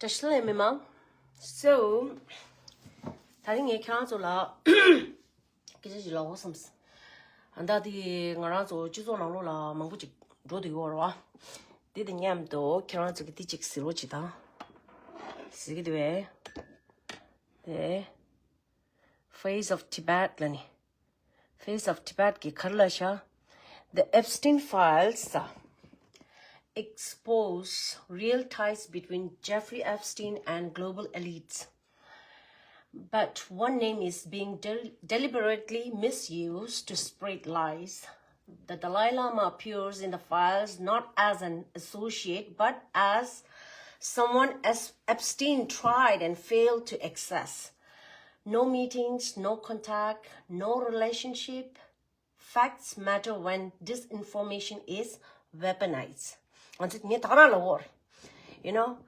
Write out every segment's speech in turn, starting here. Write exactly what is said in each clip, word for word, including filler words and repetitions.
བཀྲ་ཤིས་བདེ་ལེགས་མི་མང་། So ད་རིང་ངས་ཁྱེད་རང་ཚོ་ལ་སྐད་ཆ་ཞིག་ལབ་དགོས་བསམས། ཨ་ད་དེ་ང་རང་ཚོ་སྤྱི་ཚོགས་ནང་ལོགས་ལ་མང་པོ་ཅིག་འགྲོ་བསྡད་ཡོད་རེད་བ། དེ་དང་མཉམ་དུ་ཁྱེད་རང་ཚོ་གི་དེ་ཅིག་གཟིགས་རོགས་བྱེད་དང་། གཟིགས་ཀྱི་འདུག་བས། དེ། Face of Tibet ལ་ནི། Face of Tibet གི་ག་རེ་ལབ་ཤག The Epstein files expose real ties between Jeffrey Epstein and global elites. But one name is being del- deliberately misused to spread lies. The Dalai Lama appears in the files not as an associate, but as someone as Epstein tried and failed to access. No meetings, no contact, no relationship. Facts matter when disinformation is weaponized. ང་ཚོ་ངས་ད་ག་རང་ལ་འོར། You know,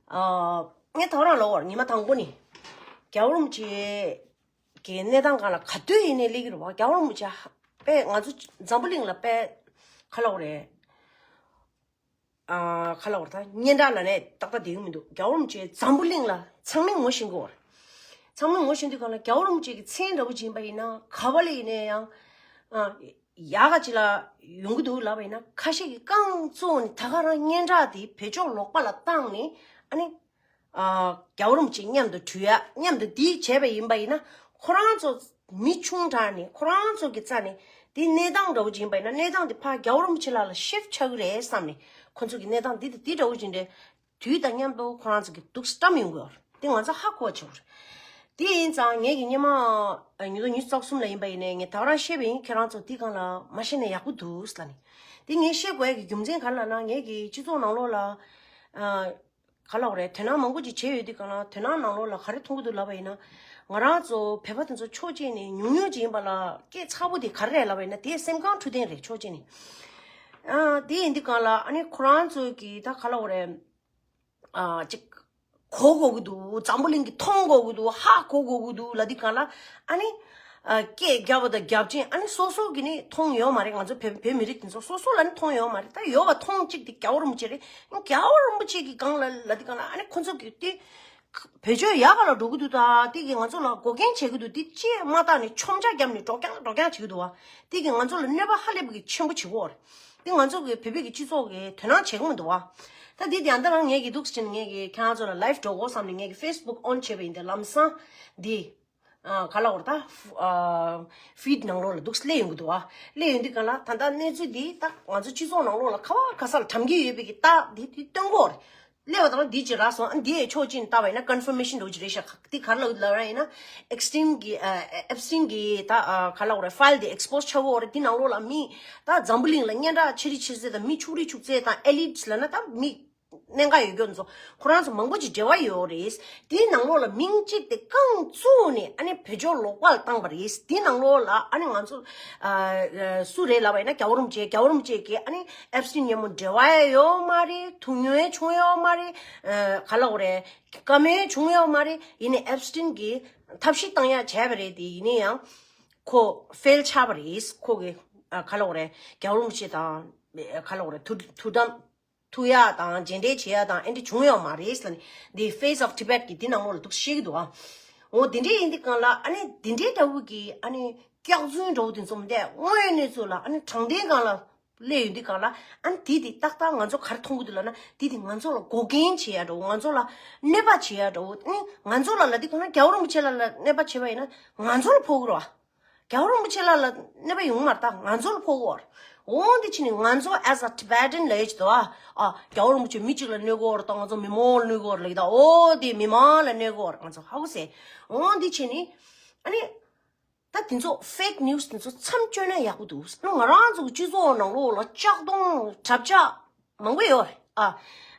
ཨ། ངས་ད་ག་རང་ལ་འོར། ཉི་མ་དང་པོ་ནི། རྒྱལ་བ་རིན་པོ་ཆེ་གི་གནས་སྟངས་སྒང་ལ་ག་དུས་ཡིན་ནའི་སླེབས་ཀྱི་རེད་བ། རྒྱལ་བ་རིན་པོ་ཆེ་དཔེ་ང་ཚོ་འཛམ་བུ་གླིང་ལ་དཔེ་ག་ལབ་དགོས་རེད། ཨ། ག་ལབ་དགོས་རེད། ད་སྙན་གྲགས་ལབ་ནས་ཏག་ཏག་བསྡད་ཀྱི་མི་འདུག་རྒྱལ་བ་རིན་པོ་ཆེ་འཛམ་བུ་གླིང་ལ་ཚང་མས་ངོ་ཤེས་ཀྱི་ཡོད་རེད། ཚང་མས་ངོ་ཤེས་དུས་སྒང་ལ་རྒྱལ་བ་རིན་པོ་ཆེ་གི་མཚན་འདྲ་པོ་ཅིག་ཡིན་པ་ཡིན་ན་ག་པ་ལ་ཡིན་ནའི་ཡང་། ཨ། ཡག་ག་ཅིག་ལ་ཡོང་གི་འདུག་ལབ་པ་ཡིན་ན། ཁ་ཤས་ཀྱིས་རྐང་བཙུགས་ནས་ད་ག་རང་སྙན་གྲགས་དེ་བེད་སྤྱོད་ལོག་པ་ལ་བཏང་ནས། ཨ་ནི། ཨ། རྒྱལ་བ་རིན་པོ་ཆེ་མཉམ་དུ་འགྲུལ་ཡ་མཉམ་དུ་འདི་བྱས་པ་ཡིན་པ་ཡིན་ན། ཁོ་རང་ཚོ་མི་ཆུང་དྲགས་ནས་ཁོ་རང་ཚོ་གི་རྩ་ནས་དེ་གནས་སྟངས་འདྲ་པོ་ཅིག་ཡིན་པ་ཡིན་ན། གནས་སྟངས་དེ་ཕར་རྒྱལ་བ་རིན་པོ་ཆེ་ལག་ལ་ཤིབ་ཆགས་ཀྱི་རེད་བསམ་ནས། ཁོ་ཚོ་གི་གནས་སྟངས་འདི་དང་འདི་འདྲ་པོ་ཅིག་འདྲ། དུས་དང་མཉམ་དུ་ཁོ་རང་ཚོ་གི་སྡུག་བསྲན་ཡོང་གི་ཡོད་རེད། དེ་ང་ཚོ་ཧ་གོ་བ་བྱེད་དགོས་རེད། དེ་ཡིན་ཙང་ངེད་ཀྱི་སྔོན་མ། ཨ། ཉིས་སྟོང་ཉི་ཤུ་རྩ་གསུམ་ལ་ཡིན་པ་ཡིན་ནའི་ངས་ད་ག་རང་བཤད་པ་ཡིན། ཁྱེད་རང་ཚོ་དེ་སྒང་ལ་མ་བཤད་ན་ཡག་པོ་འདུག་ལབ་ནས། དེ་ངས་བཤད་དགོས་ཡ་གི་རྒྱུ་མཚན་ག་རེ་ལབ་ན། ངེད་ཀྱི་སྤྱི་ཚོགས་ནང་ལོགས་ལ། ཨ། ག་ལབ་དགོས་རེད། དོ་སྣང་མང་པོ་ཅིག་བྱས་ཡོད་དུས་སྒང་ལ། དོ་སྣང་ནང་ལོགས་ལ་ག་རེ་མཐོང་གི་འདུག་ལབ་པ་ཡིན་ན། ང་རང་ཚོ་བོད་པ་དེ་ཚོ་ཕྱོགས་གཅིག་ནས་ཉུང་ཉུང་ཅིག་ཡིན་པ་ལ་སྐད་ཚ་པོ་དེ་ག་རེ་རེད་ལབ་པ་ཡིན་ན། དེ་སེམས་ཁམས་འཁྲུལ་ལྡན་རེད། ཕྱོགས་གཅིག་ནས། ཨ། དེ་ཡིན་དུས་སྒང་ལ་ཨ་ནི་ཁོ་རང་ཚོ་གི་ད་ག་ལབ་དགོས་རེད། ཨ། ཅིག་གོ་དགོས་ཀྱི་འདུག་འཛམ་བུ་གླིང་གིས་མཐོང་དགོས་ཀྱི་འདུག་ཧ་གོ་དགོས་ཀྱི་འདུག་ལབ་དུས་སྒང་ལ། ཨ་ནི། ཨ། སྐད་རྒྱབ་པ་དང་རྒྱབ་ཆེན། ཨ་ནི་སོ་སོ་གིས་ནི་མཐོང་ཡོད་མ་རེད། ང་ཚོ་བོད་བོད་མི་རིགས་དེ་ཚོ་སོ་སོ་ལ་ནི་མཐོང་ཡོད་མ་རེད། ད་ཡོད་པ་མཐོང་གཅིག་དེ་རྒྱལ་བ་རིན་པོ་ཆེ་རེད། རྒྱལ་བ་རིན་པོ་ཆེ་གི་སྒང་ལ་ལབ་དུས་སྒང་ལ། ཨ་ནི་ཁོ་ཚོ་གིས་དེ་བེད་སྤྱོད་ཡག་ག་ལ་འགྲོ་གི་འདུག་ད་དེ་གིས་ང་ཚོ་ལ་འགོག་རྐྱེན་བྱེད་ཀྱི་འདུག་དེ་ཅིག་མ་བལྟས་ནས་མཆོང་རྒྱ་བརྒྱབ་ནས་སྒྲོག་རྐྱང་སྒྲོག་རྐྱང་བྱེད་ཀྱི་འདུག་བ། དེ་གིས་ང་ཚོ་ལ་གནོད་པ་ཧ་ལས་པ་གི་ཆེན་པོ་བྱེད་ཀྱི་ཡོད་རེད། དེ་ང་ཚོ་གི་བོད་པའི་གི་སྤྱི་ཚོགས་ཀྱི་དོ་སྣང་བྱེད་ཀྱི་མི་འདུག་བ། ད་འདི་དེ་ཡང་ད་རང་ངེད་ཀྱི་འདུག་སེ་བྱས་ནས་ངེད་ཀྱི་ཁྱེད་རང་ཚོ་ལ་ལའིབ་འགྲོ་དགོས་བསམ་ནས་ངེད་ཀྱི་ཕེ་སི་བུག་ཨོན་བྱས་པ་ཡིན། དེ་ལམ་སང་འདི། ཨ། ག་ལབ་དགོས་རེད། ད་ཨ་ཕིཌ་ནང་ལོགས་ལ་འདུག་སེ་སླེབས་ཡོང་གི་འདུག་བ། སླེབས་ཡོང་དུས་སྒང་ལ་ད་ལྟ་གནས་ཚུལ་འདི་ད་ང་ཚོ་སྤྱི་ཚོགས་ནང་ལོགས་ལ་ག་བ་ག་ས་ལ་གྲམ་གྱི་ཡོད་པའི་གི་རྟགས་འདི་དེ་སྟོན་གྱི་ཡོད་རེད། སླེབས་པ་དང་འདི་ཅིག་རག་སོང་། ཨ། འདི་ཡའི་ཕྱོགས་གཅིག་ནས་བལྟས་པ་ཡིན་ན་ཀོན་ཕར་མེ་ཤན་འདྲ་པོ་ཅིག་རེད་ཤག་འདི་ག་རེ་ལབ་ལབ་ར་ཡིན་ན། ཨེབ་སི་ཊིན་གི། ཨ། ཨེབ་སི་ཊིན་གི་ད། ཨ། ག་ལབ་དགོས་རེད། ཕའིལ་འདི་ཨེག་སི་པོ་སི་བྱ་དགོས་རེད། འདི་ནང་ལོགས་ལ་མི་ད་འཛམ་བུ་གླིང་ལ་སྙན་གྲགས་ཆེ་རིགས་ཆེ་རིགས་དང་། མི་ཕྱུག་རིགས་ཕྱུག་རིགས་དང་། ཨེ་ལིཊ་ལབ་ན་ད་མི་གནད་འགག་ཡོད་རྒྱུ་ཚོ་ཁོ་རང་ཚོ་མང་པོ་ཅིག་འབྲེལ་བ་ཡོད་རེད། དེའི་ནང་ལོགས་ལ་མིང་གཅིག་དེ་རྐང་བཙུགས་ནས་ཨ་ནི་བེད་སྤྱོད་ལོག་པ་ལ་བཏང་བ་རེད། དེའི་ནང་ལོགས་ལ་ཨ་ནི་ང་ཚོ། ཨ། ཨ། སུ་རེད་ལབ་པ་ཡིན་ན། རྒྱལ་བ་རིན་པོ་ཆེ། རྒྱལ་བ་རིན་པོ་ཆེ་གིས་ཨ་ནི་ཨེབ་སི་ཊིན་མཉམ་པོ་འབྲེལ་བ་ཡང་ཡོད་མ་རེད། ཐུག་མྱོང་ཡང་བྱུང་ཡོད་མ་རེད། ཨ། ག་ལབ་དགོས་རེད། བཀའ་མོལ་བྱུང་ཡོད་མ་རེད། ཡིན་ནའི་ཨེབ་སི་ཊིན་གིས་ཐབས་ཤེས་བཏང་ཡ་བྱས་པ་རེད། དེ་ཡིན་ན་ཡང་ཁོ་ཕེལ་ཆགས་པ་རེད། ཁོ་གིས། ཨ། ག་ལབ་དགོས་རེད། རྒྱལ་བ་རིན་པོ་ཆེ་དང་། ག་ལབ་དགོས་རེད། ཐུག་ཐུག་འགྲམ། ཐུག་ཡག་དང་མཇལ་འཕྲད་བྱེད་ཡག་དང་ཨེ་འདྲ་བྱུང་ཡོད་མ་རེད་ཟེར་ནས། འདི་Face of Tibet གི་འདི་ནང་ལོགས་ལ་འདུག་བཤད་ཀྱི་འདུག་ཨ། འོ་དེ་འདྲ་ཡིན་དུས་སྒང་ལ་ཨ་ནི་དེ་འདྲའི་འདྲ་བོ་གི་ཨ་ནི་སྐྱག་རྫུན་འདྲ་བོ་དེ་ཚོ་མི་འདུག་དངོས་གནས་ཚུལ་ལ་ཨ་ནི་དྲང་བདེན་སྒང་ལ་སླེབས་ཡོང་དུས་སྒང་ལ། ཨ་ནི་དེ་དེ་ཏག་ཏག་ང་ཚོ་ག་རེ་མཐོང་གི་འདུག་ལབ་ན། དེ་དེ་ང་ཚོ་ལ་འགོག་རྐྱེན་བྱེད་ཡག་འདྲ་བོ། ང་ཚོ་ལ་གནོད་པ་བྱེད་ཡག་འདྲ་བོ། ཨ་ནི་ང་ཚོ་ལ་ལབ་དུས་སྒང་ལ་རྒྱལ་བ་རིན་པོ་ཆེ་ལ་ལ་གནོད་པ་བྱེད་པ་ཡིན་ན་ང་ཚོ་ལ་ཕོག་གི་རེད་བ། རྒྱལ་བ་རིན་པོ་ཆེ་ལ་ལ་གནོད་པ་ཡོང་མ་རེད། ད་ང་ཚོ་ལ་ཕོག་གི་ཡོད་རེད། འོ་འདི་བྱས་ནས་ང་ཚོ་as a Tibetan ལབ་ཡག་ཅིག་འདུག་ཨ། ཨ། རྒྱལ་བ་རིན་པོ་ཆེ་མི་གཅིག་ལ་གནོད་གི་ཡོད་རེད། ད་ང་ཚོ་མི་མང་ལ་གནོད་གི་ཡོད་རེད་ལབ་ཀྱི་འདུག་འོ་དེ་མི་མང་ལ་གནོད་གི་ཡོད་རེད། ང་ཚོ་ཧ་གོ་སོང་། འོ་འདི་བྱས་ནས་ཨ་ནི་ད་དེ་ཚོ་ཕེག་ནིའུ་སི་དེ་ཚོ་མཚམས་གཅོད་ན་ཡག་པོ་འདུག་ང་རང་ཚོ་གི་སྤྱི་ཚོགས་ནང་ལོགས་ལ་ལྕགས་གདོང་གྲབས་ཆག་མང་པོ་ཡོད་རེད། ཨ།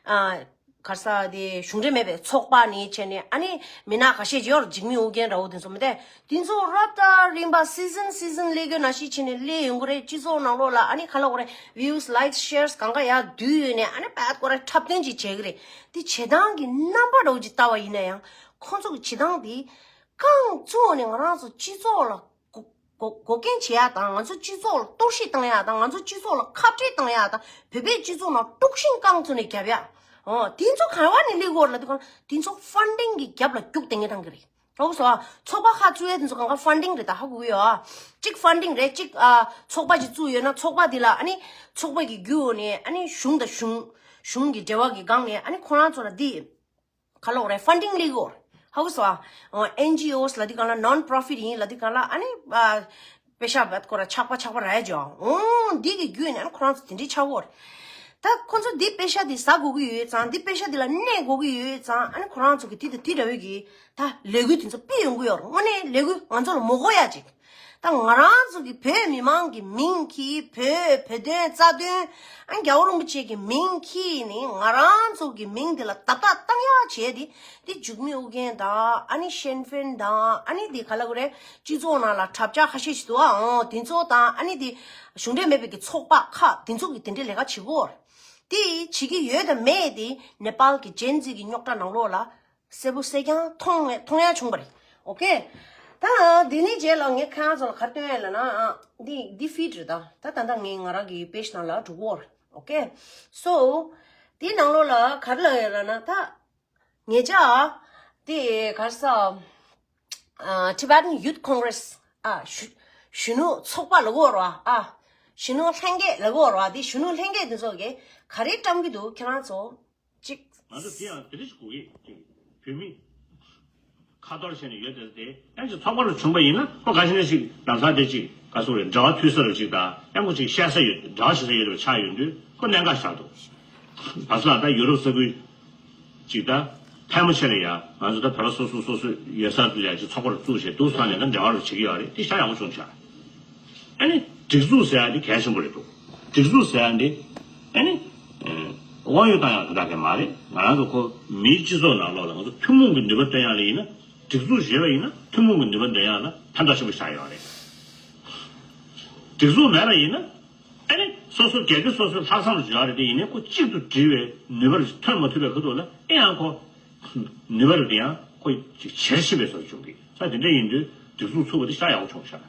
ཨ། ག་རེ་ཟེར། དེ་གཞུང་འབྲེལ་མེད་པའི་ཚོགས་པ་ནས་བྱས་ནས་ཨ་ནི་མི་སྣ་ཁ་ཤས་ཅིག་ཡོད་རེད། འཇིགས་མེད་ཨོ་རྒྱན་འདྲ་བོ་དེ་ཚོ་མི་འདུག་དེ་ཚོ་རབ་དང་རིམ་པ་སི་ཛན་སི་ཛན་སླེབས་ཀྱི་ནང་བཞིན་བྱས་ནས་སླེབས་ཡོང་གི་རེད། སྤྱི་ཚོགས་ནང་ལོགས་ལ་ཨ་ནི་ག་ལབ་དགོས་རེད། ཝིའུ་སི། ལའིག་སི། ཤེར་སི་གང་ག་ཡར་བསྡུས་ཡོང་ནས་ཨ་ནི་བད་ཀོ་ར་འཁྲབ་སྟོན་ཅིག་བྱེད་ཀྱི་རེད། དེ་བྱེད་སྟངས་ཀྱི་རྣམ་པ་འདྲ་བོ་ཅིག་ལྟ་བ་ཡིན་ན་ཡང་། ཁོང་ཚོ་གི་བྱེད་སྟངས་དེ་རྐང་བཙུགས་ནས་ང་རང་ཚོ་སྤྱི་ཚོགས་ལ་འགོག་འགོག་འགོག་རྐྱེན་བྱེད་ཡག་དང་། ང་ཚོ་སྤྱི་ཚོགས་ལ་གཏོར་བཤིག་བཏང་ཡག་དང་། ང་ཚོ་སྤྱི་ཚོགས་ལ་ཁ་བྲལ་བཏང་ཡག་དང་། བོད་པའི་སྤྱི་ཚོགས་ནང་དཀྲུག་ཤིང་རྐང་བཙུགས་ནས་རྒྱབ་ཡག་ཨོ་དེ་ཚོ་ག་བ་ནས་སླེབས་ཀྱི་ཡོད་རེད་ལབ་དུས་གང་དེ་ཚོ་ཕན་ཌིང་གི་རྒྱབ་ལ་རྒྱུག་བསྡད་མཁན་ཐང་གི་རེད། ཧ་གོ་སོང་ཨ། ཚོགས་པ་ཁག་བཙུགས་ཡས་དེ་ཚོ་གང་ག་ཕན་ཌིང་རེད། ད་ཧ་གོ་གི་ཡོད་ཨ། གཅིག་ཕན་ཌིང་རེད། གཅིག་ཨ་ཚོགས་པ་ཅིག་བཙུགས་ཡོད་ན་ཚོགས་པ་དེ་ལ་ཨ་ནི་ཚོགས་པ་གི་བརྒྱུད་ནས་ཨ་ནི་གཞུང་དང་གཞུང་གཞུང་གི་འབྲེལ་བ་གི་སྒང་ནས་ཨ་ནི་ཁོ་རང་ཚོ་ལ་འདི་ག་ལབ་དགོས་རེད། ཕན་ཌིང་སླེབས་ཀྱི་ཡོད་རེད། ཧ་གོ་སོང་ཨ། ཨེན་ཇི་ཨོ་སི་ལབ་དུས་གང་ལ་ནོན་པྲོ་ཕིཊ་ཡིན་ལབ་དུས་གང་ལ་ཨ་ནི་ཨ། པེ་ཤ་བད་ཁོ་ར་ཆག་པ་ཆག་པ་ར་ཡ་ཇོ། འོང་འདི་གི་བརྒྱུད་ནས་ཨ་ནི་ཁོ་རང་ཚོ་དེ་འདྲའི་ཆག་གི་ཡོད་རེད། ད་ཁོ་ཚོ་འདི་པེ་ཤ་འདི་ཟ་དགོས་ཀྱི་ཡོད་ཙང་འདི་པེ་ཤ་འདི་ལ་གནས་དགོས་ཀྱི་ཡོད་ཙང་ཨ་ནི་ཁོ་རང་ཚོ་གི་དེ་དང་དེ་འདྲ་བའི་གི་ད་ལས་འགུལ་དེ་ཚོ་སྤེལ་ཡོང་གི་ཡོད་རེད། དངོས་གནས་ལས་འགུལ་ང་ཚོ་ལ་མོ་གོ་ཡ་ཅིག་ད་ང་རང་ཚོ་གི་བོད་མི་མང་གི་མིང་གིས་བོད་བོད་དོན་རྩ་དོན་ཨ་རྒྱལ་བ་རིན་པོ་ཆེ་གི་མིང་གིས་ནི་ང་རང་ཚོ་གི་མིང་འདི་ལ་བརྡབ་གཏོང་ཡག་བྱས་ཏེ་འདི་འཇིགས་མེད་ཨུ་རྒྱན་དང་ཨ་ནི་ཤེན་ཧྥིན་དང་ཨ་ནི་འདི་ག་ལ་གོ་རེད། སྤྱི་ཚོགས་ནང་ལ་དྲ་རྒྱ་ཁ་ཤས་ཤིག་འདུག་ཨ། འོ་དེ་ཚོ་དང་ཨ་ནི་འདི་གཞུང་འབྲེལ་མེད་པའི་གི་ཚོགས་པ་ཁག་དེ་ཚོ་གི་དེ་འདྲའི་ལས་ཀ་བྱེད་གོ་རེད། དེ་བྱེད་ཀྱི་ཡོད་དམ་མེད་དེ་ནེ་པཱལ་གྱི་ཇེན་ཛི་གི་རྙོག་དྲ་ནང་ལོགས་ལ་གསལ་པོ་གསལ་རྐྱང་མཐོང་མཐོང་ཡ་བྱུང་བ་རེད། ཨོ་ཁེ། ད་འདི་ནས་རྗེས་ལ་ངས་ཁྱེད་རང་ཚོ་ལ་ག་རེ་སྟོན་ཡ་ལབ་ན་ཨ། འདི་འདི་ཕིཌ་རེད། ད་ད་ད་ལྟ་ངས་ང་རང་གི་པེ་ཇི་ནང་ལ་འགྲོ་གི་ཡོད་རེད། ཨོ་ཁེ། སོ་དེའི་ནང་ལོགས་ལ་ག་རེ་ལབ་ཡོད་ལབ་ན་ད་ངེད་ཅག་དེ་ག་རེ་ཟ། ཨ། Tibetan Youth Congress ཨ། གཞོན་གཞོན་ནུ་ཚོགས་པ་ལབ་ཀྱི་ཡོད་རེད་པ། ཨ། གཞོན་ནུ་ལྷན་རྒྱས་ལབ་ཀྱི་ཡོད་རེད་པ། དེ་གཞོན་ནུ་ལྷན་རྒྱས་དེ་ཚོ་གིས་ག་རེ་བཀྲམ་གྱི་འདུག་ཁྱེད་རང་ཚོ་གཅིག་ང་ཚོ་དེ་ཡང་དེ་འདྲ་ཞིག་དགོས་ཀྱི་ཅིག་བོད་མི་ཁ་ཐོར་བྱས་ནས་ཡོད་དེ་དེ་ཡང་ཅིག་ཚོགས་པ་རུ་བྱུང་པ་ཡིན་ན་ཁོ་ག་ཞིག་ན་ཞིག་ལམ་སང་དེ་ཅིག་ག་སོགས་རེད། འབྲེལ་བ་མཐུད་ས་རུ་ཅིག་དང་ཡང་ཁོ་ཅིག་བཤད་ས་ཡོད། འབྲེལ་བ་བྱེད་ས་ཡོད་དེ་ཆགས་ཡོད་དུས་ཁོ་གནད་འགག་ཆགས་འདུག་བ་སུ་ལགས་ད་ཡུ་རོབ་ས་ཁུལ། ཅིག་ད། ཕལ་མོ་ཆེ་ལ་ཡ་ང་ཚོ་ད་བོད་པ་སོ་སོ་སོ་སོ་ཡོད་ས་དེ་ལ་ཅིག་ཚོགས་པ་རུ་བཙུགས་བྱས་འདུག་ས་ནས་ད་འབྲེལ་བ་རུ་བྱེད་ཀྱི་ཡོད་རེད། དེ་ཤ་ཡག་པོ་བྱུང་ཤག་ཨ་ནི་སྒྲིག་འཛུགས་ཟེར་ཡ་དེ་གལ་ཆེན་པོ་རེད་འདུག་སྒྲིག་འཛུགས་ཟེར་ཡ་འདི་ཨ་ནི་དབང་ཡོད་བཏང་ཡག་དེ་དག་གས་མ་རེད། ང་རང་ཚོ་ཁོ་མིའི་སྤྱི་ཚོགས་ནང་ལོགས་ལ་ང་ཚོ་ཐུན་མོང་གི་ནུས་པ་བཏོན་ཡག་ལ་ཡིན་ན་སྒྲིག་འཛུགས་ཡོད་པ་ཡིན་ན་ཐུན་མོང་གི་ནུས་པ་འདོན་ཡག་ལ་ཕན་ཐོགས་ཆེན་པོ་ཞིག་ཆགས་ཡོད་རེད། སྒྲིག་འཛུགས་མེད་པ་ཡིན་ན། ཨ་ནི་སོ་སོ་སྒེར་གྱི་སོ་སོའི་ལྷག་བསམ་ལ་འཇོག་རེད་དེ་ཡིན་ནའི་ཁོ་གཅིག་ཏུ་སྒྲིལ་བའི་ནུས་པ་ཐོན་མ་ཐུབ་པའི་ཁ་ཐུག་ལ་ཨེ་ཡང་ཁོ་ནུས་པ་རེད་དེ་ཡང་ཁོ་ཅིག་ཇེ་ཆེ་བའི་བཟོ་བྱུང་གི་ས་དེ་འདྲ་ཡིན་དུས་སྒྲིག་འཛུགས་ཚུགས་པ་དེ་ཤ་ཡག་པོ་བྱུང་ཤག་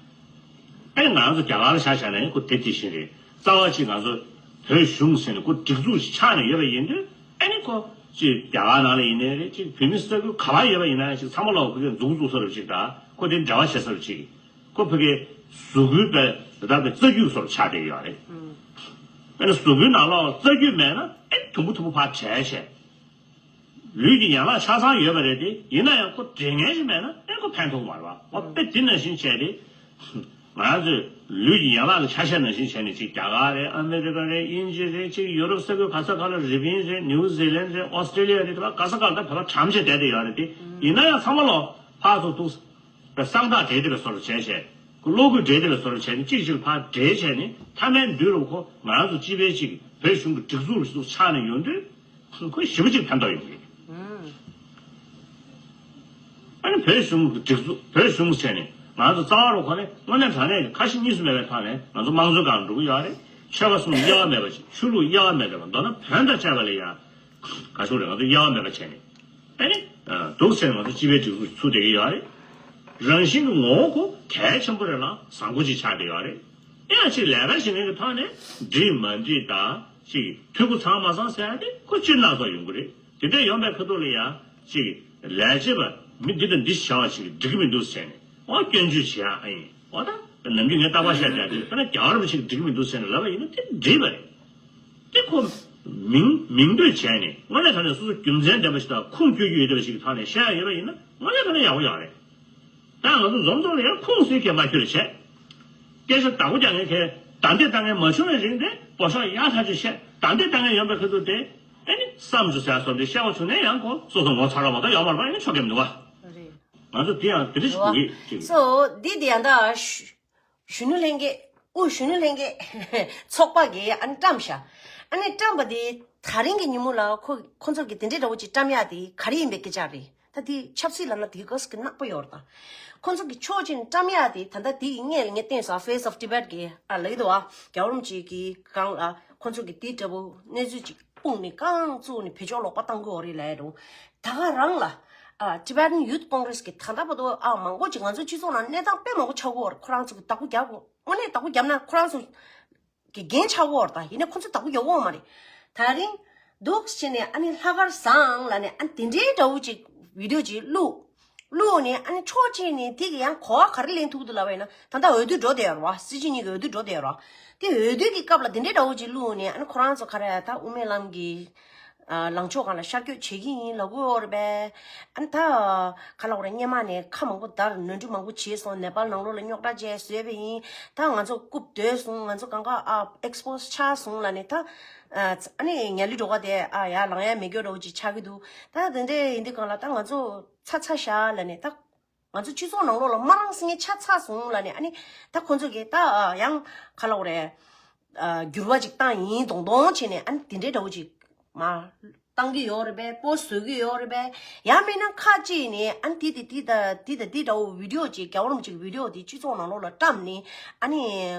ཨ་ནི་ང་རང་ཚོ་རྒྱ་གར་ལ་ཆ་བཞག་ན་ཁོ་དེ་དེ་བཞིན་རེད། རྩ་བ་གཅིག་ང་ཚོ་བོད་གཞུང་ཟེར་ནས་ཁོ་སྒྲིག་འཛུགས་ཤིག་ཆགས་ནས་ཡོད་པ་ཡིན་དུས་ཨ་ནི་ཁོ་ཅིག་རྒྱ་གར་ནང་ལ་ཡིན་ནའི་རེད། ཅིག་བོད་མི་ས་ཁུལ་ག་པར་ཡོད་པ་ཡིན་ན་ཡང་ཅིག་ཚང་མ་ལ་ཁོ་གི་མཛུབ་གུ་བཙུགས་ས་རུ་ཅིག་དང་ཁོ་དེ་འབྲེལ་བ་བྱེད་ས་རུ་ཅིག་ཁོ་ཕ་གིའི་གཟུགས་པོའི་དཔེ་ད་ལྟ་བའི་རྩ་རྒྱུད་བཟོ་འདྲ་ཆགས་བསྡད་ཡོད་རེད། ཨ་ནི་གཟུགས་པོའི་ནང་ལོགས་རྩ་རྒྱུད་མེད་ན་ཨེ་དུམ་བུ་དུམ་བུ་ཕར་བྲལ་བྱས། ལུས་ཀྱི་ཡན་ལག་ཆ་ཚང་ཡོད་པ་རེད་དེ་ཡིན་ན་ཡང་ཁོ་འབྲེལ་མཁན་ཞིག་མེད་ན་ཨེ་ཁོ་ཕན་ཐོགས་མ་རེད་པ། འོ་དཔེ་དེ་ནང་བཞིན་བྱས་ཏེ། ང་རང་ཚོས་ལུས་ཀྱི་ཡན་ལག་གི་ཆ་ཤས་ནང་བཞིན་བྱས་ནས་ཅིག་རྒྱ་གར་རེད། ཨ་མེ་རི་ཀ་རེད། དབྱིན་ཇི་རེད། ཅིག་ཡུ་རོབ་ས་ཁུལ་ག་ས་ག་ལ་རི་པིན་རེད། ནིའུ་ཛི་ལན་རེད། ཨོ་སི་ཀྲེ་ལི་ཡ་རེད། དེ་བ་ག་ས་ག་ལ་ད་བོད་པ་གྲམ་བྱས་བསྡད་བསྡད་ཡོད་རེད་དེ་ཡིན་ན་ཡང་ཚང་མ་ལོ་ཕར་ཚུར་འདུག་པའི་གསང་ཐག་སྦྲེལ་བསྡད་པའི་བཟོ་འདྲ་བྱས་བྱས། གློག་སྐུད་སྦྲེལ་བསྡད་པའི་བཟོ་འདྲ་བྱས་ནས་གཅིག་གཅིག་ལ་ཕར་སྦྲེལ་བྱས་ནས་མཐའ་མའི་མདུན་ལ་ཁོ་ང་རང་ཚོ་སྤྱི་པའི་ཅིག་བོད་གཞུང་གི་སྒྲིག་འཛུགས་ལ་ཞིག་ཆགས་ནས་ཡོང་དུས། ཁོས་ཞེ་པོ་ཅིག་ཕན་ཐོགས་ཡོང་གི་རེད། ཨ་ནི་བོད་གཞུང་གི་སྒྲིག་འཛུགས་བོད་གཞུང་ཟེར་ནས་ང་ཚོ་རྩ་བ་རུ་ཁོ་ནས་དངོས་གནས་དྲང་གནས་ཀྱི་ཁ་ཞེ་གཉིས་སུ་མེད་པའི་ཐོག་ནས་ང་ཚོ་དམངས་གཙོའི་སྒང་འགྲོ་གི་ཡོད་རེད། ཆོལ་ཁ་གསུམ་དབྱེ་བ་མེད་པ་ཅིག་ཆོས་ལུགས་དབྱེ་བ་མེད་པ་མདོར་ན་བོན་དང་བཅས་པ་ལ་ཡང་ག་ཞུ་རེད། ང་ཚོ་དབྱེ་བ་མེད་པ་བྱས་ནས་ཨ་ནི་འདུག་ཟེར་ནས་ང་ཚོ་སྤྱི་པའི་སྒྲིག་འཛུགས་ཚུགས་བསྡད་ཀྱི་ཡོད་རེད། རང་བཞིན་གྱི་ངོ་བོ་ཁོ་གལ་ཆེན་པོ་རེད་ལ་བཟང་པོ་ཅིག་ཆགས་བསྡད་ཡོད་རེད། ཡང་ཅིག་ལས་ཀ་བྱེད་མཁན་གྱི་ཐོག་ནས་འགྲིག་མ་འགྲིག་དང་ཅིག་འཐུས་སྒོ་ཚང་མ་ཚང་ཟེར་ཡ་དེ་ཁོ་སྤྱིར་ན་ཚོ་ཡོང་གི་རེད། དེ་འདྲ་ཡོང་པའི་ཁ་ཐུག་ལ་ཡང་ཅིག་ལས་བྱེད་པ་མི་འདི་དང་འདི་བྱ་བ་ཞིག་འགྲིག་གི་མི་འདུག་ཟེར་ནས་འོ་སྐྱོན་བརྗོད་བྱེད་ཡ་ཨ་ཡིན། འོ་ད་ནམ་རྒྱུན་ངས་རྟག་པར་བཤད་བསྡད་དུས་དཔེར་ན་རྒྱལ་བ་རིན་པོ་ཆེ་གིས་འགྲིག་གི་མི་འདུག་ཟེར་ནས་ལབ་པ་ཡིན་ན་དེ་འགྲིག་པ་རེད། དེ་ཁོ་མིང་མིང་འདོད་བྱས་ནས་དངོས་གནས་དྲང་གནས་སོ་སོ་རྒྱུ་མཚན་ལྡན་པ་ཞིག་དང་ཁུངས་བཅོལ་རྒྱུ་ཡོད་བསྡད་པ་ཞིག་གི་ཐོག་ནས་བཤད་ཡ་ཡོད་པ་ཡིན་ན་དངོས་གནས་དྲང་གནས་ཡག་པོ་ཡོད་རེད། ད་ང་ཚོ་འཛོམས་ཚོགས་ལ་ཡང་ཁུངས་སུ་སྐྱེལ་མ་ཁྱོད་ལ་བྱས། སྐད་ཆ་བདག་པོ་རྒྱག་མཁན་གྱིས་བདའ་འདེད་བཏང་མཁན་མ་བྱུང་བའི་རིང་དེ་འབོ་ཤོག་ཡག་ཐག་ཆོད་བཤད། བདའ་འདེད་བཏང་མཁན་ཡོང་པའི་ཁ་ཐུག་དེ་ཨེ་ནི་བསམ་ཚུལ་ཟེར་བ་སོགས་དེ་བཤད་པ་བྱུང་ནས་ཡང་ཁོ་སོ་སོ་ངོ་ཚ་རོགས་མ་གཏོགས་ཡོད་མ་རེད་པ། ཨེ་ནི་ཆོ་ག་མི་འདུག་ག་རེད། ང་ཚོ་དེ་ཡང་དེ་འདྲ་ཞིག་རེད་བ། དགོས་ཀྱི་ཅིག་སོ་འདི་དེ་ཡང་ད་གཞོན་ནུ་ལྷན་རྒྱས་ཨུ་གཞོན་ནུ་ལྷན་རྒྱས་ཚོགས་པ་གིས་ཨ་ནི་བཀྲམ་ཤག་ཨ་ནི་བཀྲམ་པ་དེ་ད་རིང་གི་ཉིན་མོ་ལ་ཁོ་ཁོ་ཚོ་གིས་དེ་འདྲའི་འདྲ་བོ་ཅིག་བཀྲམ་ཡག་དེ་ག་རེ་ཡིན་པའི་སྐད་ཆ་རེད། ད་དེ་ཆབ་སྲིད་ལབ་ན་དེ་ག་ཟེ་གི་ནག་པོ་ཡོད་རེད་ད། ཁོ་ཚོ་གི་ཕྱོགས་གཅིག་ནས་བཀྲམ་ཡག་དེ་ད་ལྟ་དེ་ཡི་སྔོན་ལ་ངས་བསྟན་སོང་། Face of Tibet གི་ཨ་ལབ་ཀྱི་འདུག་ཨ། རྒྱལ་བ་རིན་པོ་ཆེ་གི་སྒང་ལ་ཁོ་ཚོ་གི་དེ་འདྲ་བོ་གནས་ཚུལ་ཅིག་སྤུངས་ནས་རྐང་བཙུགས་ནས་བེད་སྤྱོད་ལོག་པ་བཏང་གི་ཡོད་རེད་ལབ་ཡ་འདུག་ད་ག་རང་ལ་ཨ་Tibetan Youth Congress གི་ད་ལྟ་བར་དུ་ཨ་མང་པོ་ཅིག་ང་ཚོའི་སྤྱི་ཚོགས་ནང་གནས་སྟངས་དཔེ་མང་པོ་ཆགས་ཀྱི་ཡོད་རེད། ཁོ་རང་ཚོ་གི་བདག་པོ་རྒྱབ་དགོས། དངོས་གནས་བདག་པོ་རྒྱབ་ན་ཁོ་རང་ཚོ་གི་འགན་ཆགས་ཀྱི་ཡོད་རེད་ད། ཡིན་ནའི་ཁོ་ཚོས་བདག་པོ་རྒྱག་གི་ཡོད་མ་རེད། ད་རིང་ འདུག་བྱས་ནས་ཨ་ནི་ལྷག་དཀར་བཟང་ལབ་ནས་ཨ་ནི་དེ་འདྲའི་འདྲ་བོ་ཅིག་བི་ཌི་ཡོ་ཅིག་བླུགས། བླུགས་ནས་ཨ་ནི་ཕྱོགས་གཅིག་ནས་དེ་གི་ཡང་གོ་བ་ག་རེ་ལེན་ཐུབ་འདུག་ལབ་པ་ཡིན་ན། ད་ལྟ་འོས་བསྡུ་འགྲོ་བསྡད་ཡོད་རེད་བ། སྲིད་སྤྱི་གཉིས་ཀྱི་འོས་བསྡུ་འགྲོ་བསྡད་ཡོད་རེད་བ། དེ་འོས་བསྡུ་གི་སྐབས་ལ་དེ་འདྲའི་འདྲ་བོ་ཅིག་བླུགས་ནས་ཨ་ནི་ཁོ་རང་ཚོ་ག་རེ་ད་དབུ་མའི་ལམ་གྱི་ཨ་ལངས་ཕྱོགས་སྒང་ལ་ཤར་བསྐྱོད་བྱེད་ཀྱི་ཡིན་ལབ་ཀྱི་ཡོད་རེད་པས། ཨ་ནི་ད་ག་ལབ་དགོས་རེད། སྔོན་མ་ནས་ཁ་མང་པོ་བརྡར། ནོར་འཁྲུལ་མང་པོ་བྱས་སོང་། ནེ་པཱལ་ནང་ལོགས་ལ་རྙོག་དྲ་བྱས་བཟོས་པ་ཡིན། ད་ང་ཚོ་རྐུབ་བརྡོལ་སོང་། ང་ཚོ་གང་ག་ཨ་ཨེག་སི་པོ་སི་ཆགས་སོང་ལབ་ནས། ད་ཨ་ནི་ཉ་ལི་སྒྲོལ་དཀར་དེ་ཨ་ཡར་ལངས་ཡ་མེད་རྒྱུ་འདྲ་བོ་ཅིག་ཆགས་ཀྱི་འདུག་ད་དེ་འདྲ་ཡིན་དུས་སྒང་ལ་ད་ང་ཚོ་ཚར་ཚར་བཞག་ལབ་ནས། ད་ང་ཚོ་སྤྱི་ཚོགས་ནང་ལོགས་ལ་མ་རངས་ཟེར་མཁན་ཆགས་ཚར་སོང་ལབ་ནས། ཨ་ནི་ད་ཁོ་ཚོ་གིས་ད་ཡང་ག་ལབ་དགོས་རེད། འགྱུར་བ་ཅིག་བཏང་ཡིན་མདོག་མདོག་བྱས་ནས། ཨ་ནི་དེ་འདྲའི་འདྲ་བོ་ཅིག་མར་བཏང་གི་ཡོད་རེད་པས། པོ་སི་ཊི་བཟོ་གི་ཡོད་རེད་པས། ཡང་མིན་ན་ཁ་ཅིག་ནས་ཨ་ནི་དེ་དེ་དེ་ད་དེ་ད་དེ་འདྲ་བོ་བི་ཌི་ཡོ་ཅིག་རྒྱལ་བ་རིན་པོ་ཆེ་གི་བི་ཌི་ཡོ་དེ་སྤྱི་ཚོགས་ནང་ལོགས་ལ་བཀྲམ་ནས། ཨ་ནི་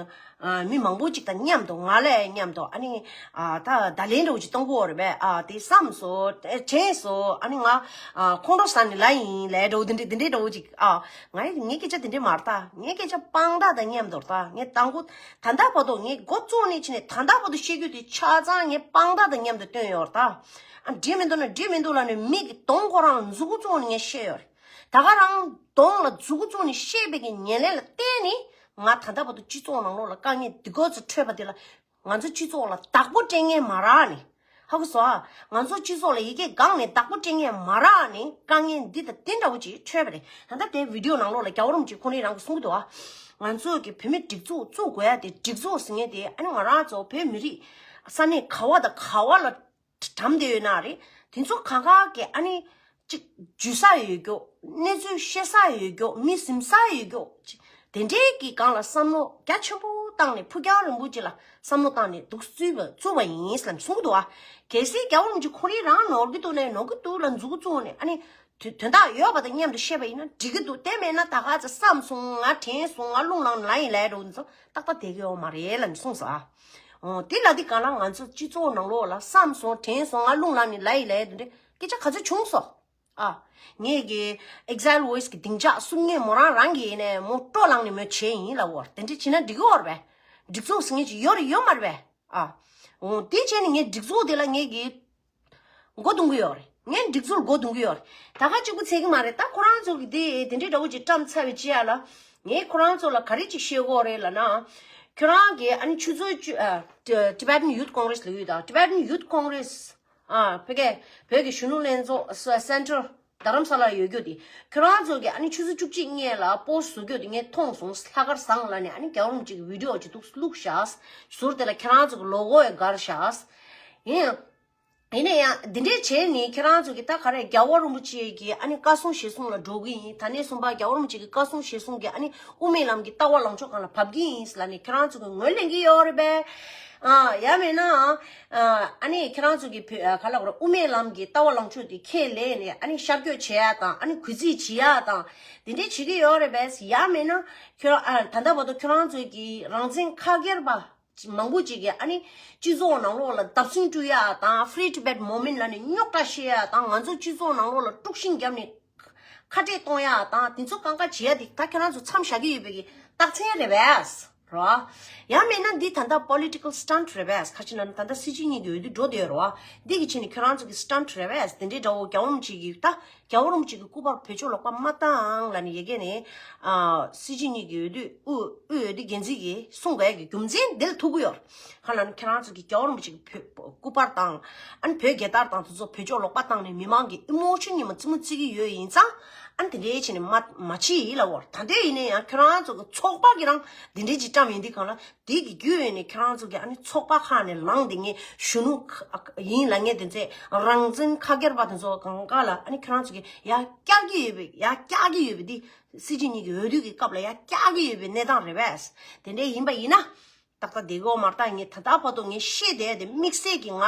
ཨ་མི་མང་པོ་ཅིག་དང་མཉམ་དུ། ང་ལ་མཉམ་དུ་ཨ་ནི་ཨ་ད་བརྡ་ལན་འདྲ་བོ་ཅིག་གཏོང་གི་ཡོད་རེད་པས། ཨ་དེ་བསམ་སོང་། དྲན་སོང་། ཨ་ནི་ང་ཨ་ཁོང་ཁྲོ་ཟ་ནས་ལབ་ཡིན་ལབ་འདྲ་བོ་དེ་འདྲ་དེ་འདྲའི་འདྲ་བོ་ཅིག་ཨ་ང་ངའི་སྐད་ཆ་དེ་འདྲ་མ་རེད་ད། ངའི་སྐད་ཆ་དཔང་རྟགས་དང་མཉམ་དུ་རེད་ད། ངས་དང་པོ་ད་ལྟ་བར་དུ། ངས་འགོ་བཙུགས་ནས་ཕྱིན་ནས་ད་ལྟ་བར་དུ་བཤད་རྒྱུ་དེ་ཆ་ཚང་ངས་དཔང་རྟགས་དང་མཉམ་དུ་བཏོན་ཡོད་རེད་ད། ཨ་འགྲིག་མི་འདུག་ན་འགྲིག་མི་འདུག་ལབ་ནས་མི་གི་གདོང་ཁོ་རང་མཛུ་གུ་བཙུགས་ནས་ངས་བཤད་ཡོད་རེད། ད་ག་རང་གདོང་ལ་མཛུ་གུ་བཙུགས་ནས་བཤད་པའི་གི་ཉེར་ལེན་ལ་བརྟེན་ནས། ང་ད་ལྟ་བར་དུ་སྤྱི་ཚོགས་ནང་ལོགས་ལ་དཀའ་ངལ་འདི་སྐོར་ཚོ་འཕྲད་པ་དེ་ལ། ང་ཚོ་སྤྱི་ཚོགས་ལ་བདག་པོ་སྤྲད་མཁན་མ་རག་ནས། ཧ་གོ་སོང་ཨ། ང་ཚོ་སྤྱི་ཚོགས་ལ་ཡ་གི་སྒང་ནས་བདག་པོ་སྤྲད་མཁན་མ་རག་ནས་དཀའ་ངལ་འདི་དང་དེ་འདྲ་བོ་ཅིག་འཕྲད་པ་རེད། ད་ལྟ་དེ་བི་ཌི་ཡོ་ནང་ལོགས་ལ་རྒྱལ་བ་རིན་པོ་ཆེ་ཁོང་རང་རང་གིས་གསུང་གི་འདུག་ཨ། ང་ཚོ་གི་བོད་མི་སྒྲིག་འཛུགས་བཙུགས་དགོས་ཡ་དེ། སྒྲིག་འཛུགས་ཟེར་མཁན་དེ་ཨ་ནི་ང་རང་ཚོ་བོད་མི་རིགས་ས་གནས་ག་བ་དང་ག་བ་ལ་གྲམ་བསྡད་ཡོད་ན་རེད། དེ་ཚོ་གང་ག་གི་ཨ་ནི་ཅིག་འཇུ་ས་ཡོད་རྒྱུ། གནས་ཚུལ་བཤད་ས་ཡོད་རྒྱུ། མི་ཟིན་ས་ཡོད་རྒྱུ། དེ་འདྲའི་གི་སྒང་ལ་བསམ་བློ་རྒྱ་ཆེན་པོ་བཏང་ནས། ཕུགས་རྒྱང་རིང་པོ་ཅིག་ལ་བསམ་བློ་བཏང་ནས་འདུག་བཙུགས་པ་བཙུགས་པ་ཡིན་ལབ་གསུང་གི་འདུག་ཨ། གལ་སྲིད་རྒྱལ་བ་རིན་པོ་ཆེ་ཁོང་རང་རང་ནོར་གི་འདུག་ན། ནོར་གི་འདུག་ལ་མཛུ་གུ་བཙུགས་ནས་ཨ་ནི་དོན་དོན་དག་ཡོད་པ་དང་མཉམ་དུ་བཤད་པ་ཡིན་ན་འགྲིག་གི་འདུག་དེ་མེད་ན་ད་ག་ཚོད་བསམ་སོང་། ང་དྲན་སོང་། ང་རླུང་ལངས་ལབ་ཡིན་ལབ་ཡ་འདྲ་བོ་འདི་ཚོ་ཏག་ཏག་བསྡད་ཀྱི་ཡོད་མ་རེད་ལབ་ནས་གསུངས་སོང་ཨ། འོ་དེ་ལ་དེ་ག་ལ་ང་ཚོ་སྤྱི་ཚོགས་ནང་ལོགས་ལ་བསམ་སོང་། དྲན་སོང་། ང་རླུང་ལངས་ནས་ལབ་ཡིན་ལབ་ཡ་འདི་འདྲ་སྐད་ཆ་ག་ཚོད་བྱུང་སོང་ཨ། ངས་ཀྱི་ཨེག་ཛའིལ་ཝོ་ཡིས་ཀྱི་སྡིངས་ཆ་སྲུང་མཁན་མོ་རང་རང་གི་ཡིན་ནས་མོ་སྤྲོ་ལངས་ནས་མོ་བྱས་ཡིན་ལབ་བོར། དེ་འདྲ་བྱས་ན་འགྲིག་གི་ཡོད་རེད་པས། སྒྲིག་འཛུགས་ཟེར་མཁན་ཅིག་ཡོད་རེད་ཡོད་མ་རེད་པས་ཨ། འོ་དེ་བྱས་ནས་ངས་སྒྲིག་འཛུགས་དེ་ལ་ངས་ཀྱི་མགོ་རྡུང་གི་ཡོད་རེད། ངས་སྒྲིག་འཛུགས་མགོ་རྡུང་གི་ཡོད་རེད། ད་ག་གཅིག་པུ་ཚད་ཀྱི་མ་རེད། ད་ཁོ་རང་ཚོ་གི་དེ་དེ་འདྲའི་འདྲ་བོ་ཅིག་བཀྲམ་ཚར་བའི་རྗེས་ལ་ངས་ཁོ་རང་ཚོ་ལ་ག་རེ་ཅིག་བཤད་དགོས་རེད་ལབ་ན། ཁྱོད་རང་གི་ཨ་ནི་ཆུ་ཚོད་བཅུ་ཨ་Tibetan Youth Congress ལབ་ཡོད་ད། Tibetan Youth Congress ཨ་བོད་ཀྱི་བོད་ཀྱི་གཞོན་ནུ་ལྷན་ཚོགས་Central རྡ་རམ་ས་ལར་ཡོད་རྒྱུ་དེ། ཁྱོད་རང་ཚོ་གི་ཨ་ནི་ཆུ་ཚོད་བཅུ་གཅིག་སྔོན་ལ་པོ་སི་ཊི་བཟོ་རྒྱུ་དེ་ངས་མཐོང་སོང་། ལྷག་དཀར་བཟང་ལབ་ནས་ཨ་ནི་རྒྱལ་བ་རིན་པོ་ཆེ་གི་བི་ཌི་ཡོ་ཅིག་འདུག་བླུགས་བཞག་ཟུར་དེ་ལ་ཁྱེད་རང་ཚོ་གི་ལོ་གོ་ཡང་སྒར་བཞག་ཡིན། ཡིན་ན་ཡང་འདི་འདྲས་བྱས་ནས་ཁྱེད་རང་ཚོ་གི་ད་ག་རེ་རྒྱལ་བ་རིན་པོ་ཆེ་གི་ཨ་ནི་བཀའ་གསུང་ཞལ་གསུང་ལ་འགྲོ་གི་ཡིན། ད་ནས་བཟུང་པ་རྒྱལ་བ་རིན་པོ་ཆེ་གི་བཀའ་གསུང་ཞལ་གསུང་གི་ཨ་ནི་དབུ་མའི་ལམ་གི་ལྟ་བ་ལངས་ཕྱོགས་སྒང་ལ་བབས་ཀྱི་ཡིན་ལབ་ནས་ཁྱེད་རང་ཚོ་གི་ངོས་ལེན་གྱི་ཡོད་རེད་པས། ཨ་ཡང་མིན་ན་ཨ་ནི་ཁྱེད་རང་ཚོ་གི་བོད་ཨ་ག་ལབ་དགོས་རེད། དབུ་མའི་ལམ་གི་ལྟ་བ་ལངས་ཕྱོགས་དེ་ཁས་ལེན་ནས་ཨ་ནི་ཤར་བསྐྱོད་བྱེད་ཡ་དང་། ཨ་ནི་གུས་བརྩི་བྱེད་ཡ་དང་དེ་འདྲས་བྱེད་ཀྱི་ཡོད་རེད་པས། ཡང་མིན་ན་ཁྱོད་ཨ་ད་ལྟ་བར་དུ་ཁྱོད་རང་ཚོ་གི་རང་བཙན་ཁ་སྒེར་པ་མང་པོ་ཅིག་གིས་ཨ་ནི་སྤྱི་ཚོགས་ནང་ལོགས་ལ་བརྡབ་གསིག་སྤྲོད་ཡ་དང་། Free Tibet Movement ལབ་ནས་རྙོག་དྲ་བཤད་ཡ་དང་། ང་ཚོ་སྤྱི་ཚོགས་ནང་ལོགས་ལ་དཀྲུག་ཤིང་བརྒྱབ་ནས་ཁ་བྲལ་གཏོང་ཡ་དང་། དེ་ཚོ་གང་ག་བྱེད་ཡ་དེ་ད་ཁྱེད་རང་ཚོ་མཚམས་བཞག་གི་ཡོད་པའི་གི་རྟགས་མཚན་རེད་པས། རོ། ཡང་མིན་ན་འདི་ད་ལྟ་political stunt རེད་པས། ག་ཅི་ལབ་ན་ད་ལྟ་སྲིད་སྤྱི་གཉིས་ཀྱི་འོས་བསྡུ་འགྲོ་བསྡད་ཡོད་རེད་བ། འདི་གི་ཆེད་ནས་ཁྱོད་རང་ཚོ་གི་stunt རེད་པས། དེ་འདྲའི་འདྲ་བོ་རྒྱལ་བ་རིན་པོ་ཆེ་གི་ད་རྒྱལ་བ་རིན་པོ་ཆེ་གི་སྐུ་པར་བེད་སྤྱོད་ལོག་པ་མ་བཏང་ལབ་ནས་ཡ་གི་ནས་ཨ་སྲིད་སྤྱི་གཉིས་ཀྱི་འོས་བསྡུ་དབུ་དབུས་འོས་བསྡུ་འགན་འཛིན་གྱིས་གསུང་དགོས་ཀྱི་རྒྱུ་མཚན་འདི་ལ་ཐུག་གི་ཡོད་རེད། ག་ལབ་ན་ཁྱེད་རང་ཚོ་གི་རྒྱལ་བ་རིན་པོ་ཆེ་གི་བོད་སྐུ་པར་དང་ཨ་ནི་བོད་རྒྱལ་དར་དང་དེ་ཚོ་བེད་སྤྱོད་ལོག་པ་བཏང་ནས་མི་མང་གི་ཨི་མོ་ཤན་ཉི་མ་རྩེད་མོ་རྩེ་གི་ཡོད་ཡིན་ཙང་། ཨ་ནི་དེ་འདྲའི་ཆེད་ནས་མ་མ་བྱེད་ཡིན་ལབ་པ་རེད། ད་ལྟའི་ཡིན་ན་ཡང་ཁྱོད་རང་ཚོ་གི་ཚོགས་པ་གི་རང་དེ་འདྲའི་ཅིག་བཀྲམ་ཡིན་དུས་སྒང་ལ། དེ་གི་རྒྱུ་ཡོད་ནས་ཁྱེད་རང་ཚོ་གི་ཨ་ནི་ཚོགས་པ་ཁག་ནས་ལངས་བསྡད་མཁན་གཞོན་ནུ་ཁ་ཡིན་ལབ་མཁན་དེ་ཚོས་རང་བཙན་ཁ་སྒེར་པ་དེ་ཚོ་གང་ག་ལ་ཨ་ནི་ཁྱེད་རང་ཚོ་གི་ཡར་བཀྱག་གི་ཡོད་པའི་ཡར་བཀྱག་གི་ཡོད་པའི་དེ་སྲིད་སྤྱི་གཉིས་ཀྱི་འོས་བསྡུ་གི་སྐབས་ལ་ཡར་བཀྱག་གི་ཡོད་པའི་གནས་སྟངས་རེད་པས། དེ་འདྲ་ཡིན་པ་ཡིན་ན། ཏག་ཏག་བསྡད་ཀྱི་ཡོད་མ་རེད། ད་ངས་ད་ལྟ་བར་དུ་ངས་བཤད་བསྡད་དེ་དམིགས་བསལ་གྱི་ང་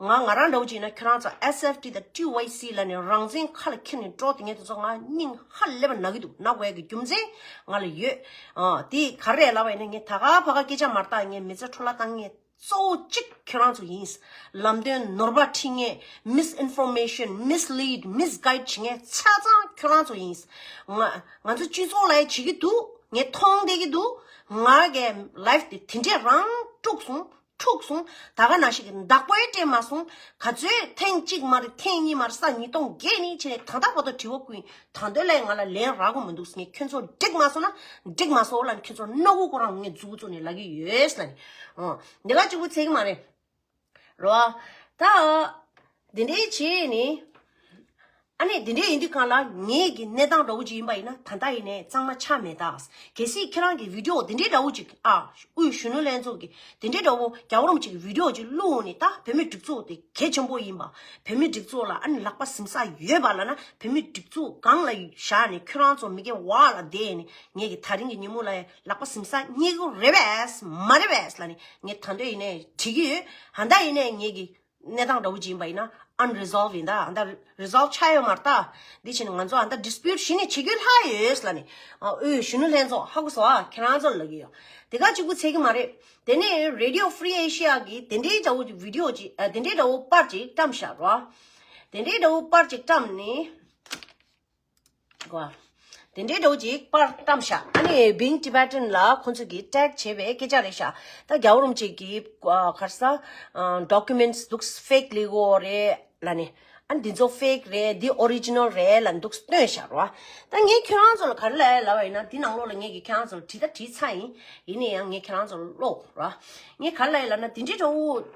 ང་ང་རང་འདྲ་བོ་ཅིག་ཡིན་ན་ཁྱོད་རང་ཚོ་ཨེས་ཨེཕ་ཊི་དང་ཊི་ཝའི་སི་ལབ་ནས་རང་བཙན་ཁ་ལ་འཁྱེར་ནས་འགྲོ་དེ་ངས་དེ་ཚོ་ང་སྙིང་ཧ་ལས་པ་ན་གི་འདུག་ན་དགོས་ཀྱི་རྒྱུ་མཚན་ང་ལ་ཡོད། ཨ་དེ་ག་རེ་ལབ་པ་ཡིན་ན། ངས་ད་ག་ཕ་ག་སྐད་ཆ་མ་རེད། ད་ངས་མི་ཚེ་འཕྲོ་བརླག་བཏང་མཁན་གཙོ་བོ་གཅིག་ཁྱོད་རང་ཚོ་ཡིན། ལམ་སྟོན་ནོར་བ་ཁྲིད་མཁན། Misinformation, Mislead, Misguide བྱེད་མཁན་ཆ་ཚང་ཁྱོད་རང་ཚོ་ཡིན། ང་ང་ཚོ་སྤྱི་ཚོགས་ལ་ཡང་བྱེད་ཀྱི་འདུག་ངས་མཐོང་བསྡད་ཀྱི་འདུག་ང་གི་ལའིཕ་དེ་དེ་འདྲས་རང་དཀྲུགས་སོང་། འཁྲུགས་སོང་། ད་ག་ནང་བཞིན་གྱི་བདག་པོའི་སྤྲད་མ་སོང་། ག་ཚོད་ཐེངས་གཅིག་མ་རེད། ཐེངས་གཉིས་མ་རེད། ས་ཉིས་སྟོང་བརྒྱད་ནས་བྱས་ནས་ད་ལྟ་བར་དུ་དྲི་བ་བསྐུལ་ཡིན། ད་འདོད་ལས་ང་ལ་ལན་རག་གི་མི་འདུག་ངས་ཁྱོད་ཚོ་འགྲིག་མ་སོང་ན་འགྲིག་མ་སོང་ལབ་ནས། ཁྱོད་ཚོ་སྣ་ཁུག་ཁོ་རང་ངས་མཛུབ་གུ་བཙུགས་ནས་ལབ་ཀྱི་ཡོད་ལབ་ནས། འོ། འདི་ག་གཅིག་པུ་ཚད་ཀྱི་མ་རེད། རོ། ད། འདི་འདྲའི་བྱས་ནི། ཨ་ནི་འདི་འདྲའི་ཡིན་དུས་གང་ལ་ངེད་ཀྱི་གནས་སྟངས་འདྲ་བོ་ཅིག་ཡིན་པ་ཡིན་ན། ད་ལྟ་ཡིན་ནའི་གཙང་མ་ཆགས་མེད་ད། གལ་སྲིད་ཁྱེད་རང་གི་བི་ཌིའོ་འདི་འདྲའི་འདྲ་བོ་ཅིག་ཨ། དབུས་གཞོན་ནུ་ལྷན་ཚོགས་ཀྱི་འདི་འདྲའི་འདྲ་བོ་རྒྱལ་བ་རིན་པོ་ཆེ་གི་བི་ཌིའོ་ཅིག་བླུགས་ནས། ད་བོད་མིའི་སྒྲིག་འཛུགས་དེ་གལ་ཆེན་པོ་ཡིན་པ། བོད་མིའི་སྒྲིག་འཛུགས་ལ་ཨ་ནི་ལག་པ་ཟིན་ས་ཡོད་པ་ལབ་ན། བོད་མིའི་སྒྲིག་འཛུགས་སྒང་ལ་བཞག་ནས་ཁྱོད་རང་ཚོ་མི་སྒེར་འོག་ལ་བསྡད་ནས། ངེད་ཀྱི་ད་རིང་གི་ཉིན་མོ་ལ་ལག་པ་ཟིན་ས་རྙེད་གི་རེད་པས་མ་རེད་པས་ལབ་ནས། ངས་ད་འདོད་ཡིན་ནའི་དྲི་གི་ཡོད། ད་ལྟ་ཡིན་ནའི་ངེད་ཀྱི་གནས་སྟངས་འདྲ་བོ་ཅིག་ཡིན་པ་ཡིན་ན་unresolved་ཡིན་ད། ཨ་ད་resolve་ཆགས་ཡོད་མ་རེད་ད། འདི་བྱས་ནས་ང་ཚོ་ཨ་ད་dispute་གཞི་ནས་བྱེད་རྒྱུ་ལྷག་ཡོད་ལབ་ནས། ཨ་དབུས་གཞོན་ནུ་ལྷན་ཚོགས་ཧ་གོ་སོང་ཨ། ཁྱེད་རང་ཚོ་ལབ་ཀྱི་ཡོད། དེ་ག་གཅིག་པུ་ཚད་ཀྱི་མ་རེད། དེ་ནས་Radio Free Asia་གིས་དེ་འདྲའི་འདྲ་བོ་ཅིག་བི་ཌིའོ་ཅིག་ཨ་དེ་འདྲའི་འདྲ་བོ་པར་ཅིག་བཀྲམ་བཞག་རོ། དེ་འདྲའི་འདྲ་བོ་པར་ཅིག་བཀྲམ་ནས། གོ། དེ་འདྲའི་འདྲ་བོ་ཅིག་པར་བཀྲམ་ཤག་ཨ་ནི་Being Tibetan་ལ་ཁོང་ཚོ་གིས་tag་བྱས་པའི་སྐད་ཆ་རེད་ཤག་ད་རྒྱལ་བ་རིན་པོ་ཆེ་གི་ཨ་ག་རེ་ཟ། ཨ་documents་འདུག་fake་ལས་གོ་རེད་ལབ་ནས། ཨ་ནི་འདི་ཚོ་fake་རེད། འདི་original་རེད་ལབ་འདུག་སྟོན་ཤག་རོ། ད་ངས་ཁྱེད་རང་ཚོ་ལ་ག་རེ་ལབ་ཡ་ལབ་པ་ཡིན་ན། འདི་ནང་ལོགས་ལ་ངས་ཀྱིས་ཁྱེད་རང་ཚོ་ལ་བྲིས་ད་བྲིས་ཚར་ཡིན། ཡིན་ན་ཡང་ངས་ཁྱེད་རང་ཚོ་ལ་ཀློག་རོ། ངས་ག་རེ་ལབ་ཡ་ལབ་ན། འདི་འདྲའི་འདྲ་བོ།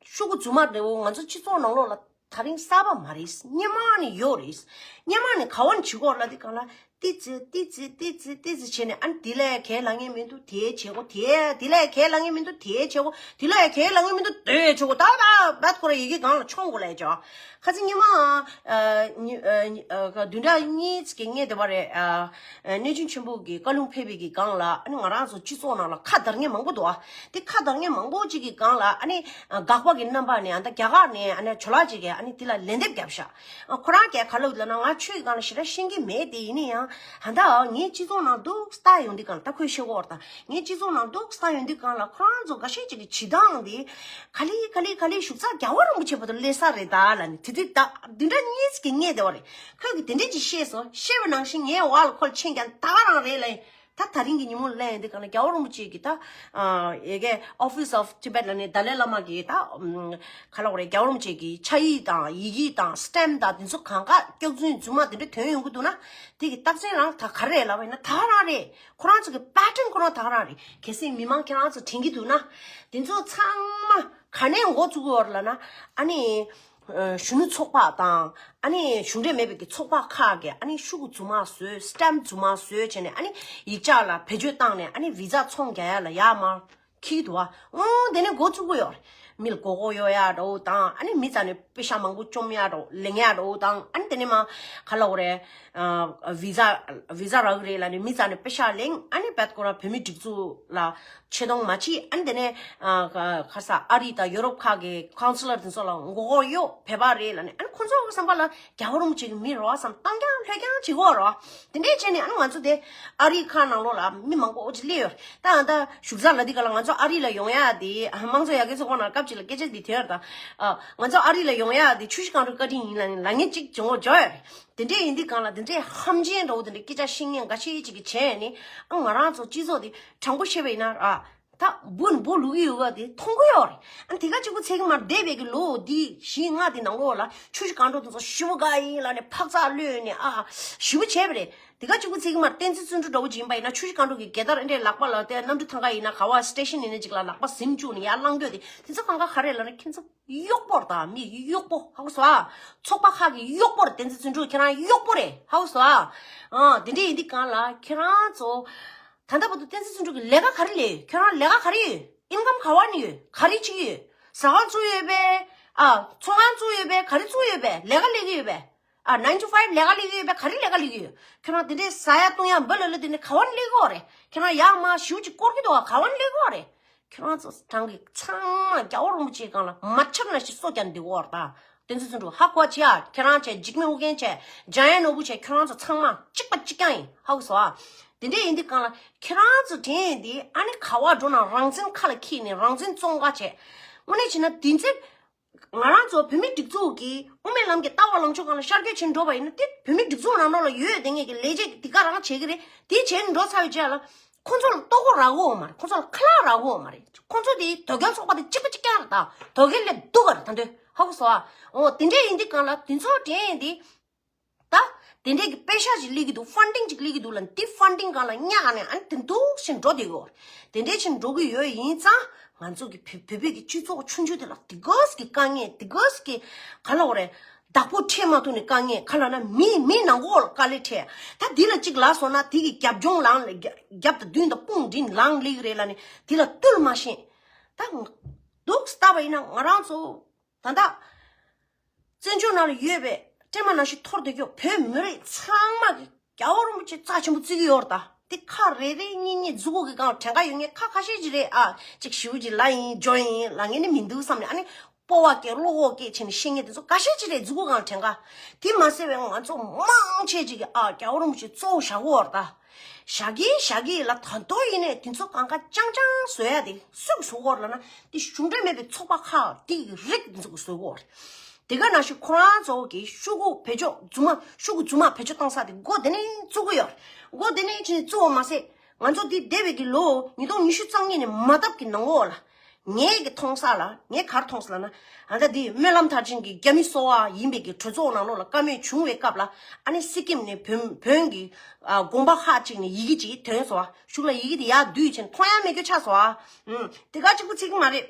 ཤོག་གུ་རྫུན་མ་འདྲ་བོ་ང་ཚོ་སྤྱི་ཚོགས་ནང་ལོགས་ལ་ད་རིང་གསར་པ་མ་རེད། སྔོན་མ་ནས་ཡོད་རེད། སྔོན་མ་ནས་ག་བ་ནས་བྱེད་ཀྱི་ཡོད་ལབ་དུས་སྒང་ལ། ཏི་ཙི་ཏི་ཙི་ཏི་ཙི་ཏི་ཙི་བྱས་ནས། ཨ་ནི་དེ་ལས་གས་ལབ་མཁན་མི་འདུག་དེ་བྱེད་དགོས། དེ་དེ་ལས་གས་ལབ་མཁན་མི་འདུག་དེ་བྱེད་དགོས། དེ་ལས་གས་ལབ་མཁན་མི་འདུག་དེ་བྱེད་དགོས། ད་ད་བད་ཁོ་ར་ཡི་གེ་སྒང་ལ་མཆོང་དགོས་ལབ་ཅོ། ཁ་ཚིག་སྔོན་མ་ཨ་ཉི་ཨ་ཉི་ཨ་བདུན་ཕྲག་གཉིས་ཀྱི་སྔོན་དེ་བ་རེད། ཨ་གནས་ཆུང་ཆེན་པོ་གི་བཀའ་ལུང་ཕེབས་པའི་གི་སྒང་ལ། ཨ་ནི་ང་རང་ཚོ་སྤྱི་ཚོགས་ནང་ལ་ཁ་བརྡར་མཁན་མང་པོ་འདུག་ཨ་དེ་ཁ་བརྡར་མཁན་མང་པོ་ཅིག་གི་སྒང་ལ། ཨ་ནི་དགག་པ་གི་རྣམ་པ་ནས་ཨ་ད་རྒྱ་གར་ནས་ཨ་ནི་ཇོ་ལགས་ཅིག་གིས་ཨ་ནི་དེ་ལ་ལན་འདེབས་བརྒྱབ་ཤག་ཨ་ཁོ་རང་གིས་ག་ལབ་ལབ་ན། ང་ཆོས་ཀྱི་སྒང་ལ་ཞེ་དྲག་ཤེས་ཀྱི་མེད། དེ་ཡིན་ན་ཡང་ད་ལྟ་ངའི་སྤྱི་ཚོགས་ནང་འདུག་ལྟ་ཡོང་དུས་སྒང་ལ། ད་ཁོས་བཤད་ཀྱི་ཡོད་རེད་ད། ངའི་སྤྱི་ཚོགས་ནང་འདུག་ལྟ་ཡོང་དུས་སྒང་ལ། ཁོ་རང་ཚོ་འགའ་ཤས་ཅིག་གི་བྱེད་སྟངས་དེ་ག་ལེ་ག་ལེ་ག་ལེ་བཞུགས་ས་རྒྱལ་བ་རིན་པོ་ཆེ་བར་དུ་སླེབས་ས་རེད་ད་ལབ་ནས། དེ་དུས་ད་བདུན་ཕྲག་གཉིས་ཀྱི་སྔོན་དེ་བ་རེད། ཁོས་གིས་དེ་འདྲས་ཅིག་བཤད་སོང་། བཤད་པ་ནང་བཞིན་ངའི་འོག་ལ་ཁོ་ལ་མཆན་རྒྱག་ད་ག་རང་རེད་ལབ། ད་ད་རིང་གི་ཉིན་མོ་ལ་ཡིན་དུས་སྒང་ལ་རྒྱལ་བ་རིན་པོ་ཆེ་གིས་ད་ཨ་ཡ་གི་Office of Tibet་ལབ་ནས་ཏཱ་ལའི་བླ་མ་གི་ད་ཨམ་ག་ལབ་དགོས་རེད། རྒྱལ་བ་རིན་པོ་ཆེ་གི་ཕྱག་ཡིག་དང་ཡི་གེ་དང་stamp་དང་དེ་ཚོ་གང་ག་སྐྱག་རྫུན་རྫུན་མ་དེ་འདྲ་ཐོན་ཡོང་གི་འདུག་ན། དེ་གི་རྟགས་མཚན་རང་ད་ག་རེ་རེད་ལབ་པ་ཡིན་ན། ད་ག་རང་རེད། ཁོ་རང་ཚོ་གི་pattern་ཁོ་རང་ད་ག་རང་རེད། གལ་སྲིད་མི་མང་ཁྱེད་རང་ཚོ་དྲན་གྱི་འདུག་ན། དེ་ཚོ་ཚང་མ་ག་ནས་འགོ་བཙུགས་ཀྱི་ཡོད་རེད་ལབ་ན། ཨ་ནི། ཨ་གཞོན་ནུ་ཚོགས་པ་དང་། ཨ་ནི་གཞུང་འབྲེལ་མེད་པའི་གི་ཚོགས་པ་ཁག་གིས་ཨ་ནི་ཤོག་གུ་རྫུན་མ་བཟོས། stamp་རྫུན་མ་བཟོས་བྱས་ནས། ཨ་ནི་ཡིག་ཆ་ལ་བེད་སྤྱོད་བཏང་ནས། ཨ་ནི་visa་ཚོང་རྒྱག་ཡ་ལ་ཡར་མར་འཁྱེར་གྱི་འདུག་བ། ཨོ་དེ་ནས་འགོ་བཙུགས་ཀྱི་ཡོད་རེད། མི་ལ་མགོ་སྐོར་གཡོག་ཡ་འདྲ་བོ་དང་། ཨ་ནི་མི་རྩ་ནས་པེ་ཤག་མང་པོ་བཅོམ་ཡ་འདྲ་བོ། ལེན་ཡ་འདྲ་བོ་དང་། ཨ་ནི་དེ་ནས་མར་ག་ལབ་དགོས་རེད། ཨ་visa visa་རག་གི་རེད་ལབ་ནས་མི་རྩ་ནས་པེ་ཤག་ལེན། ཨ་ནི་བད་ཁོ་རང་བོད་མིའི་སྒྲིག་འཛུགས་ལ་ཆེ་མཐོང་མ་བྱེད། ཨ་ནི་དེ་ནས་ཨ་ག་ག་རེ་ཟ། ཨ་རི་དང་ཡོ་རོབ་ཁག་གི་counselor་དེ་ཚོ་ལ་མགོ་སྐོར་གཡོག་བོད་པ་རེད་ལབ་ནས། ཨ་ནི་ཁོ་ཚོ་གི་བསམ་པ་ལ་རྒྱལ་བ་རིན་པོ་ཆེ་གི་མི་རེད་བསམ་བཏང་རྐྱང་ལྷོད་རྐྱང་བྱེད་ཀྱི་ཡོད་རེད། དེ་འདྲས་བྱས་ནས་ཨ་ནི་ང་ཚོ་དེ་ཨ་རི་ཁག་ནང་ལོགས་ལ་མི་མང་པོ་ཅིག་སླེབས་ཡོད་རེད། ད་ཨ་ད་བཞུགས་ས་ལབ་དུས་སྒང་ལ་ང་ཚོ་ཨ་རི་ལ་ཡོང་ཡ་དེ། ཨ་དམངས་གཙོ་ཡར་རྒྱས་ཚོགས་པ་ནང་སྐབས་ཅིག་ལ་སྐད་ཆ་འདི་ཐོན་ཡོད་རེད་ད། ཨ་ང་ཚོ་ཨ་རི་ལ་ཡོང་ཡ་དེ་ཆུ་བཞི་སྒང་དྲུག་བཀའ་དྲིན་ཡིན་ལབ་ནས་ལབ་མཁན་ཅིག་བྱུང་བ་བྱུང་ཡོད་རེད། དེ་འདྲས་ཡིན་དུས་སྒང་ལ་དེ་འདྲས་ཧམ་ཆེན་འདྲ་བོ་དེ་འདྲས་སྐད་ཆ་བཤད་མཁན་འགའ་ཤས་ཅིག་གིས་བྱས་ནས། ཨ་ང་རང་ཚོ་སྤྱི་ཚོགས་དེ་དྲང་པོ་བཤད་པ་ཡིན་ན་ར། ད་འབུ་ནི་འབུ་ལུག་གི་ཡོད་ག་དེ་མཐོང་གི་ཡོད་རེད། ཨ་དེ་ག་གཅིག་པུ་ཚད་ཀྱི་མ་རེད། འདས་པའི་གི་ལོ་འདི་བཞི་ལྔ་དེ་ནང་ལོགས་ལ་ཆུ་བཞི་སྒང་དྲུག་དེ་ཚོ་ཞེ་པོ་དགའ་ཡིན་ལབ་ནས་འཕག་འཚག་གློད་ནས་ཨ་ཞེ་པོ་བྱས་པ་རེད། དེ་ག་གཅིག་པུ་ཚད་ཀྱི་མ་རེད། བསྟན་འཛིན་བརྩོན་འགྲུས་འདྲ་བོ་ཅིག་ཡིན་པ་ཡིན་ན། ཆུ་བཞི་སྒང་དྲུག་གི་རྒྱལ་དར་ཨེ་འདྲས་ལག་པ་ལ་དེ་གནམ་གྲུ་ཐང་ག་ཡིན་ན་ག་བ་སི་ཊེ་ཤན་ཡིན་ན་ཅིག་ལ་ལག་པ་ཟིན་བཅུག་ནས་ཡར་བསླངས་འདོད་དེ། དེ་ཚོ་གང་ག་ག་རེ་ལབ་ན་ཁྱེད་ཚོ་གཡོག་པོ་རེད་ད། མི་གཡོག་པོ། ཧ་གོ་སོང་ཨ། ཚོགས་པ་ཁག་གི་གཡོག་པོ་རེད། བསྟན་འཛིན་བརྩོན་འགྲུས་ཁྱེད་རང་གཡོག་པོ་རེད། ཧ་གོ་སོང་ཨ། ཨ་དེ་འདྲས་ཡིན་དུས་སྒང་ལ་ཁྱེད་རང་ཚོ་ད་ལྟ་བར་དུ་བསྟན་འཛིན་བརྩོན་འགྲུས་ཀྱི་ལས་ཀ་ག་རེ་ལས་ཡོད། ཁྱེད་རང་ལས་ཀ་ག་རེ་ཡོད། ཨིན་ཀམ་ག་བ་ནས་ཡོད། ག་རེ་བྱེད་ཀྱི་ཡོད། ཟ་ཁང་བཙུགས་ཡོད་པས། ཨ་ཚོང་ཁང་བཙུགས་ཡོད་པས། ག་རེ་བཙུགས་ཡོད་པས། ལས་ཀ་ལས་ཀྱི་ཡོད་པས། ཨ་nine to five་ལས་ཀ་ལས་ཀྱི་ཡོད་པས། ག་རེ་ལས་ཀ་ལས་ཀྱི་ཡོད། ཁྱེད་རང་དེ་འདྲས་ཟ་ཡ་བཏུང་ཡ་འབུ་ལ་ལ་དེ་འདྲས་ག་བ་ནས་ལས་ཀྱི་ཡོད་རེད། ཁྱེད་རང་ཡར་མར་ཞེ་པོ་ཅིག་སྐོར་གྱི་འདུག་ག་ག་བ་ནས་ལས་ཀྱི་ཡོད་རེད། ཁྱེད་རང་ཚོ་རང་གི་ཚང་མ་རྒྱལ་བ་རིན་པོ་ཆེའི་སྒང་ལ་མ་ཆབ་ན་ཞིག་སོ་བརྒྱབ་འདུག་ག་ད་བསྟན་འཛིན་བརྩོན་འགྲུས་ཧ་གོ་བྱེད་ཨ། ཁྱེད་རང་བྱས། འཇིགས་མེད་ཨོ་རྒྱན་བྱས། འཇམ་དབྱངས་ནོར་བུ་བྱས། ཁྱེད་རང་ཚོ་ཚང་མ་གཅིག་པ་གཅིག་རྐྱང་ཡིན། ཧ་གོ་སོང་ཨ། དེ་འདྲས་ཡིན་དུས་སྒང་ལ་ཁྱེད་རང་ཚོ་དྲན་ཡས་དེ་ཨ་ནི་ག་བ་འགྲོ་ན་རང་བཙན་ཁ་ལ་འཁྱེར་ནས་རང་བཙན་བཙོང་ག་བྱས། དངོས་གནས་བྱས་ན་དེ་ཚེ་ང་རང་ཚོ་བོད་མིའི་སྒྲིག་འཛུགས་ཀྱི་དབུ་མའི་ལམ་གྱི་ལྟ་བ་ལངས་ཕྱོགས་སྒང་ལ་ཤར་བསྐྱོད་བྱེད་འགྲོ་བ་ཡིན་ན། དེ་བོད་མིའི་སྒྲིག་འཛུགས་ནང་ལོགས་ལ་ཡོད་བསྡད་མཁན་གྱི་ལས་བྱེད་འདི་ག་རང་བྱེད་ཀྱི་རེད། དེ་བྱས་ནས་འགྲོ་ཚར་བའི་རྗེས་ལ། ཁོང་ཚོ་ལ་ལྟོ་གོས་རག་གོ་མ་རེད། ཁོང་ཚོ་ལ་ཁ་ལག་རག་གོ་མ་རེད། ཁོང་ཚོ་དེ་དོལ་རྒྱལ་ཚོགས་པ་དེ་གཅིག་པ་གཅིག་རྐྱང་རེད། ད་དོལ་རྒྱལ་ལས་སྡུག་ག་རེད། ད་འདོད་ཧ་གོ་སོང་ཨ། འོ་དེ་འདྲས་ཡིན་དུས་གང་ལ་དེ་ཚོ་དྲན་ཡིན་དེ། ད་དེ་འདྲས་ཀྱི་པེ་ཤ་ཅིག་སླེབས་ཀྱི་འདུག་ཕན་ཌིང་ཅིག་སླེབས་ཀྱི་འདུག་ལ། འདི་ཕན་ཌིང་སྒང་ལ་གཉའ་ག་ནས་ཨ་ནི་དེ་འདུག་བཞིན་འགྲོ་བསྡད་ཡོད། དེ་འདྲས་བཞིན་འགྲོ་གི་ཡོད་ཡིན་ཙང་ང་ཚོ་གི་བོད་བོད་བོད་ཀྱི་སྤྱི་ཚོགས་ཆུང་ཆུང་དེ་ལ་དེ་གོས་ཀྱི་དཀའ་ངལ། དེ་གོས་ཀྱི་ག་ལ་འོ་རེད། བདག་པོ་འཕྲད་མ་ཐུབ་ནས་དཀའ་ངལ། ག་ལ་ན་མི་མི་ནང་འོག་ལ་དཀའ་ལས་འཕྲད། ད་འདི་ལ་གཅིག་ལབ་སོང་ན་དེ་གི་རྒྱབ་ལྗོངས་ལངས་ལ་རྒྱབ་རྒྱབ་དང་མདུན་དང་དཔུང་འགྲིམ་ལངས་ལེགས་རེད་ལ་ནི་དེ་ལ་བཏུལ་མ་ཤེས། ད་འདུག་ལྟ་བ་ཡིན་ན་ང་རང་ཚོ་ད་ལྟ་བཙན་བྱོལ་ནང་ལ་ཡོད་པའི་སྲན་མ་ནང་བཞིན་འཐོར་བསྡད་ཀྱོག་བོད་མི་རིགས་ཚང་མ་གི་རྒྱལ་བ་རིན་པོ་ཆེ་རྩ་ཆེན་པོ་བརྩི་གི་ཡོད་རེད། ད་དེ་ཁ་རེ་རེ་གཉིས་གཉིས་མཛུ་གུ་གི་སྒང་གྲངས་ཀ་ཡོད་ངེས་ཁ་ཁ་ཤས་ཅིག་རེད། ཨ་ཅིག་ཞིབ་ཅིག་ལ་ཡིན་འཇོ་ཡིན་ལ་ངས་ནི་མི་འདུག་བསམ་ནས་ཨ་ནི་སྤོ་བ་སྐྱེ་བློ་ཁོག་སྐྱེ་བྱས་ནས་བཤད་ངེས་དེ་ཚོ་ཁ་ཤས་ཅིག་རེད། མཛུ་གུ་སྒང་གྲངས་ཀ་དེ་མ་ཟད་པའི་ང་ཚོ་མང་ཆེ་ཅིག་གི་ཨ་རྒྱལ་བ་རིན་པོ་ཆེ་གཙོ་བོ་བཞག་གི་ཡོད་རེད། ད་བཞག་གི་བཞག་གི་ལ་ད་དོ་ཡིན་ནས་དེ་ཚོ་གང་ག་ཅང་ཅང་བཟོ་ཡ་དེ་སུས་བཟོ་གོ་ར་ལ་ན་དེ་གཞུང་འབྲེལ་མེད་པའི་ཚོགས་པ་ཁག་དེ་ཡི་རིགས་དེ་ཚོ་གི་བཟོ་གོ་ར། དེ་ག་ནང་བཞིན་ཁོ་རང་ཚོ་གི་ཤོག་གུ་བེད་སྤྱོད་རྫུན་མ་ཤོག་གུ་རྫུན་མ་བེད་སྤྱོད་བཏང་ས་དེ་སྒོ་དེ་ནས་བཙུགས་གི་ཡོད་རེད། སྒོ་དེ་ནས་ཕྱིན་བཙུགས་པ་མ་ཟད་ང་ཚོ་འདི་འདས་པའི་གི་ལོ་ཉིས་སྟོང་ཉི་ཤུ་རྩ་གཉིས་ནས་མ་བཏབ་གི་ནང་འོག་ལ། ངས་གི་མཐོང་ས་ལ་ངས་གར་མཐོང་ས་ལ་ན། ཨ་ད་འདི་སྨོན་ལམ་མཐར་ཕྱིན་གྱི་རྒྱ་མི་གསོ་བ་ཡིན་པའི་གི་གྲོས་ཚོགས་ནང་ལོགས་ལ་བཀའ་མོལ་བྱུང་བའི་སྐབས་ལ་ཨ་ནི་སི་ཀིམ་ནས་བོན་བོན་གྱི་ཨ་དགོན་པ་ཁག་ཅིག་ནས་ཡི་གེ་ཅིག་ཐོན་སོང་བ། གཞུག་ལ་ཡི་གེ་དེ་ཡར་བསྡུས་ཕྱིན་མཐོང་ཡ་མེད་རྒྱུ་ཆགས་སོང་བ། ཨུམ་དེ་ག་གཅིག་པུ་ཚིག་གི་མ་རེད།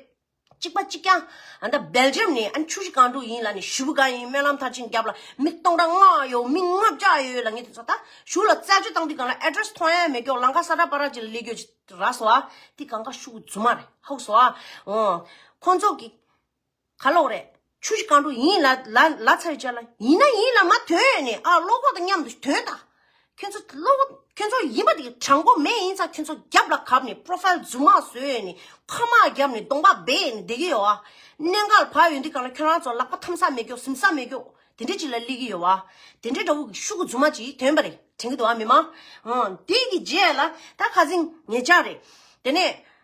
གཅིག་པ་གཅིག་རྐྱང་། ཨ་ད་སྦེལ་ཇམ་ནས་ཨ་ནི་ཆུ་བཞི་སྒང་དྲུག་ཡིན་ལ་ནི་ཞུ་བུ་ག་ཡིན་སྨོན་ལམ་མཐར་ཕྱིན་རྒྱབ་ལ་མི་སྟོང་ཕྲག་ལྔ་ཡོད་མི་ལྔ་བརྒྱ་ཡོད་ལ་ངས་དེ་ཚོ་ད་གཞུག་ལ་རྩད་གཅོད་བཏང་དུས་གང་ལ་ཨེ་ཌི་རེ་སི་མཐོང་ཡ་མེད་རྒྱུ་ལང་ཀ་ས་ཏྲ་པ་ར་ཅིག་ལ་སླེབས་རྒྱུ་ཅིག་རག་སོང་ཨ། དེ་གང་ག་ཤུགས་རྫུན་མ་རེད་ཧ་གོ་སོང་ཨ། འོ། ཁོང་ཚོ་གི་ག་ལོག་རེད། ཆུ་བཞི་སྒང་དྲུག་ཡིན་ལ་ལ་ལ་ཚར་བྱ་ལ་ཡིན་ན་ཡིན་ལ་མ་ཐོན་ནས་ཨ་བློ་ཁོག་དང་མཉམ་དུ་ཐོན་ད། ཁྱོད་ཚོ་བློ་ཁོག་ཁྱོད་ཚོ་ཡིན་པ་དེ་དྲང་པོ་མེད་ཡིན་ཙང་ཁྱོད་ཚོ་རྒྱབ་ལ་གབ་ནས་པོ་རོ་ཕའིལ་རྫུན་མ་བཟོས་ནས་ཁ་མ་རྒྱབ་ནས་གདོང་པ་སྦས་ནས་བསྡད་ཀྱི་ཡོད་ཨ། གནད་འགག་ལ་བབ་ཡོང་དུས་གང་ལ་ཁྱོད་རང་ཚོ་ལག་པ་འཐམ་ས་མེད་རྒྱུ་ཟིན་ས་མེད་རྒྱུ། དེ་འདྲ་ཅིག་ལ་སླེབས་ཀྱི་ཡོད་བ། དེ་འདྲའི་འདྲ་བོ་གི་ཤུ་གུ་རྫུན་མ་ཅིག་ཐོན་པ་རེད་དྲན་གྱི་འདུག་བ་མི་མང་། ཨང་། དེ་གི་རྗེས་ལ་ད་ཁ་སང་ཉེ་ཆར་རེད། དེ་ནས་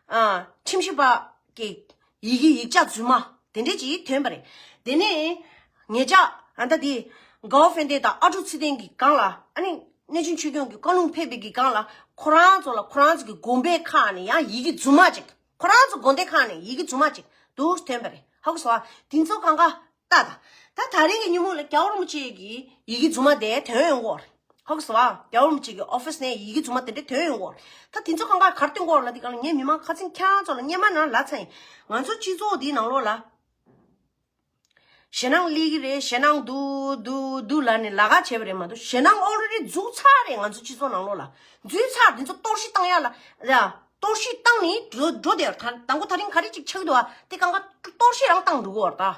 ཨ་ཁྲིམས་ཞིབ་པ་གི་ཡི་གེ་ཡིག་ཆ་རྫུན་མ་དེ་འདྲ་ཅིག་ཐོན་པ་རེད། དེ་ནས་ཉེ་ཆར་ཨ་ད་དེ་གའོ་ཧྥན་ཏེ་དང་ཨ་ཀྲུག་ཚེ་བརྟན་གྱི་སྒང་ལ་ཨ་ནི་གནས་ཆེན་ཆོས་སྐྱོང་གི་བཀའ་ལུང་ཕེབས་པའི་གི་སྒང་ལ་ཁོ་རང་ཚོ་ལ་ཁོ་རང་ཚོ་གི་དགོན་པའི་ཁག་ནས་ཡང་ཡི་གེ་རྫུན་མ་ཅིག་ཁོ་རང་ཚོ་དགོན་སྡེ་ཁག་ནས་ཡི་གེ་རྫུན་མ་ཅིག་འདུག་ཐོན་པ་རེད་ཧ་གོ་སོང་ཨ། དེ་ཚོ་གང་ག་ལྟ་ད། ད་ད་རིང་གི་ཉིན་མོ་ལ་རྒྱལ་བ་རིན་པོ་ཆེ་གི་ཡི་གེ་རྫུན་མ་དེ་ཐོན་ཡོང་གི་ཡོད་རེད། ཧ་གོ་སོང་ཨ། རྒྱལ་བ་རིན་པོ་ཆེ་གི་ཨོ་ཕིས་ནས་ཡི་གེ་རྫུན་མ་དེ་འདྲ་ཐོན་ཡོང་གི་ཡོད་རེད། ད་དེ་ཚོ་གང་ག་གར་ཐོན་གི་ཡོད་རེད་ལབ་དུས་གང་ལ་ངས་མི་མང་ཁ་སང་ཁྱེད་རང་ཚོ་ལ་སྔོན་མ་ནང་ལབ་ཚར་ཡིན། ང་ཚོ་སྤྱི་ཚོགས་འདིའི་ནང་ལོགས་ལ་ཞེད་སྣང་སླེབས་ཀྱི་རེད། ཞེད་སྣང་འདུག་འདུག་འདུག་ལབ་ནས་ལབ་ཁ་བྱས་པ་རེད་མ་གཏོགས་ཞེད་སྣང་ཨོ་རེ་ཌི་འཛུགས་ཚར་རེད། ང་ཚོ་སྤྱི་ཚོགས་ནང་ལོགས་ལ་འཛུལ་ཚར། དེ་ཚོ་གཏོར་བཤིག་བཏང་ཡ་ལ་ཡ། གཏོར་བཤིག་བཏང་ནས་འགྲོ་འགྲོ་དེར་ད་དང་པོ་ད་རིང་ག་རེ་ཅིག་ཆགས་འདུག་ཨ། དེ་གང་ག་གཏོར་བཤིག་རང་བཏང་འགྲོ་གི་ཡོད་རེད་ད།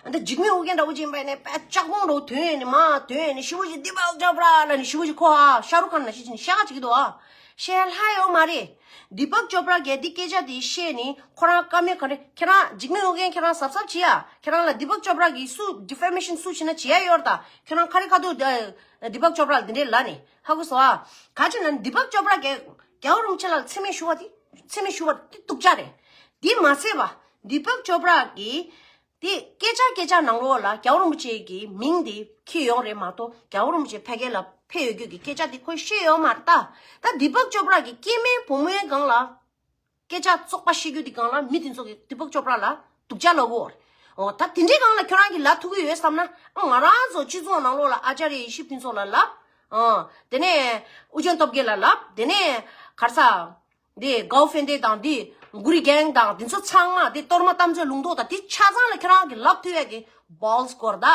ཨ་འདི་འཇིགས་མེད་ཨོ་རྒྱན་འདྲ་བོ་ཅིག་ཡིན་པ་ནས་དཔེ་ལྕགས་པོང་འདྲ་བོ་ཐོན་ནས་མ་ཐོན་ནས་ཞི་བོ་ཞིག་དི་པག་ཅོ་པྲ་ལ་ནི་ཞི་བོ་ཞིག་ཁོ་ཨ་ཤ་རུ་ཁན་ལ་ཤི་ཅིག་ནི་ཤ་ག་ཅིག་འདུག་ཨ། ཤེས་ལྷ་ཡོད་མ་རེད། དི་པག་ཅོ་པྲ་གས་འདི་སྐད་ཆ་དེ་བཤད་ནས་ཁོ་རང་བཀའ་མོལ་ག་རེ་ཁྱེད་རང་འཇིགས་མེད་ཨོ་རྒྱན་ཁྱེད་རང་གཟབ་གཟབ་བྱེད་ཡ། ཁྱེད་རང་ལ་དི་པག་ཅོ་པྲ་གིས་སུ་ཌི་ཕེ་མེ་ཤན་སུ་བྱེད་ན་བྱེད་ཡ་ཡོད་རེད་ད། ཁྱེད་རང་ཁ་རི་ཁ་ཐུག་དི་པག་ཅོ་པྲ་ལ་འདི་འདྲས་ལབ་ནས་ཧ་གོ་སོང་ཨ། ག་ཅི་ན་དི་པག་ཅོ་པྲ་གས་རྒྱལ་བ་རིན་པོ་ཆེ་ལ་མཚན་སྨད་ཞུ་བ་དེ་མཚན་སྨད་ཞུ་བ་དེ་སྡུག་ཅག་རེད། དེ་མ་ཚད་པ་དི་པག་ཅོ་པྲ་གིས་དེ་སྐད་ཆ་སྐད་ཆ་ནང་ལོགས་ལ་རྒྱལ་བ་རིན་པོ་ཆེ་གི་མིང་དེ་འཁྱེར་ཡོང་རེད་མ་གཏོགས་རྒྱལ་བ་རིན་པོ་ཆེ་ཕ་གི་ལ་ཕེབས་ཡོད་རྒྱུ་གི་སྐད་ཆ་དེ་ཁོས་བཤད་ཡོད་མ་རེད་ད། ད་དི་པག་ཅོ་པྲ་གི་སྐྱེ་དམན་བུ་མོའི་སྒང་ལ་སྐད་ཆ་བཙོག་པ་བཤད་རྒྱུ་དེ་སྒང་ལ་མི་དེ་ཚོ་གི་དི་པག་ཅོ་པྲ་ལ་སྡུག་ཅག་ལབ་གོ་རེད། འོ་ད་དེ་འདྲའི་སྒང་ལ་ཁྱོད་རང་གིས་ལབ་ཐུབ་ཀྱི་ཡོད་བསམ་ན་ང་རང་ཚོ་སྤྱི་ཚོགས་ནང་ལོགས་ལ་ཨ་ཅཱརྱ་ཡེ་ཤེས་ཕུན་ཚོགས་ལ་ལབ། ཨ་དེ་ནས་ཨུ་ཅོན་སྟོབས་རྒྱལ་ལ་ལབ། དེ་ནས་ག་རེ་ཟ། འདི་གའོ་ཧྥན་ཏེ་དང་འདི་གུ་རི་གེང་དང་འདི་ཚོ་ཚང་མ་འདི་གཏོར་མ་དམ་ཚོད་ལུང་རྟོགས་དང་འདི་ཆ་ཚང་ལ་ཁྱེད་རང་གིས་ལབ་ཐུབ་ཡ་གི་བཱལ་སི་དགོས་རེད་ད།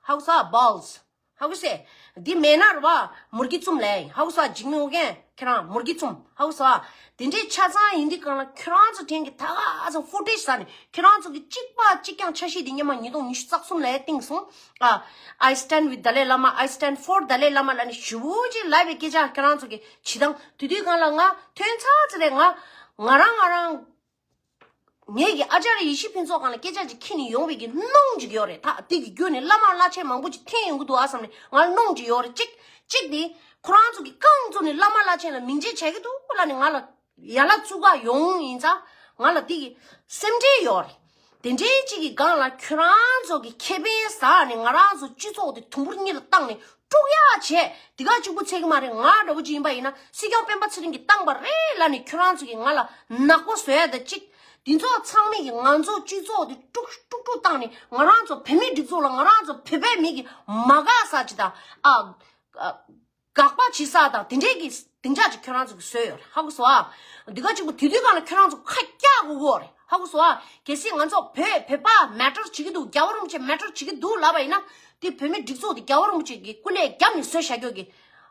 ཧ་གོ་སོང་ཨ། བཱལ་སི། ཧ་གོ་སོང་ཨ། འདི་མེད་ན་རེད་བ། མུར་གེ་བཙུམ་ལབ་ཡ་ཡིན། ཧ་གོ་སོང་ཨ། འཇིགས་མེད་ཨོ་རྒྱན་ཁྱེད་རང་མུར་གེ་བཙུམ། ཧ་གོ་སོང་ཨ། དེ་འདྲའི་ཆ་ཚང་ཡིན་དུས་གང་ལ་ཁྱེད་རང་ཚོ་དྲན་གི་ད་ག་ཚོད་ཕུ་ཊེཇ་ཟ་ནས་ཁྱེད་རང་ཚོ་གི་གཅིག་པ་གཅིག་རྐྱང་འཆར་གཞི་འདི་སྔོན་མ་ཉིས་སྟོང་ཉི་ཤུ་རྩ་གསུམ་ལ་བཏིང་སོང་ཨ། I stand with Dalai Lama, I stand for Dalai Lama ལབ་ནས་ཞེ་པོ་ཅིག་ལབ་པའི་སྐད་ཆ་ཁྱེད་རང་ཚོ་གི་བྱེད་སྟངས་དེ་དུས་གང་ལ་ང་ཐོན་ཚར་ཚར་རེད། ང་ང་རང་ང་རང་ངེད་ཀྱི་ཨ་ཅཱརྱ་ཡེ་ཤེས་ཕུན་ཚོགས་སྒང་ལ་སྐད་ཆ་ཅིག་འཁྱེར་ནས་ཡོང་བའི་གི་གནོང་ཅིག་ཡོད་རེད། ད་དེ་གི་བརྒྱུད་ནས་བླ་མ་བླ་ཆེན་མང་པོ་ཅིག་འཐེན་ཡོང་གི་འདུག་ཨ་བསམ་ནས་ང་ལ་གནོང་ཅིག་ཡོད་རེད། གཅིག་གཅིག་དེ་ཁོ་རང་ཚོ་གི་རྐང་བཙུགས་ནས་བླ་མ་བླ་ཆེན་ལ་མིང་ཆད་བྱེད་ཀྱི་འདུག་ལབ་ནས་ང་ལ་ཡ་ལ་བཙུགས་ག་ཡོང་ཡིན་ཙང་ང་ལ་དེ་གི་སེམས་ཁྲལ་ཡོད་རེད། དེ་འདྲའི་གཅིག་གི་སྒང་ལ་ཁྱོད་རང་ཚོ་གི་ཁེ་ཕན་ཟ་ནས་ང་རང་ཚོ་སྤྱི་ཚོགས་དེ་དུམ་བུར་གཉིས་ལ་བཏང་ནས་དཀྲུག་ཡག་བྱས། དེ་ག་གཅིག་པུ་ཚད་ཀྱི་མ་རེད། ང་འདྲ་བོ་ཅིག་ཡིན་པ་ཡིན་ན་སྲིད་སྐྱོང་སྤེན་པ་ཚེ་རིང་གིས་བཏང་པ་རེད་ལབ་ནས་ཁྱོད་རང་ཚོ་གིས་ང་ལ་ནག་པོ་བཟོ་ཡ་དང་གཅིག་དེ་ཚོ་ཚང་མས་ཀྱི་ང་ཚོ་སྤྱི་ཚོགས་དེ་དཀྲུག་དཀྲུག་དཀྲུག་བཏང་ནས་ང་རང་ཚོ་བོད་མིའི་སྒྲིག་འཛུགས་ལ་ང་རང་ཚོ་བོད་པའི་མི་གི་མ་དགའ་ས་ཅིག་དང་ཨ། ཨ། དགག་པ་བྱེད་ས་དང་དེ་འདྲའི་གི་སྡིངས་ཆ་ཅིག་ཁྱོད་རང་ཚོ་གིས་བཟོས་ཡོད་རེད། ཧ་གོ་སོང་ཨ། འདི་ག་གཅིག་པུ་དེ་དུས་གང་ལ་ཁྱོད་རང་ཚོ་ཁ་བཀྱག་དགོས་ཀྱི་ཡོད་རེད། ཧ་གོ་སོང་ཨ། གལ་སྲིད་ང་ཚོ་བོད་བོད་པ་མེ་ཊར་བྱེད་ཀྱི་འདུག་རྒྱལ་བ་རིན་པོ་ཆེ་མེ་ཊར་བྱེད་ཀྱི་འདུག་ལབ་པ་ཡིན་ན། དེ་བོད་མི་སྒྲིག་འཛུགས་དེ་རྒྱལ་བ་རིན་པོ་ཆེ་གི་སྐུ་ལས་བརྒྱབ་ནས་བཟོས་བཞག་རྒྱུ་གི་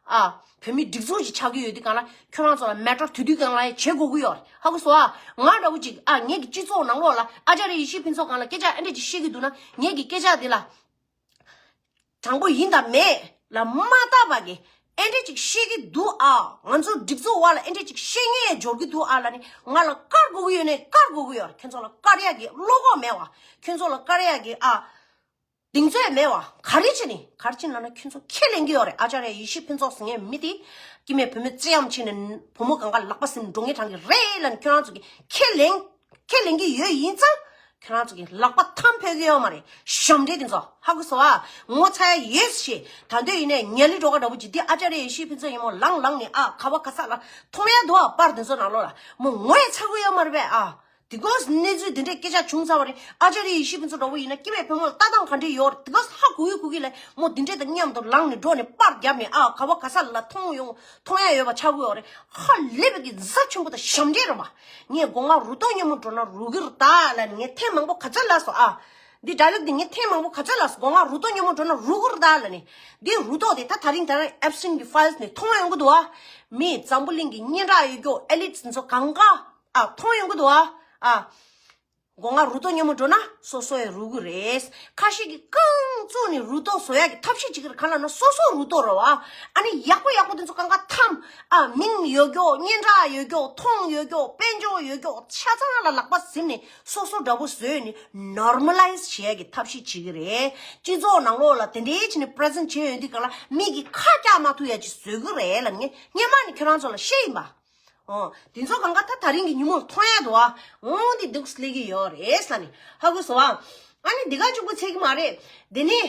ཨ། བོད་མི་སྒྲིག་འཛུགས་ཅིག་ཆགས་ཀྱི་ཡོད་དུས་གང་ལ་ཁྱོད་རང་ཚོ་ལ་མེ་ཊར་དེ་དུས་གང་ལ་བྱེད་དགོས་ཀྱི་ཡོད་རེད། ཧ་གོ་སོང་ཨ། ང་འདྲ་བོ་ཅིག་ཨ། ངེད་ཀྱི་སྤྱི་ཚོགས་ནང་ལོགས་ལ་ཨ་ཅཱརྱ་ཡེ་ཤེས་ཕུན་ཚོགས་སྒང་ལ་སྐད་ཆ་ཨེ་འདྲ་ཅིག་བཤད་ཀྱི་འདུག་ན་ངེད་ཀྱི་སྐད་ཆ་དེ་ལ། དྲང་པོ་ཡིན་དང་མེད་ལ་མ་བལྟ་བ་གི་ཨེ་འདྲ་ཅིག་བཤད་ཀྱི་འདུག་ཨ། ང་ཚོ་སྒྲིག་འཛུགས་བ་ལ་ཨེ་འདྲ་ཅིག་བཤད་ངེས་འབྱོར་གྱི་འདུག་ཨ་ལབ་ནས་ང་ལ་བཀར་དགོས་ཀྱི་ཡོད་ནས་བཀར་དགོས་ཀྱི་ཡོད། ཁྱོད་ཚོ་ལ་བཀར་ཡག་གི་བློ་ཁོག་མེད་བ། ཁྱོད་ཚོ་ལ་བཀར་ཡག་གི་ཨ། གདེང་ཚོད་མེད་བ། ག་རེ་བྱས་ནས་ག་རེ་བྱས་ནས་ལབ་ན་ཁྱོད་ཚོ་ཁས་ལེན་གྱི་ཡོད་རེད། ཨ་ཅཱརྱ་ཡེ་ཤེས་ཕུན་ཚོགས་ཟེར་མཁན་མི་དེ་སྐྱེ་དམན་བུད་མེད་བརྩི་ཡག་བྱས་ནས་བུ་མོ་གང་ག་ལག་པ་ཟིན་འགྲོ་ངེས་གྲང་གི་རེད་ལབ་ནས་ཁྱོད་རང་ཚོ་གིས་ཁས་ལེན། ཁས་ལེན་གྱི་ཡོད་ཡིན་ཙང་། ཁྱོད་རང་ཚོ་གི་ལག་པ་འཐམ་ཕོད་ཀྱི་ཡོད་མ་རེད། ཞབས་འདྲེན་དེ་ཚོ་ཧ་གོ་སོང་ཨ། ངོ་ཚ་ཡ་ཡོད་ཞེས་ད་འདོད་ཡིན་ནས་ཉལ་ལི་འགྲོ་ག་འདྲ་བོ་ཅིག་འདི་ཨ་ཅཱརྱ་ཡེ་ཤེས་ཕུན་ཚོགས་ཡིན་མོ་ལངས་ལངས་ནས་ཨ། ག་བ་ག་ས་ལ་མཐོང་ཡ་འདུག་ཨ། པར་དེ་ཚོ་ནང་ལོགས་ལ་མོ་ངོ་ཡ་ཚ་གི་ཡོད་མ་རེད་པས་ཨ། དེ་གོས་གནས་ཚུལ་དེ་འདྲའི་སྐད་ཆ་བྱུང་ཚར་བ་རེད། ཨ་ཅཱརྱ་ཡེ་ཤེས་ཕུན་ཚོགས་འདྲ་བོ་ཡིན་ན་སྐྱེ་དམན་བུ་མོ་ལ་ལྟ་སྟངས་ག་འདྲས་ཡོད་རེད། དེ་གོས་ཧ་གོ་གི་གོ་གི་ལས་མོ་དེ་འདྲས་དང་མཉམ་དུ་ལངས་ནས་འགྲོ་ནས་པར་བརྒྱབ་ནས་ཨ། ག་བ་ག་ས་ལ་མཐོང་ཡོང་མཐོང་ཡ་ཡོད་པ་ཆགས་ཀྱི་ཡོད་རེད། ཧ་ལས་པའི་གི་གཟབ་ཆེན་པོ་དང་ཞབས་འདྲེན་རེད་པ། ངས་སྒོ་ང་རུ་ཏོ་སྙོ་མོ་འགྲོ་ན་རུ་གི་རུ་ད་ལ་ནི་ངས་ཐེངས་མང་པོ་ག་ཚོད་ལབ་སོང་ཨ། འདི་ཌའི་ལོག་འདི་ངས་ཐེངས་མང་པོ་ག་ཚོད་ལབ་སོང་། སྒོ་ང་རུ་ཏོ་སྙོ་མོ་འགྲོ་ན་རུ་གི་རུ་ད་ལ་ནི། འདི་རུ་ཏོ་དེ་ད་ད་རིང་ད་རིང་ཨེབ་སི་ཊིན་གི་ཕའིལ་ནས་མཐོང་ཡོང་གི་འདུག་ཨ། མི་འཛམ་བུ་གླིང་གི་སྙན་གྲགས་ཡོད་རྒྱུ་ཨེ་ལིཊ་ཚོ་གང་ག་ཨ་མཐོང་ཡོང་གི་འདུག་ཨ། ཨ། སྒོ་ང་རུ་ཏོ་སྙོ་མོ་འགྲོ་ན་སོ་སོ་ཡང་རུ་གི་རེད། ཁ་ཤས་ཀྱིས་རྐང་བཙུགས་ནས་རུ་ཏོ་བཟོ་ཡག་གི་ཐབས་ཤེས་བྱེད་ཀྱི་རེད། གང་ལབ་ན་སོ་སོ་རུ་ཏོ་རེད་བ། ཨ་ནི་ཡག་པོ་ཡག་པོ་དེ་ཚོ་གང་ག་འཐམ། ཨ། མིང་ཡོད་རྒྱུ་སྙན་གྲགས་ཡོད་རྒྱུ་མཐོང་ཡོད་རྒྱུ་དཔལ་འབྱོར་ཡོད་རྒྱུ་ཆ་ཚང་ལ་ལག་པ་ཟིན་ནས་སོ་སོ་འདྲ་པོ་བཟོས་ནས་ནོར་མ་ལའི་ཛི་བྱེད་ཡག་གི་ཐབས་ཤེས་བྱེད་ཀྱི་རེད། སྤྱི་ཚོགས་ནང་ལོགས་ལ་དེ་འདྲའི་བྱས་ནས་པི་རེ་ཛེན་ཊི་བྱས་ཡོང་དུས་གང་ལ་མི་གི་ཁ་བཀྱག་མ་ཐུབ་ཡག་ཅིག་བཟོ་གི་རེད་ལབ་ངས་སྔོན་མ་ནས་ཁྱོད་རང་ཚོ་ལ་བཤད་ཡིན་པ། ཨོ། དེ་ཚོ་གང་ག་ད་ད་རིང་གི་ཉིན་མོར་མཐོང་ཡ་འདུག་ཨ། འོང་འདི་འདུག་སླེབས་ཀྱི་ཡོད་རེད་ས་ནི་ཧ་གོ་སོང་ཨ། ཨ་ནི་འདི་ག་གཅིག་པུ་ཚད་ཀྱི་མ་རེད། དེ་ནི།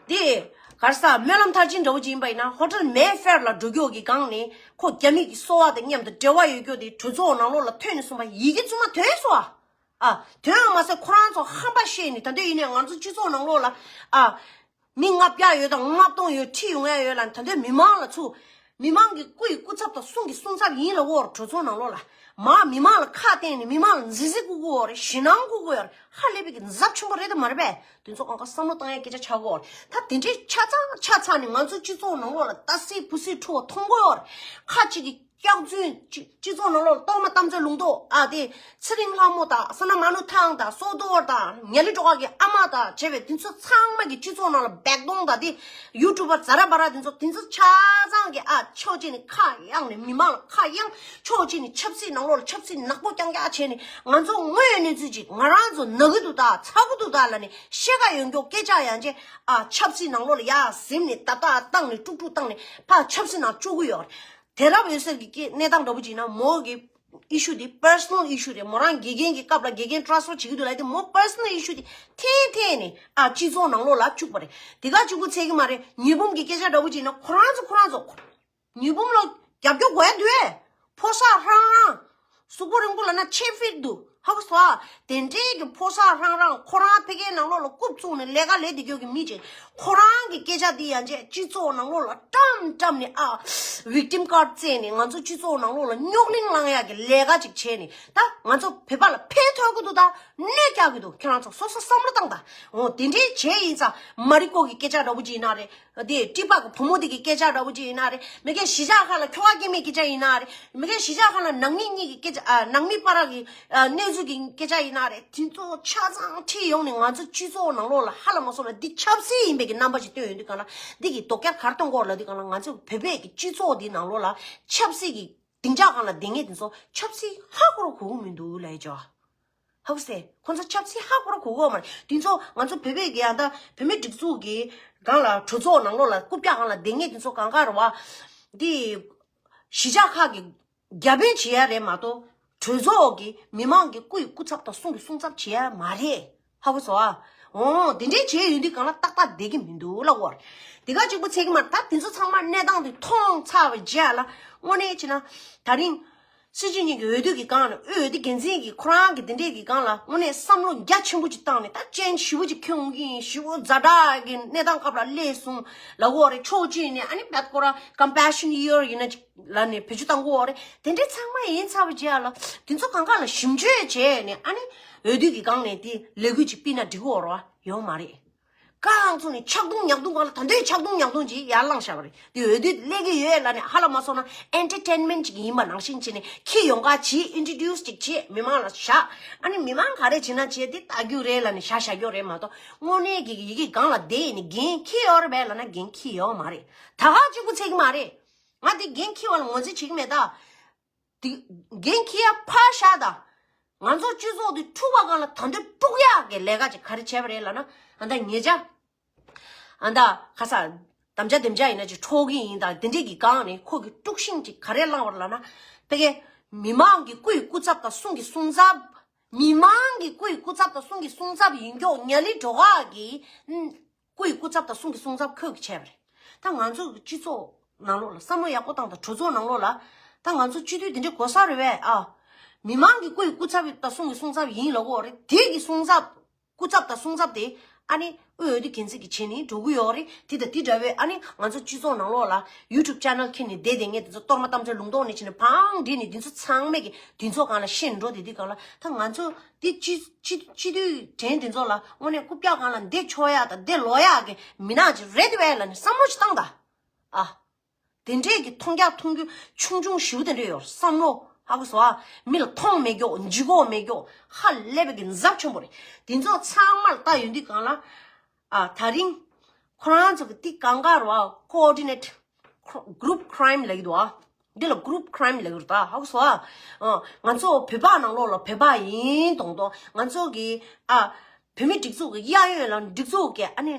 དེ། གར་ས་སྨོན་ལམ་མཐར་ཕྱིན་འདྲ་བོ་ཅིག་ཡིན་པ་ཡིན་ན་ཧོ་ཊེལ་མེ་ཧྥེར་ལ་འགྲོ་རྒྱུ་གི་སྒང་ནས་ཁོ་རྒྱ་མི་གི་སོ་པ་དང་མཉམ་དུ་འབྲེལ་བ་ཡོད་རྒྱུ་དེ་གྲོས་ཚོགས་ནང་ལོགས་ལ་ཐོན་ནས་གསུངས་པ་ཡི་གེ་བཙུན་མ་ཐོན་སོང་ཨ། ཨ། དོན་མ་ཟད་ཁོ་རང་ཚོ་ཧམ་པ་བཤད་ནས་ད་འདོད་ཡིན་ནས་ང་ཚོ་སྤྱི་ཚོགས་ནང་ལོགས་ལ་ཨ། མི་ལྔ་བརྒྱ་ཡོད་དང་ལྔ་སྟོང་ཡོད་ཁྲིད་ཡོང་ཡ་ཡོད་ལ་ད་འདོད་མི་མང་ལ་ཚུར། མི་མང་གི་སྐུ་ཡི་སྐུ་ཚབ་དང་གསུང་གི་གསུང་ཚབ་ཡིན་ལ་འོར་གྲོས་ཚོགས་ནང་ལོགས་ལ། མ་མི་མང་ལ་ཁ་གཏད་ནས་མི་མང་ལ་མཛེས་བརྩེ་བསྐུར་གི་ཡོད་རེད། ཞེད་སྣང་བསྐུར་གི་ཡོད་རེད། ཧ་ལས་པའི་གི་ཛབ་ཆེན་པོ་རེད་དམ་མ་རེད་པས། དེ་ཚོ་གང་ག་བསམ་བློ་བཏང་ཡ་སྐད་ཆ་ཆགས་གི་ཡོད་རེད། ད་དེ་འདྲའི་ཆ་ཚང་ཆ་ཚང་ནས་ང་ཚོ་སྤྱི་ཚོགས་ནང་ལོགས་ལ་ལྟ་སེ་བུ་སེ་འཁྲུ་བ་མཐོང་གི་ཡོད་རེད། ཁ་ཅིག་གིས་སྐྱག་རྫུན་སྤྱི་སྤྱི་ཚོགས་ནང་ལོགས་ལ་གཏོར་མ་གཏམ་ཚོད་ལུང་རྟོགས་ཨ་དེ་ཚེ་རིང་ལྷ་མོ་དང་བསོད་ནམས་མ་ནུ་ཐང་དང་སོ་ཏོ་བར་དང་ཉ་ལི་སྒྲོ་ག་གི་ཨ་མ་དང་བྱས་པའི་དེ་ཚོ་ཚང་མ་གི་སྤྱི་ཚོགས་ནང་ལ་སྦད་གཏོང་དང་དེ་ཡུ་ཊུབ་པར་ཛ་ར་བ་ར་དེ་ཚོ་དེ་ཚོ་ཆ་ཚང་གི་ཨ་ཕྱོགས་གཅིག་ནས་ཁ་གཡང་ནས་མི་མང་ལ་ཁ་གཡང་ཕྱོགས་གཅིག་ནས་ཆབ་སྲིད་ནང་ལོགས་ལ་ཆབ་སྲིད་ནག་པོ་རྐྱང་རྐྱང་བྱས་ནས་ང་ཚོ་དངོས་ཡོད་གནས་ཚུལ་ཅིག་ང་རང་ཚོ་ན་གི་འདུག་ད་ཚ་གི་འདུག་ད་ལ་ནས་ཤེས་ཀ་ཡོང་མགྱོགས་སྐད་ཆ་ཡང་ཅེ་ཨ་ཆབ་སྲིད་ནང་ལོགས་ལ་ཡ་ཟིན་ནས་ད་ད་བཏང་ནས་དཀྲུག་དཀྲུག་བཏང་ནས་ཕ་ཆབ་སྲིད་ནང་བཅུག་གི་ཡོད་རེད། དེང་རབས་འོད་ཟེར་གྱི་སྐད་གནས་སྟངས་འདྲ་པོ་ཅིག་ཡིན་ན་མོ་གི་ཨི་ཤུ་དེ་པར་སོ་ནལ་ཨི་ཤུ་རེད། མོ་རང་དགེ་རྒན་གྱི་སྐབས་ལ་དགེ་རྒན་ཊ་རན་སི་ཕར་བྱེད་ཀྱི་འདུག་ལབ་དེ་མོ་པར་སོ་ནལ་ཨི་ཤུ་དེ་འཐེན་འཐེན་ནས་ཨ་སྤྱི་ཚོགས་ནང་ལོགས་ལ་བཅུག་པ་རེད། དེ་ག་གཅིག་པུ་ཚད་ཀྱི་མ་རེད། ཉི་འབུམ་གྱི་སྐད་ཆ་འདྲ་པོ་ཅིག་ཡིན་ན་ཁོ་རང་ཚོ་ཁོ་རང་ཚོ་ཉི་འབུམ་ལ་རྒྱབ་སྐྱོར་དགོས་ཡ་འདུག་ཨེ། ཕོ་གསར་ཧྲང་ཧྲང་། གཟུགས་པོ་རིང་པོ་ལབ་ན་ཆེ་ཕིཊ་འདུག་ཧ་གོ་སོང་ཨ། དེ་འདྲའི་གི་ཕོ་གསར་ཧྲང་ཧྲང་ཁོ་རང་ཕ་གིའི་ནང་ལོགས་ལ་རྐུབ་བཙུགས་ནས་ལས་ཀ་ལས་བསྡད་རྒྱུ་གི་མི་ཅིག་ཁོ་རང་གི་སྐད་ཆ་འདི་ཡང་ཅིག་སྤྱི་ཚོགས་ནང་ལོགས་ལ་བཀྲམ་བཀྲམ་ནས་ཨ། ཝིག་ཊིམ་ཀར་བཙལ་ནས་ང་ཚོ་སྤྱི་ཚོགས་ནང་ལོགས་ལ་རྙོག་གླེང་བསླང་ཡག་གི་ལས་ཀ་ཅིག་བྱས་ནས་ད་ང་ཚོ་བོད་པ་ལ་ཕན་ཐོགས་ཀྱི་འདུག་ད་གནོད་རྒྱག་གི་འདུག་ཁྱེད་རང་ཚོ་སོ་སོ་བསམ་བློ་བཏང་ད། འོ་དེ་འདྲའི་བྱས་ཡིན་ཙང་མ་རི་ཀོ་གི་སྐད་ཆ་འདྲ་པོ་ཅིག་ཡིན་ན་རེད། དེ་ཀྲི་པ་གི་བུ་མོ་དེ་གི་སྐད་ཆ་འདྲ་པོ་ཅིག་ཡིན་ན་རེད། མི་སྒེར་གཞིས་ཆགས་ཁག་ལ་ཁྱོ་ག་སྐྱེ་མེད་སྐད་ཆ་ཡིན་ན་རེད། མི་སྒེར་གཞིས་ཆགས་ཁག་ལ་ནང་མི་གཉིས་ཀྱི་སྐད་ཆ་ཨ། ནང་མི་བར་གྱི་ཨ། གནས་ཚུལ་གྱི་སྐད་ཆ་ཡིན་ན་རེད། དེ་ཚོ་ཆ་ཚང་ཁྲིད་ཡོང་ནས་ང་ཚོ་སྤྱི་ཚོགས་ནང་ལོགས་ལ་ཧ་ལས་མ་སོང་ལ་འདི་ཆབ་སྲིད་ཡིན་པའི་གི་རྣམ་པ་ཞིག་སྟོན་ཡོང་དུས་གང་ལ་འདི་གི་དོགས་འཁྱར་གར་གཏོང་དགོས་ལབ་དུས་གང་ལ་ང་ཚོ་བོད་པའི་གི་སྤྱི་ཚོགས་འདི་ནང་ལོགས་ལ་ཆབ་སྲིད་ཀྱི་སྡིངས་ཆ་སྒང་ལ་བསྡད་མཁན་དེ་ཚོ་ཆབ་སྲིད་ཧ་གོ་ར་གོ་གི་མི་འདུག་ལབ་ཡ་ཅོ། ཧ་གོ་སེ། ཁོང་ཚོ་ཆབ་སྲིད་ཧ་གོ་ར་གོ་གོ་མ་རེད། དེ་ཚོ་ང་ཚོ་བོད་པའི་གི་ཡང་ད་བོད་མི་སྒྲིག་འཛུགས་ཀྱི་སྒང་ལ་གྲོས་ཚོགས་ནང་ལོགས་ལ་རྐུབ་བཀྱག་སྒང་ལ་བསྡད་མཁན་དེ་ཚོ་གང་ག་རེད་བ། འདི་གཞིས་ཆགས་ཁག་གི་རྒྱ་དཔོན་བྱེད་ཡ་རེད་མ་གཏོགས་ གྲོས་ཚོགས་ཀྱི་མི་མང་གི་སྐུ་ཡི་སྐུ་ཚབ་དང་གསུང་གི་གསུང་ཚབ་བྱེད་ཡ་མ་རེད། ཧ་གོ་སོང་ཨ། འོ་དེ་འདྲའི་བྱས་ཡོད་དུས་གང་ལ་ཏག་ཏག་བསྡད་ཀྱི་མི་འདུག་ལབ་དགོས་རེད། དེ་ག་གཅིག་པུ་ཚད་ཀྱི་མ་རེད། ད་དེ་ཚོ་ཚང་མ་གནས་སྟངས་དེ་མཐོང་ཚར་བའི་རྗེས་ལ་དངོས་གནས་བྱས་ན་ད་རིང་སྲིད་སྤྱི་གཉིས་ཀྱི་འོས་བསྡུ་གི་སྒང་ལ་དབུས་འོས་བསྡུ་འགན་འཛིན་གྱིས་ཁོ་རང་གི་དེ་འདྲས་ཀྱི་སྒང་ལ་དངོས་གནས་བསམ་བློ་རྒྱ་ཆེན་པོ་ཅིག་བཏང་ནས་ད་ཅན་ཞེ་པོ་ཅིག་ཁྱོད་ཀྱིས་ཞེ་པོ་ཛ་དྲག་གི་གནས་སྟངས་སྐབས་ལ་སླེབས་སོང་ལབ་དགོས་རེད། ཕྱོགས་གཅིག་ནས་ཨ་ནི་བད་ཁོ་ར་compassion year ཡིན་ན་ཅིག་ལ་ནས་བེད་སྤྱོད་བཏང་དགོས་རེད། དེ་འདྲས་ཚང་མ་ཡིན་ཚར་བའི་རྗེས་ལ་དེ་ཚོ་གང་ག་ལ་ཞིབ་འཇུག་བྱས་ནས་ཨ་ནི་འོས་བསྡུ་གི་སྒང་ནས་དེ་ལས་འགུལ་ཅིག་སྤེལ་ན་འགྲིག་གི་ཡོད་རེད་བ། ཡོད་མ་རེད། ཀང་ཚོ་ནི་ཆག་རྡུང་ཉག་རྡུང་གང་ལ་ད་འདོད་ཆག་རྡུང་ཉག་རྡུང་ཅིག་ཡར་ལངས་བཞག་པ་རེད། དེ་འོས་བསྡུ་སླེབས་ཀྱི་ཡོད་ལབ་ནས་ཧ་ལ་མ་སོང་ན་entertainment་ཅིག་ཡིན་པ་ནང་བཞིན་བྱས་ནས་ཁྱི་ཡོང་ག་བྱེད་introduce་ཅིག་བྱེད་མི་མང་ལ་བཞག་ཨ་ནི་མི་མང་ག་རེ་བྱེད་ན་བྱེད་དེ་ལྟ་རྒྱུ་རེད་ལབ་ནས་བཞག་བཞག་རྒྱུ་རེད་མ་གཏོགས་དངོས་གནས་ཀྱི་ཡི་གེ་སྒང་ལ་བསྡད་ནས་འགན་འཁྱེར་ཡོད་རེད་པས་ལབ་ན་འགན་འཁྱེར་ཡོད་མ་རེད། ད་ག་གཅིག་པུ་ཚད་ཀྱི་མ་རེད། ང་དེ་འགན་འཁྱེར་བ་ལ་ངོས་འཛིན་བྱེད་ཀྱི་མེད་ད། དེ་འགན་འཁྱེར་ཡ་ཕར་བཞག་ད། ང་ཚོ་སྤྱི་ཚོགས་འདི་འཁྲུག་པ་སྒང་ལ་ད་འདོད་དཀྲུག་ཡག་གི་ལས་ཀ་ཅིག་ག་རེ་བྱས་པ་རེད་ལབ་ན། ཨ་ད་ཉེ་ཆར་ཨ་ད་ཁ་ས་དམ་བཅའ་དེམ་བཅའ་ཡིན་ན་ཅིག་འཕྲོག་གི་ཡིན་ད། དེ་འདྲས་ཀྱི་སྒང་ནས་ཁོ་གི་དཀྲུག་ཤིང་ཅིག་ག་རེ་བསླངས་པ་རེད་ལབ་ན། ཕ་གི་མི་མང་གི་སྐུ་ཡི་སྐུ་ཚབ་དང་གསུང་གི་གསུང་ཚབ། མི་མང་གི་སྐུ་ཡི་སྐུ་ཚབ་དང་གསུང་གི་གསུང་ཚབ་ཡིན་མགྱོགས་ཉ་ལི་སྒྲོ་འགག་གི་ཨུམ། སྐུ་ཡི་སྐུ་ཚབ་དང་གསུང་གི་གསུང་ཚབ་ཁོས་ཀྱི་བྱས་པ་རེད། ད་ང་ཚོ་གི་སྤྱི་ཚོགས་ནང་ལོགས་ལ་བསམ་བློ་ཡག་པོ་བཏང་དང་། གྲོས་ཚོགས་ནང་ལོགས་ལ་ད་ང་ཚོ་སྤྱི་འཐུས་དེ་འདྲས་དགོས་ས་རེད་པས་ཨ། མི་མང་གི་སྐུ་ཡི་སྐུ་ཚབ་དང་གསུང་གི་གསུང་ཚབ་ཡིན་ལབ་དགོས་རེད། དེ་གི་གསུང་ཚབ་སྐུ་ཚབ་དང་གསུང་ཚབ་དེ་ཨ་ནི་དབུས་འོས་བསྡུ་འགན་འཛིན་གྱིས་བྱས་ནས་འགྲོ་གི་ཡོད་རེད། དེ་དང་དེ་འདྲ་བའི་ཨ་ནི་ང་ཚོ་སྤྱི་ཚོགས་ནང་ལོགས་ལ་YouTube channel ཁྱེར་ནས་བསྡད་བསྡད་མཁན་དེ་ཚོ་གཏོར་མ་གཏམ་ཚོའི་ལུང་སྟོང་ནས་བྱས་ནས་བང་བསྒྲིགས་ནས་དེ་ཚོ་ཚང་མས་ཀྱི་དེ་ཚོ་སྒང་ལ་ཤེས་འགྲོ་དེ་དུས་སྒང་ལ་ད་ང་ཚོ་དེ་སྤྱི་སྤྱི་སྤྱི་འཐུས་དྲན་དེ་ཚོ་ལ་དངོས་གནས་རྐུབ་བཀྱག་སྒང་ལ་བསྡད་ཆོག་ཡག་དང་བསྡད་ལོག་ཡག་གི་མི་ནག་ཅིག་རེད་དེ་བས་ལབ་ནས་བསམ་བློ་ཞིག་བཏང་ད། ཨ། དེ་འདྲས་ཀྱི་མཐོང་རྒྱ་མཐོང་རྒྱུ་ཆུང་ཆུང་ཞེ་པོ་དེ་འདྲས་ཡོད་བསམ་བློ་ཧ་གོ་སོང་ཨ། མི་ལ་མཐོང་མེད་མགྱོགས་འཇིགས་གོ་མེད་མགྱོགས་ཧ་ལས་པའི་གི་འཛབ་ཆེན་པོ་རེད། དེ་ཚོ་ཚང་མར་ལྟ་ཡོང་དུས་སྒང་ལ། ཨ་ད་རིང་ཁོ་རང་ཚོ་གི་དེ་གང་ག་རུ་ཨ་coordinate group crime ལབ་ཀྱི་འདུག་ཨ། འདི་ལ་group crime ལབ་ཀྱི་རེད་ད། ཧ་གོ་སོང་ཨ། ཨ་ང་ཚོ་བོད་པ་ནང་ལོགས་ལ་བོད་པ་ཡིན་མདོག་མདོག་ང་ཚོ་གི་ཨ་བོད་མི་སྒྲིག་འཛུགས་ཀྱི་གཡས་གཡོན་ལ་སྒྲིག་འཛུགས་ཀྱི་ཨ་ནི་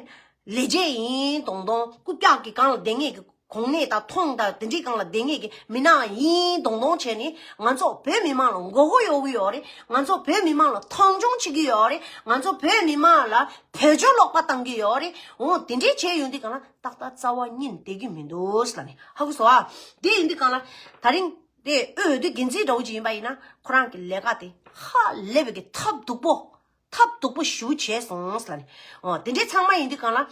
ལས་བྱེད་ཡིན་མདོག་མདོག་རྐུབ་བཀྱག་གི་སྒང་ལ་བསྡད་མཁན་གྱི་གོང་ནས་དང་མཐོང་དང་དེ་འདྲའི་སྒང་ལ་བསྡད་མཁན་གྱི་མི་ནག་ཡིན་མདོག་མདོག་བྱས་ནས་ང་ཚོ་བོད་མི་མང་ལ་མགོ་སྐོར་གཡོག་གི་ཡོད་རེད། ང་ཚོ་བོད་མི་མང་ལ་མཐོང་ཆུང་བྱེད་ཀྱི་ཡོད་རེད། ང་ཚོ་བོད་མི་མང་ལ་བོད་ཆོས་ལོག་པ་བཏང་གི་ཡོད་རེད། འོ་དེ་འདྲའི་བྱས་ཡོང་དུས་སྒང་ལ་ཏག་ཏག་རྩ་བ་ཉིད་ནས་བསྡད་ཀྱི་མི་འདུག་ཟེར་ལབ་ནས་ཧ་གོ་སོང་ཨ། དེ་ཡིན་དུས་སྒང་ལ་ད་རིང་དེ་དབུས་འོས་བསྡུ་འགན་འཛིན་འདྲ་བོ་ཅིག་ཡིན་པ་ཡིན་ན་ཁོ་རང་གི་ལས་ཀ་དེ་ཧ་ལས་པའི་གི་ཐབས་སྡུག་པོ། ཐབས་སྡུག་པོ་ཞེ་པོ་བྱས་སོང་ཟེར་ལབ་ནས། འོ་དེ་འདྲའི་ཚང་མ་ཡིན་དུས་སྒང་ལ།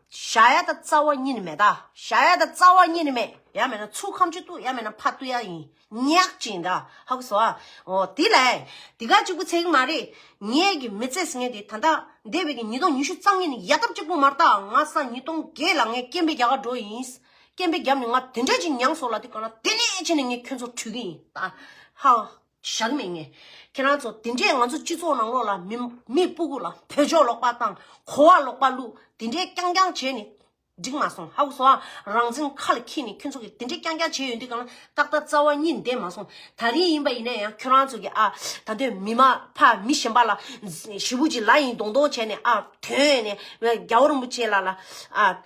བཞག་ཡ་ད་རྩ་བ་ཉིད་ནས་མེད་ད། བཞག་ཡ་ད་རྩ་བ་ཉིད་ནས་མེད། ཡང་མེད་ན་ཚུར་ཁ་མཆུ་གཏུག་ཡང་མེད་ན་ཕར་གཏུག་ཡ་ཡིན། ཉག་ཅིག་ཡིན་ད། ཧ་གོ་སོང་ཨ། འོ་དེ་ལས། དེ་ག་གཅིག་པུ་ཚད་ཀྱི་མ་རེད། ངས་ཀྱི་མི་ཚེ་ཟེར་མཁན་དེ་ད་ལྟ་འདས་པའི་གི་ཉིས་སྟོང་ཉི་ཤུ་རྩ་གཉིས་ནས་ཡ་ཐབས་གཅིག་པུ་མ་རེད་ད། ང་ས་ཉིས་སྟོང་བརྒྱད་ལ་ངས་སྐད་འབོད་རྒྱག་ག་འགྲོ་ཡིན། སྐད་འབོད་བརྒྱབ་ནས་ང་དེ་འདྲ་ཅིག་མྱངས་སོང་ལབ་དུས་སྒང་ལ་དེ་ནས་བྱས་ནས་ངས་ཁྱོད་ཚོ་ཁྲུས་ཀྱི་ཡིན་ད། ཧ། བཞག་མེད་ངས། ཁྱེད་རང་ཚོ་དེ་འདྲས་ང་ཚོ་སྤྱི་ཚོགས་ནང་ལོགས་ལ་མི་མི་སྤུ་གུ་ལ་བོད་ཆོས་ལོག་པ་བཏང་གོ་བ་ལོག་པ་བླུགས་དེ་འདྲས་རྐྱང་རྐྱང་བྱས་ནས་འགྲིག་མ་སོང་། ཧ་གོ་སོང་ཨ། རང་བཙན་ཁ་ལ་འཁྱེར་ནས་ཁྱོད་ཚོ་གིས་དེ་འདྲས་རྐྱང་རྐྱང་བྱས་ཡོང་དུས་སྒང་ལ་ཏག་ཏག་རྩ་བ་ཉིད་བསྡད་མ་སོང་། ད་རིང་ཡིན་པ་ཡིན་ན་ཡང་ཁྱོད་རང་ཚོ་གིས་ཨ་ད་དུང་མི་མ་ཕ་མི་གཞན་པ་ལ་ཞེ་པོ་ཅིག་ལབ་ཡིན་མདོག་མདོག་བྱས་ནས་ཨ་དོན་ནས་རྒྱལ་བ་རིན་པོ་ཆེ་ལ་ལ་ཨ།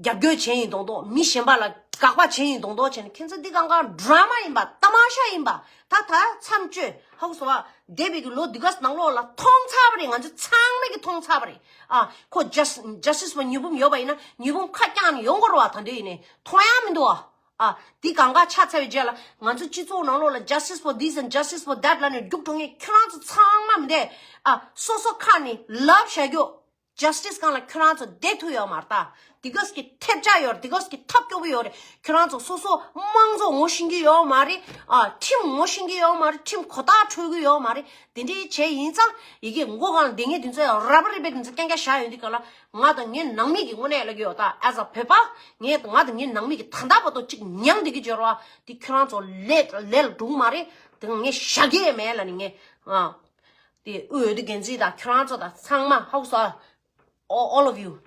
རྒྱབ་སྐྱོར་བྱས་ཡིན་མདོག་མདོག་མི་གཞན་པ་ལ་དགག་པ་བྱས་ཡིན་མདོག་མདོག་བྱས་ནས་ཁྱེད་ཚོ་འདི་གང་ག་ཌ་ར་མ་ཡིན་པ་ཏ་མ་ཤ་ཡིན་པ་ད་ད་མཚམས་གཅོད། ཧ་གོ་སོང་བ། འདས་པའི་གི་ལོ་འདི་ག་ནང་ལོགས་ལ་མཐོང་ཚར་བ་རེད། ང་ཚོ་ཚང་མས་ཀྱི་མཐོང་ཚར་བ་རེད། ཨ་ཁོ་ཇ་ཇ་སི་ཊི་སི་བ་ཉི་འབུམ་ཡོད་པ་ཡིན་ན་ཉི་འབུམ་ཁ་བརྐྱངས་ནས་ཡོང་དགོས་རེད་བ། ད་འདོད་ཡིན་ནས་མཐོང་ཡ་མི་འདུག་བ། ཨ་འདི་གང་ག་ཆགས་ཚར་བའི་རྗེས་ལ་ང་ཚོ་སྤྱི་ཚོགས་ནང་ལོགས་ལ་justice for this and justice for that ལབ་ནས་རྒྱུགས་འགྲོ་མཁན་ཁྱོད་རང་ཚོ་ཚང་མ་མི་འདས། ཨ་སོ་སོ་ཁ་ནས་ལབ་བཞག་རྒྱུ། ཇ་སི་ཊི་སི་སྒང་ལ་ཁྱོད་རང་ཚོ་བསྡད་ཐུབ་ཡོད་མ་རེད་ད། དེ་ག་ཙམ་གྱི་ཐེབས་ཆག་ཡོད་རེད། དེ་ག་ཙམ་གྱི་ཐབས་སྐྱོ་པོ་ཡོད་རེད། ཁྱོད་རང་ཚོ་སོ་སོ་དམངས་གཙོ་ངོ་ཤེས་ཀྱི་ཡོད་མ་རེད། ཨ་ཁྲིམས་ངོ་ཤེས་ཀྱི་ཡོད་མ་རེད། ཁྲིམས་གོ་བརྡ་འཕྲོད་ཀྱི་ཡོད་མ་རེད། དེ་འདྲའི་བྱས་ཡིན་ཙང་ཡི་གེ་མགོ་སྒང་ལ་འདེད་མཁན་དེ་ཚོ་ར་བ་རི་བེ་དེ་ཚོ་རྐྱང་རྐྱང་བཞག་ཡོང་དུས་སྒང་ལ་ང་དང་ངའི་ནང་མི་གི་དངོས་གནས་ལབ་ཀྱི་ཡོད་ད། as a བོད་པ་ངས་ང་དང་ངའི་ནང་མི་གི་ད་ལྟ་བར་དུ་གཅིག་མྱངས་བསྡད་ཀྱི་ཡོད་རེད་བ། དེ་ཁྱོད་རང་ཚོ་ལས་ལས་ལ་འགྲོ་གི་མ་རེད། དེ་ངས་བཞག་གི་མེད་ལབ་ནས་ངས་ཨ། དེ་དབུས་འོས་བསྡུ་འགན་འཛིན་དང་ཁྱོད་རང་ཚོ་དང་ཚང་མ་ཧའུ་སོ། All of you.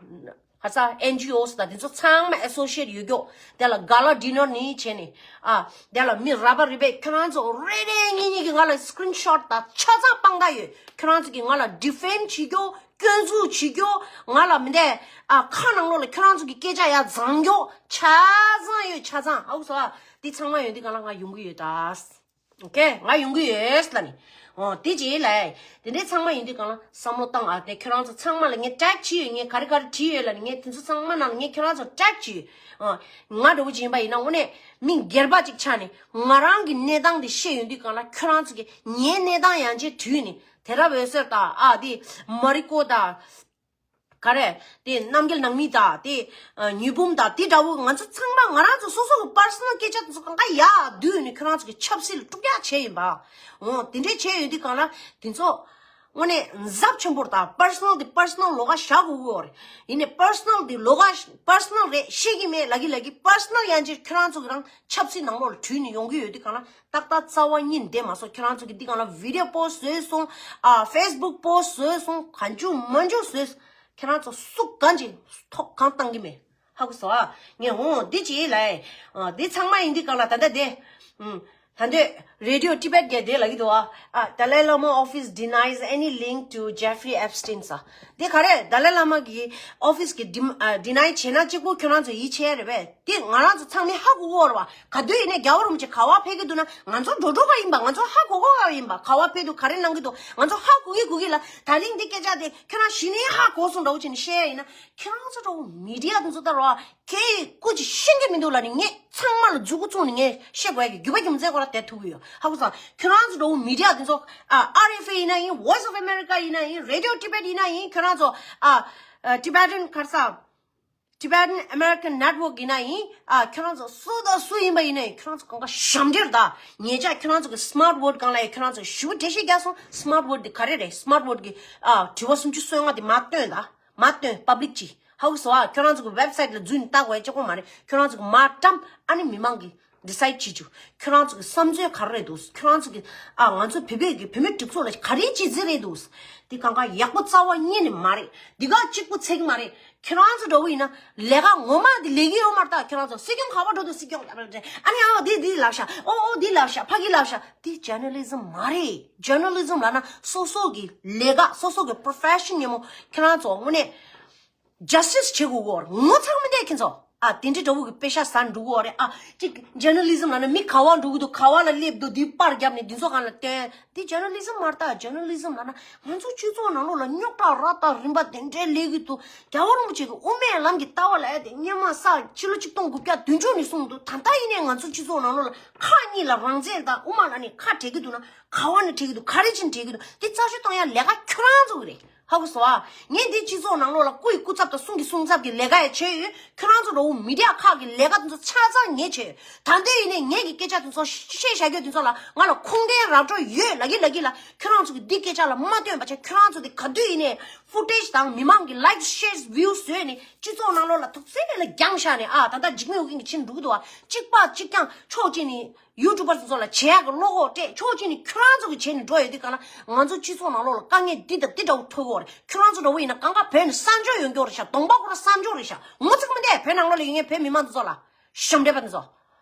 ཁ་ས་ཨེན་ཇི་ཨོ་སི་དང་དེ་ཚོ་ཚང་མ་ཨེ་སོ་ཤི་ཨེཊ་ཡོད་རྒྱུ། དེ་ལ་ག་ལ་ཌི་ནར་ནི་བྱས་ནས་ཨ། དེ་ལ་མི་ར་བ་རི་བེ་ཁྱོད་རང་ཚོ་རེ་རེ་གཉིས་གཉིས་ཀྱིས་ང་ལ་སི་ཀི་རིན་ཤོ་ཊི་དང་ཆ་ཚང་སྤང་ད་ཡོད། ཁྱོད་རང་ཚོ་གིས་ང་ལ་ཌི་ཕེམ་བྱེད་རྒྱུ། སྐྱོན་འཛུགས་བྱེད་རྒྱུ། ང་ལ་མི་འདས་ཨ་ཁ་ནང་ལོགས་ལ་ཁྱོད་རང་ཚོ་གི་སྐད་ཆ་ཡ་བཟང་རྒྱུ་ཆ་ཚང་ཡོད། ཆ་ཚང་ཧའུ་སོ་ཨ། དེ་ཚང་མ་ཡོད་དུས་གང་ལ་ང་ཡོང་གི་ཡོད་ད། ཨོ་ཀེ། ང་ཡོང་གི་ཡོད་ལབ་ནི། ཨོ་དེ་རྗེས་ལ། དེ་འདྲའི་ཚང་མ་ཡིན་དུས་གང་ལ་བསམ་བློ་བཏང་། ཨ་དེ་ཁྱོད་རང་ཚོ་ཚང་མ་ལ་ངས་ཊེག་བྱས་ཡོད། ངས་ག་རེ་ག་རེ་བྲིས་ཡོད་ལབ་ནི། ངས་དེ་ཚོ་ཚང་མ་ནང་ལ་ངས་ཁྱོད་རང་ཚོ་ཊེག་བྱས་ཡོད། ཨོ་ང་འདྲ་བོ་ཅིག་ཡིན་པ་ཡིན་ན་དངོས་གནས་མི་སྒེར་པ་ཅིག་ཆགས་ནས་ང་རང་གི་གནས་སྟངས་དེ་བཤད་ཡོང་དུས་གང་ལ་ཁྱོད་རང་ཚོ་གིས་ངའི་གནས་སྟངས་ཡང་ཅིག་དུས་ནས་དེ་རབས་འོད་ཟེར་དང་། ཨ་དེ་མ་རི་ཀོ་དང་། ག་རེ། དེ་རྣམ་རྒྱལ་ནང་མི་དང་། དེ་ཨ་ཉི་འབུམ་དང་། དེ་འདྲ་བོ་ང་ཚོ་ཚང་མ་ང་རང་ཚོ་སོ་སོ་གི་པར་སོ་ནལ་སྐད་ཆ་དེ་ཚོ་གང་ག་ཡར་བསྡུས་ནས་ཁྱོད་རང་ཚོ་གི་ཆབ་སྲིད་ལ་དཀྲུག་རྒྱག་བྱས་ཡིན་པ། འོ་དེ་འདྲས་བྱས་ཡོད་དུས་གང་ལ་དེ་ཚོ་དངོས་གནས་ཚབས་ཆེན་པོ་རེད། ད་པར་སོ་ནལ་དེ་པར་སོ་ནལ་ལོགས་ཀ་བཞག་དགོས་ཀྱི་ཡོད་རེད། ཡིན་ནའི་པར་སོ་ནལ་དེ་ལོགས་ཀ་པར་སོ་ནལ་རེད་ཤེས་ཀྱི་མེད་ལབ་ཀྱི་ལབ་ཀྱི། པར་སོ་ནལ་ཡང་ཅིག་ཁྱོད་རང་ཚོ་གི་རང་ཆབ་སྲིད་ནང་ལོགས་ལ་དྲུད་ནས་ཡོང་གི་ཡོད་དུས་གང་ལ། ཏག་ཏག་རྩ་བ་ཉིད་ནས་བསྡད་མ་སོང་། ཁྱེད་རང་ཚོ་གིས་འདི་སྒང་ལ་བི་ཌི་ཡོ་པོ་སི་ཊི་བཟོས་སོང་། ཨ་ཕེ་སི་བུག་པོ་སི་ཊི་བཟོས་སོང་། གང་བྱུང་མང་བྱུང་བཟོས་སོང་། ཁྱེད་རང་ཚོ་སུ་གང་ཅིག་ཐོག་གང་བཏང་གི་མེད། ཧ་གོ་སོང་ཨ། ངས་འོང་འདི་ཅིག་ལ། ཨ་འདི་ཚང་མ་ཡིན་འདི་སྒང་ལ་ད་ལྟ་དེ། ཨུམ། ད་ལྟ་Radio Tibet གིས་དེ་ལབ་ཀྱི་འདུག་ཨ། ཨ་Dalai Lama office denies any link to Jeffrey Epstein ཟེར། དེ་ག་རེ། ཌ་ལའི་བླ་མ་གི་ཨོ་ཕི་སི་གི་ཌི་ཨ་ཌི་ནའི་བྱས་ན་གཅིག་པོ་ཁྱོད་རང་ཚོ་ཡིད་ཆེས་རེད་པས། དེ་ང་རང་ཚོ་ཚང་མས་ཧ་གོ་གོ་རེད་བ། ག་དུས་ཡིན་ནའི་རྒྱལ་བ་རིན་པོ་ཆེ་ག་བ་ཕེབས་ཀྱི་འདུག་ན་ང་ཚོ་འགྲོ་འགྲོ་ག་ཡིན་པ། ང་ཚོ་ཧ་གོ་གོ་ག་ཡིན་པ། ག་བ་ཕེབས་འདུག་ག་རེ་གནང་གི་འདུག་ང་ཚོ་ཧ་གོ་གི་གོ་གི་ལ། ད་རིང་འདི་སྐད་ཆ་དེ་ཁྱོད་རང་གཞི་ནས་ཧ་གོ་སོང་འདྲ་བོ་བྱས་ནས་བཤད་ཡ་ཡིན་ན། ཁྱོད་རང་ཚོ་འདྲ་བོ་མི་ཌི་ཡ་དེ་ཚོ་ལྟར་བ་ཁྱེད་སྐུ་ཅིག་ཤེས་ཀྱི་མི་འདུག་ལབ་ནས་ངས་ཚང་མ་ལ་མཛུ་གུ་བཙུགས་ནས་ངས་བཤད་དགོས་ཡ་གི་རྒྱུ་བ་རྒྱུ་མཚན་ཁོ་ར་དེ་ཐུག་གི་ཡོད། ཧ་གོ་སོང་། ཁྱོད་རང་ཚོ་འདྲ་བོ་མི་ཌི་ཡ་དེ་ཚོ་ཨ་ཨར་ཨེཕ་ཨེ་ཡིན་ན་ཡིན། Voice of America ཡིན་ན་ཡིན། Radio Tibet ཡིན་ན་ཡིན། ཁྱོད་རང་ཚོ་ཨ་ཨ་Tibetan ག་རེ་ཟ། Tibetan American Network ཡིན་ན་ཡིན། ཨ་ཁྱོད་རང་ཚོ་སུ་དང་སུ་ཡིན་པ་ཡིན་ན་ཡིན། ཁྱོད་རང་ཚོ་གང་ག་ཞབས་འདྲེན་རེད་ད། ཉེ་ཆར་ཁྱོད་རང་ཚོ་གི་སི་མཱར་ཊི་ཝོར་ཌི་སྒང་ལ་ཡ་ཁྱོད་རང་ཚོ་ཞེ་པོ་འགྲེལ་བཤད་རྒྱག་སོང་། སི་མཱར་ཊི་ཝོར་ཌི་དེ་ག་རེ་རེད། སི་མཱར་ཊི་ཝོར་ཌི་གི་ཨ་དྲི་བ་སུམ་ཅུ་སོ་ལྔ་དེ་མར་བཏོན་ད། མར་བཏོན་པབ་ལིག་ཅིག་ཧ་གོ་སོང་ཨ། ཁྱོད་རང་ཚོ་གི་ཝེབ་སའིཊ་ལ་འཛུལ་ནས་ལྟ་དགོས་ཡ་གཅིག་པོ་མ་རེད། ཁྱོད་རང་ཚོ་གི་མར་བཀྲམ། ཨ་ནི་མི་མང་གི་ཌི་སའིཌ་བྱེད་རྒྱུ། ཁྱོད་རང་ཚོ་གི་བསམ་ཚུལ་ག་རེ་རེད་འདུག་ཁྱོད་རང་ཚོ་གི་ཨ་ང་ཚོ་བོད་པའི་གི་བོད་མི་སྒྲིག་འཛུགས་ལ་ག་རེ་བྱེད་རྩིས་རེད་འདུག་དེ་གང་ག་ཡག་པོ་རྩ་བ་ཉིད་ནས་མ་རེད། འདི་ག་གཅིག་པུ་ཚད་ཀྱི་མ་རེད། ཁྱོད་རང་ཚོ་འདྲ་བོ་ཡིན་ན་ལས་ཀ་ངོ་མ་འདི་ལས་ཀྱི་ཡོད་མ་རེད་ད། ཁྱོད་རང་ཚོ་སྲིད་སྐྱོང་ག་པར་འགྲོ་འདུག་སྲིད་སྐྱོང་ལབ་རེད། ཨ་ནི་ཨ་འདི་འདི་ལབ་ཤག་ཨོ་ཨོ་འདི་ལབ་ཤག་ཕ་གི་ལབ་ཤག་དེ་ཇར་ནལ་ལི་ཛམ་མ་རེད། ཇར་ནལ་ལི་ཛམ་ལབ་ན་སོ་སོ་གི་ལས་ཀ་སོ་སོ་གི་པོ་རོ་ཕེ་ཤན་ཉིན་མོ་ཁྱོད་རང་ཚོ་དངོས་གནས། ཇ་སི་ཊི་སི་བྱེད་དགོས་ཀྱི་ཡོད་རེད། ངོ་ཚ་གི་མི་འདུག་ཁྱེད་ཚོ། ཨ་དེ་འདྲའི་འདྲ་བོ་གི་པེ་ཤ་ཟ་འགྲོ་གི་ཡོད་རེད། ཨ་ཅིག་ཇར་ནལ་ལི་ཛམ་ལབ་ན་མི་ག་བ་འགྲོ་གི་འདུག་ག་བ་ལ་སླེབས་འདུག་འདི་པར་བརྒྱབ་ནས་འདི་ཚོ་སྒང་ལ་སྟོན། འདི་ཇར་ནལ་ལི་ཛམ་མ་རེད་ད། ཇར་ནལ་ལི་ཛམ་ལབ་ན་ང་ཚོ་སྤྱི་ཚོགས་ནང་ལོགས་ལ་རྙོག་དྲ་ར་དང་རིམ་པ་དེ་འདྲའི་སླེབས་ཀྱི་འདུག་རྒྱལ་བ་རིན་པོ་ཆེ་གི་དབུ་མའི་ལམ་གྱི་ལྟ་བ་ལབ་ཡ་དེ་སྔོན་མ་ས་ཕྱི་ལོ་ཆིག་སྟོང་དགུ་བརྒྱ་བདུན་ཅུ་ནས་གསུངས་འདུག་ད་ལྟ་ཡིན་ནའི་ང་ཚོ་སྤྱི་ཚོགས་ནང་ལོགས་ལ་ཁག་གཉིས་ལ་རང་བཙན་དང་དབུ་མ་ལབ་ནས་ཁ་བྲལ་གྱི་འདུག་ན། ག་བ་ནས་བྲལ་གྱི་འདུག་ག་རེ་བྱས་ནས་བྲལ་གྱི་འདུག་དེ་རྩད་གཅོད་གཏོང་ཡ་ལས་ཀ་ཁྱོད་རང་ཚོ་གི་རེད། ཧ་གོ་སོང་ཨ། ངས་འདི་སྤྱི་ཚོགས་ནང་ལོགས་ལ་སྐུ་ཡི་སྐུ་ཚབ་དང་གསུང་གི་གསུང་ཚབ་ཀྱི་ལས་ཀ་ཡང་བྱས་ཡོད། ཁྱོད་རང་ཚོ་འདྲ་བོ་མི་ཌི་ཡ་ཁག་གི་ལས་ཀ་དེ་ཚོ་ཆ་ཚང་ངས་བྱས་ཡོད། ད་འདོད་ཡིན་ནའི་ངས་ཀྱི་སྐད་ཆ་དེ་ཚོ་བཤད་བཞག་རྒྱུ་དེ་ཚོ་ལ་ང་ལ་ཁུངས་ལྡན་ར་སྤྲོད་ཡོད་ལབ་ཀྱི་ལབ་ཀྱི་ལ། ཁྱོད་རང་ཚོ་གི་འདི་སྐད་ཆ་ལ་མ་བསྟུན་པ་བྱས། ཁྱོད་རང་ཚོ་དེ་ག་དུས་ཡིན་ནའི་ཕུ་ཊེཇ་དང་མི་མང་གི་ལའིག་ཤེར་བིའུ་བཟོས་ནས་སྤྱི་ཚོགས་ནང་ལོགས་ལ་ཐུག་སེ་ལ་རྒྱང་བཞག་ནས། ཨ་ད་ལྟ་འཇིགས་མེད་ཨོ་རྒྱན་གྱི་ཆེད་འགྲོ་གི་འདུག་ཨ། གཅིག་པ་གཅིག་རྐྱང་ཕྱོགས་གཅིག་ནས། ཡུ་ཊུབ་པར་ཚོ་ལ་བྱེད་ཡག་གི་བློ་ཁོག་སྤྲད། ཕྱོགས་གཅིག་ནས་ཁྱོད་རང་ཚོ་གི་བྱས་ནས་འགྲོ་ཡོད་དུས་གང་ལ་ང་ཚོ་སྤྱི་ཚོགས་ནང་ལོགས་ལ་དཀའ་ངལ་འདི་དང་འདི་འདྲ་བོ་ཐོན་གྱི་ཡོད་རེད། ཁྱོད་རང་ཚོ་འདྲ་བོ་ཡིན་ན་གང་ག་བོད་ནས་གསར་འབྱོར་ཡོང་གི་ཡོད་རེད་ཤག་གདོང་པ་ཁོ་རང་གསར་འབྱོར་རེད་ཤག་ངོ་ཚ་གི་མི་འདུག་བོད་ནང་ལོགས་ལ་ཡོད་མཁན་བོད་མི་མང་ཚོ་ལ་ཞབས་འདྲེན་པ་འདི་ཚོ།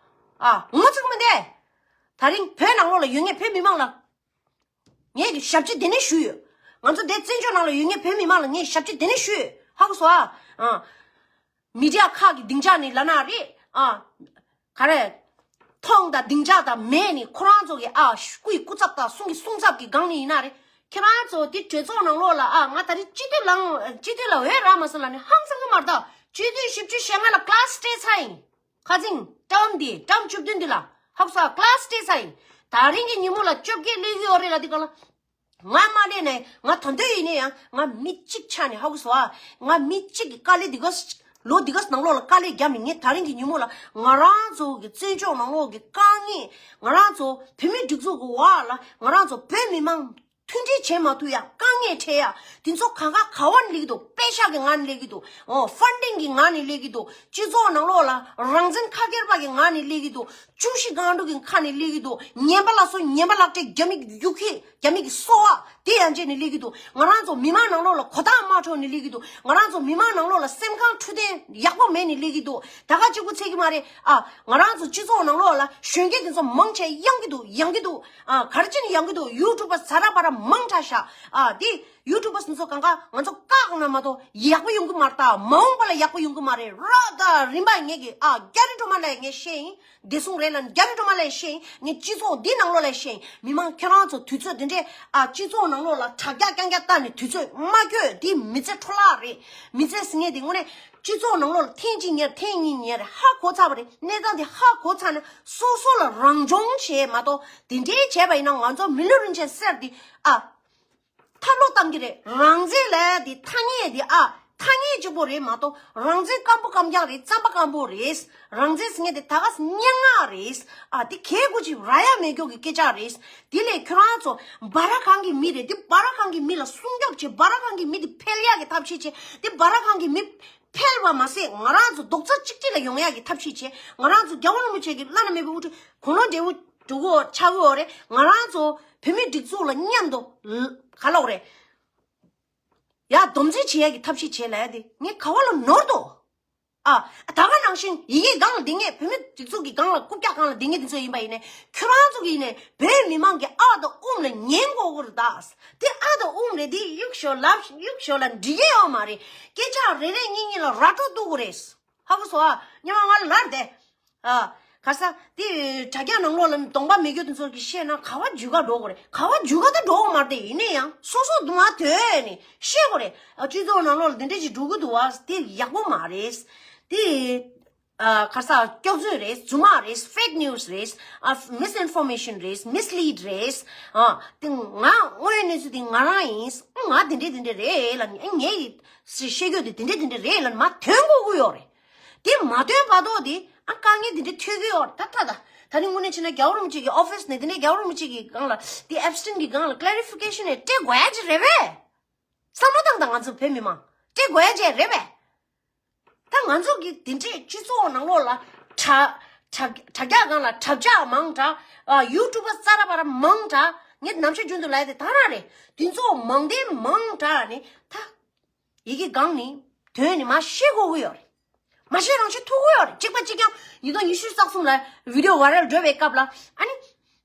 ཨ་ངོ་ཚ་གི་མི་འདུག་ད་རིང་བོད་ནང་ལོགས་ལ་ཡོད་མཁན་བོད་མི་མང་ལ་ངས་ཀྱི་ཞབས་ཕྱི་དེ་ནས་ཞུས་ཡོད། ང་ཚོ་འདི་བཙན་བྱོལ་ནང་ལ་ཡོད་མཁན་བོད་མི་མང་ལ་ངས་ཞབས་ཕྱི་དེ་ནས་ཞུས་ཡོད། ཧ་གོ་སོང་ཨ། ཨ། མི་ཌི་ཡ་ཁག་གི་སྡིངས་ཆ་ནས་ལབ་ན་རེད། ཨ། ག་རེ། མཐོང་དང་སྡིངས་ཆ་དང་མེད་ནས་ཁོ་རང་ཚོ་གི་ཨ་སྐུ་ཡི་སྐུ་ཚབ་དང་གསུང་གི་གསུང་ཚབ་ཀྱི་སྒང་ནས་ཡིན་ན་རེད། ཁྱེད་རང་ཚོ་དེ་གྲོས་ཚོགས་ནང་ལོགས་ལ་ཨ་ང་ད་རེས་སྤྱི་འཐུས་ལངས་སྤྱི་འཐུས་ལ་འོས་རག་མ་སོང་ལབ་ནས་ཧང་སང་གི་མ་རེད་ད། སྤྱི་འཐུས་བཞི་བཅུ་ཞེ་ལྔ་ལ་ཀླ་སི་སྤྲད་ཚར་ཡིན། ཁ་སང་ཊརམ་འདི་ཊརམ་བཅུ་བདུན་འདི་ལ་ཧ་གོ་སོང་ཨ། ཀླ་སི་སྤྲད་ཚར་ཡིན། ད་རིང་གི་ཉིན་མོ་ལ་བཅོ་བརྒྱད་སླེབས་ཀྱི་ཡོད་རེད་ལ། འདི་ག་ལ། ང་མ་གནས་ནས་ང་ད་འདོད་ཡིན་ནས་ཡང་ང་མི་གཅིག་ཆགས་ནས་ཧ་གོ་སོང་ཨ། ང་མི་གཅིག་གི་དཀའ་ལས་འདི་ག་ལོ་འདི་ག་ནང་ལོགས་ལ་དཀའ་ལས་བརྒྱབ་ནས་ངས་ད་རིང་གི་ཉིན་མོ་ལ་ང་རང་ཚོ་གི་བཙན་བྱོལ་ནང་ལོགས་ཀྱི་དཀའ་ངལ། ང་རང་ཚོ་བོད་མི་སྒྲིག་འཛུགས་ཀྱི་འོག་ལ་ང་རང་ཚོ་བོད་མི་མང་མཐུན་སྒྲིལ་བྱེད་མ་ཐུབ་ཡ། དཀའ་ངལ་འཕྲད་ཡ། དེ་ཚོ་ག་ག་ག་བ་ནས་སླེབས་ཀྱི་འདུག་པེ་ཤག་གི་ངང་ནས་སླེབས་ཀྱི་འདུག་ཨོ་ཕན་ཌིང་གི་ངང་ནས་སླེབས་ཀྱི་འདུག་སྤྱི་ཚོགས་ནང་ལོགས་ལ་རང་བཙན་ཁ་སྐྱེར་པ་གི་ངང་ནས་སླེབས་ཀྱི་འདུག་ཅུང་ཞིག་སྒང་དྲུག་གི་ཁ་ནས་སླེབས་ཀྱི་འདུག་ངན་པ་ལ་སོགས་ངན་པ་ལག་སྤྲད་རྒྱ་མི་གི་ཡུག་ཁྱི་རྒྱ་མི་གི་སོ་བ་དེ་ཡང་བྱས་ནས་སླེབས་ཀྱི་འདུག་ང་རང་ཚོ་མི་མང་ནང་ལོགས་ལ་གོ་བརྡ་མ་འཕྲོད་ནས་སླེབས་ཀྱི་འདུག་ང་རང་ཚོ་མི་མང་ནང་ལོགས་ལ་སེམས་ཁམས་འཕྲོད་བསྟེན་ཡག་པོ་མེད་ནས་སླེབས་ཀྱི་འདུག་ད་ག་གཅིག་པུ་ཚད་ཀྱི་མ་རེད་ཨ། ང་རང་ཚོ་སྤྱི་ཚོགས་ནང་ལོགས་ལ་གཞོན་སྐྱེས་དེ་ཚོ་མང་ཆེ་ཡང་གི་འདུག་ཡང་གི་འདུག་ཨ། ག་རེ་བྱས་ནས་ཡང་གི་འདུག་ཡུ་ཊུབ་པ་ཟ་ར་བ་ར་མང་དྲགས་ཤག་ཨ། དེ་ཡུ་ཊུབ་པ་དེ་ཚོ་གང་ག་ང་ཚོ་བཀག་ན་མ་གཏོགས་ཡག་པོ་ཡོང་གི་མ་རེད། ད་མ་འོངས་པ་ལ་ཡག་པོ་ཡོང་གི་མ་རེད། ར་ད་རིམ་པ་ངེད་ཀྱི་ཨ་རྒྱ་རི། སྒྲོལ་མ་ལ་ངས་བཤད་ཡིན། བདེ་སྲུང་རེད་ལ་རྒྱ་རི་སྒྲོལ་མ་ལ་བཤད་ཡིན། ངས་སྤྱི་ཚོགས་འདི་ནང་ལོགས་ལ་བཤད་ཡིན། མི་མང་ཁྱེད་རང་ཚོ་དུས་ཚོད་འདི་འདྲའི་ཨ་སྤྱི་ཚོགས་ནང་ལོགས་ལ་དྲ་རྒྱ་རྐྱང་རྐྱང་བལྟས་ནས་དུས་ཚོད་མ་འཁྱོལ། འདི་མི་ཚེ་འཕྲོ་བརླག་རེད། མི་ཚེ་ཟེར་མཁན་འདི་དངོས་གནས་སྤྱི་ཚོགས་ནང་ལོགས་ལ་ཐེངས་གཅིག་ཉར་ཐེངས་གཉིས་ཉར་ཧ་གོ་ཚར་བ་རེད། གནས་སྟངས་འདི་ཧ་གོ་ཚར་ན་སོ་སོ་ལ་རང་སྦྱོང་བྱས་མ་གཏོགས་དེ་འདྲའི་བྱས་པ་ཡིན་ན་ང་ཚོ་མི་ལུས་རིན་ཆེན་གསེར་འདི་ཨ། ཐབས་ལོག་གཏམ་གྱི་རེད། རང་བཙན་ལབ་ཡ་དེ་ཐ་སྙད་དེ་ཨ་ཐ་སྙད་གཅིག་པོ་རེད་མ་གཏོགས་རང་བཙན་སྐམ་པོ་སྐམ་རྐྱང་རེད། རྩམ་པ་སྐམ་པོ་རེད། རང་བཙན་ཟེར་མཁན་དེ་ད་ག་སེ་སྙན་ངག་རེད། ཨ་དེ་གལ་དགོས་ཅིག་རག་ཡ་མེད་མཁན་གྱི་སྐད་ཆ་རེད། དེ་ལས་ཁྱོད་རང་ཚོ་སྦ་ར་གང་གི་མི་རེད། དེ་སྦ་ར་གང་གི་མི་ལ་སྲུང་སྐྱོབ་བྱེད། སྦ་ར་གང་གི་མི་དེ་འཕེལ་ཡ་གི་ཐབས་ཤེས་བྱེད། དེ་སྦ་ར་གང་གི་མི་འཕེལ་བ་མ་ཟད་ང་རང་ཚོ་རྡོག་རྩ་གཅིག་སྒྲིལ་ལ་ཡོང་ཡ་གི་ཐབས་ཤེས་བྱེད། ང་རང་ཚོ་རྒྱལ་བ་རིན་པོ་ཆེ་གི་བླ་ན་མེད་པའི་དབུ་ཁྲིད་དགུང་ལོ་བགྲེས་པོ་འགྲོ་གི་ཡོད། ཆགས་ཀྱི་ཡོད་རེད། ང་རང་ཚོ་བོད་མི་སྒྲིག་འཛུགས་ལ་མཉམ་དུ་ལ་ག་ལབ་དགོས་རེད། ཡ་སྡོམ་རྩིས་བྱེད་ཡ་གི་ཐབས་ཤེས་བྱེད་ལབ་ཡ་དེ་ངས་ག་བ་ལ་ནོར་འདུག་ཨ་ད་ག་ནང་བཞིན་ཡི་གེ་སྒང་ལ་འདི་ངས་བོད་མི་སྒྲིག་འཛུགས་ཀྱི་སྒང་ལ་རྐུབ་བཀྱག་སྒང་ལ་འདི་ངས་འདི་ཚོ་ཡིན་པ་ཡིན་ནའི་ཁྱོད་རང་ཚོ་གི་ཡིན་ནའི་བོད་མི་མང་གི་ཨ་དང་ཨུམ་ལ་ཉན་དགོས་ཀྱི་རེད་ད། དེ་ཨ་དང་ཨུམ་རེད། དེ་གཡུག་ཞོར་ལབ་གཡུག་ཞོར་ལ་འགྲིག་གི་ཡོད་མ་རེད། སྐད་ཆ་རེ་རེ་གཉིས་གཉིས་ལ་ར་སྤྲོད་གཏོང་གི་རེད། ཧ་གོ་སོང་ཨ། སྙམ་མ་ང་ལ་ལར་དེ། ཨ། ག་ས་དེ་དྲ་རྒྱ་ནང་ལོགས་ལ་གདོང་པ་མེད་རྒྱུ་དེ་ཚོ་གི་བཤད་ན་ག་བ་རྒྱུས་ག་འགྲོ་དགོས་རེད། ག་བ་རྒྱུས་ག་ད་འགྲོ་དགོས་མ་རེད། དེ་ཡིན་ན་ཡང་སོ་སོ་དུ་མ་དོན་ནི་བཤད་དགོས་རེད། ཨ་སྤྱི་ཚོགས་ནང་ལོགས་ལ་དེ་འདྲ་ཞིག་འགྲོ་གི་འདུག་བ། དེ་ཡག་པོ་མ་རེད། དེ་ཨ་ག་ས་སྐྱག་རྫུན་རེད། རྫུན་མ་རེད། ཕེག་ནིའུ་སི་རེད། ཨ་མིས་ཨིན་ཕོར་མེ་ཤན་རེད། མིས་ལིཌ་རེད། ཨ་དེ་ང་དངོས་ཡོད་གནས་ཚུལ་དེ་ང་རང་ཡིན། ང་དེ་འདྲ་དེ་འདྲ་རེད་ལ་ངས་ངའི་བཤད་རྒྱུ་དེ་དེ་འདྲ་དེ་འདྲ་རེད་ལ་མ་དོན་དགོས་ཀྱི་ཡོད་རེད། དེ་མ་ཐོན་བར་དུ་དེ་ཨ་དཀའ་ངལ་དེ་འདྲ་ཐོན་གྱི་ཡོད་རེད། ད་ད་ད་ད་ནི་དངོས་གནས་བྱས་ན་རྒྱལ་བ་རིན་པོ་ཆེ་གི་ཨོ་ཕིས་ནས་དེ་འདྲའི་རྒྱལ་བ་རིན་པོ་ཆེ་གི་སྒང་ལ་དེ་ཨེབ་སི་ཊིན་གི་སྒང་ལ་ཀི་ལེ་རི་ཕི་ཀེ་ཤན་ནས་སྤྲད་དགོས་ཡ་ཅིག་རེད་པས། བསམ་བློ་བཏང་དང་། ང་ཚོ་བོད་མི་མང་སྤྲད་དགོས་ཡ་ཅིག་རེད་པས། ད་ང་ཚོ་གི་དེ་འདྲའི་སྤྱི་ཚོགས་ནང་ལོགས་ལ་དྲ་དྲ་དྲ་རྒྱ་སྒང་ལ་དྲ་བྱ་མང་དྲགས། ཨ་ཡུ་ཊུབ་པ་རྩ་ར་བ་ར་མང་དྲགས། ངས་ནམ་ཞག་རྒྱུན་དུ་ལབ་ཡ་དེ་ད་རང་རེད། དེ་ཚོ་མང་དེ་མང་དྲགས་ནི་ད། ཡི་གེ་སྒང་ནི་དོན་ནི་མ་ཤེས་དགོས་ཀྱི་ཡོད་རེད། མ་ཤེས་རང་ཤེས་ཐུབ་ཀྱི་ཡོད་རེད། གཅིག་པ་གཅིག་རྐྱང་ཉིས་སྟོང་ཉི་ཤུ་རྩ་གསུམ་ལ་བི་ཌི་ཡོ་ཝའི་རལ་འགྲོ་བའི་སྐབས་ལ་ཨ་ནི་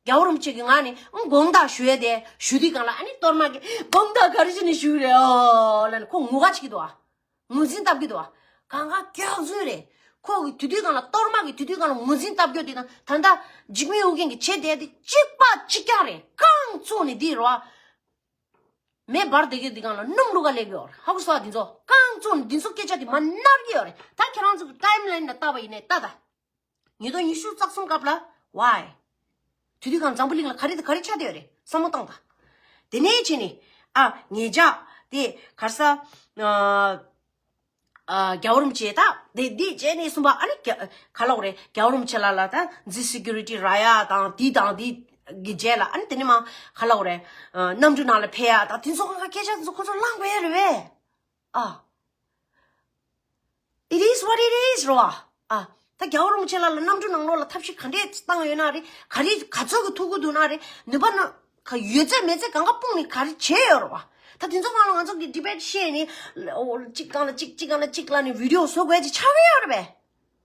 རྒྱལ་བ་རིན་པོ་ཆེ་གིས་ང་ནི་དགོངས་དག་ཞུ་ཡས་དེ་ཞུ་དུས་སྒང་ལ་ཨ་ནི་གཏོར་མ་གིས་དགོངས་དག་ག་རེ་བྱས་ནས་ཞུ་རེད་ཨོ་ལབ་ནས་ཁོ་ངུ་ག་བྱེད་ཀྱི་འདུག་ཨ། ངོས་འཛིན་བཏབ་ཀྱི་འདུག་ཨ། གང་ག་སྐྱག་རྫུན་རེད། ཁོ་གིས་དེ་དུས་སྒང་ལ་གཏོར་མ་གིས་དེ་དུས་སྒང་ལ་ངོས་འཛིན་བཏབ་རྒྱུ་དེ་དང་ད་ལྟ་འཇིགས་མེད་ཨོ་རྒྱན་གྱིས་བྱས་བསྡད་དེ་གཅིག་པ་གཅིག་རྐྱང་རེད། རྐང་བཙུགས་ནས་འདི་རེད་བ། མེ་འབར་བསྡད་ཀྱི་འདི་སྒང་ལ་སྣུམ་བླུགས་ག་སླེབས་ཀྱི་ཡོད་རེད། ཧ་གོ་སོང་ཨ། འདི་ཚོ་རྐང་བཙུགས་ནས་འདི་ཚོ་སྐད་ཆ་འདི་མར་ནར་གྱི་ཡོད་རེད། ད་ཁྱེད་རང་ཚོ་གི་ཊའིམ་ལའིན་ལ་བལྟས་པ་ཡིན་ནའི་ལྟ་ད། ཉིས་སྟོང་ཉི་ཤུ་རྩ་གསུམ་སྐབས་ལ་ཝའི། དེ་དུས་སྒང་འཛམ་བུ་གླིང་ལ་ག་རེ་དང་ག་རེ་ཆགས་བསྡད་ཡོད་རེད། བསམ་བློ་བཏང་ད། དེ་ནས་བྱས་ནས་ཨ་ངེད་ཅག་དེ་ག་རེ་ཟེར། ཨ་རྒྱལ་བ་རིན་པོ་ཆེ་ད་དེ་འདི་བྱས་ནས་གསུངས་པ་ཨ་ནི་རྒྱ་ག་ལབ་དགོས་རེད། རྒྱལ་བ་རིན་པོ་ཆེ་ལགས་ལ་ད་འཛིན་སི་ཀུ་རི་ཊི་རག་ཡ་དང་དེ་དང་དེ་གི་རྗེས་ལ་ཨ་ནི་དེ་ནས་མར་ག་ལབ་དགོས་རེད། ཨ་གནམ་གྲུ་ནང་ལ་ཕེབས་ཡ་དང་དེ་ཚོ་གང་ག་སྐད་ཆ་དེ་ཚོ་ཁོ་ཚོ་བླངས་དགོས་ཡ་རེད་པས། ཨ། It is what it is རོ། ཨ། ད་རྒྱལ་བ་རིན་པོ་ཆེ་ལགས་ལ་གནམ་གྲུ་ནང་ལོགས་ལ་ཐབས་ཤེས་ག་འདྲས་བཏང་ཡོད་ན་རེད། ག་རེ་ག་ཚོད་ཀྱི་ཐུག་གི་འདུག་ན་རེད། ནུས་པ་ན་ག་ཡོད་ཚད་མེད་ཚད་གང་ག་སྤུངས་ནས་ག་རེ་བྱས་ཡོད་རེད་བ། ད་དེ་ཚོ་སྒང་ལ་ང་ཚོ་གི་ཌི་བེཊ་བཤད་ནས་ཨོ་གཅིག་སྒང་ལ་གཅིག་གཅིག་སྒང་ལ་གཅིག་ལབ་ནས་བི་ཌི་ཡོ་བཟོ་དགོས་ཅིག་ཆགས་ཀྱི་ཡོད་རེད་པས།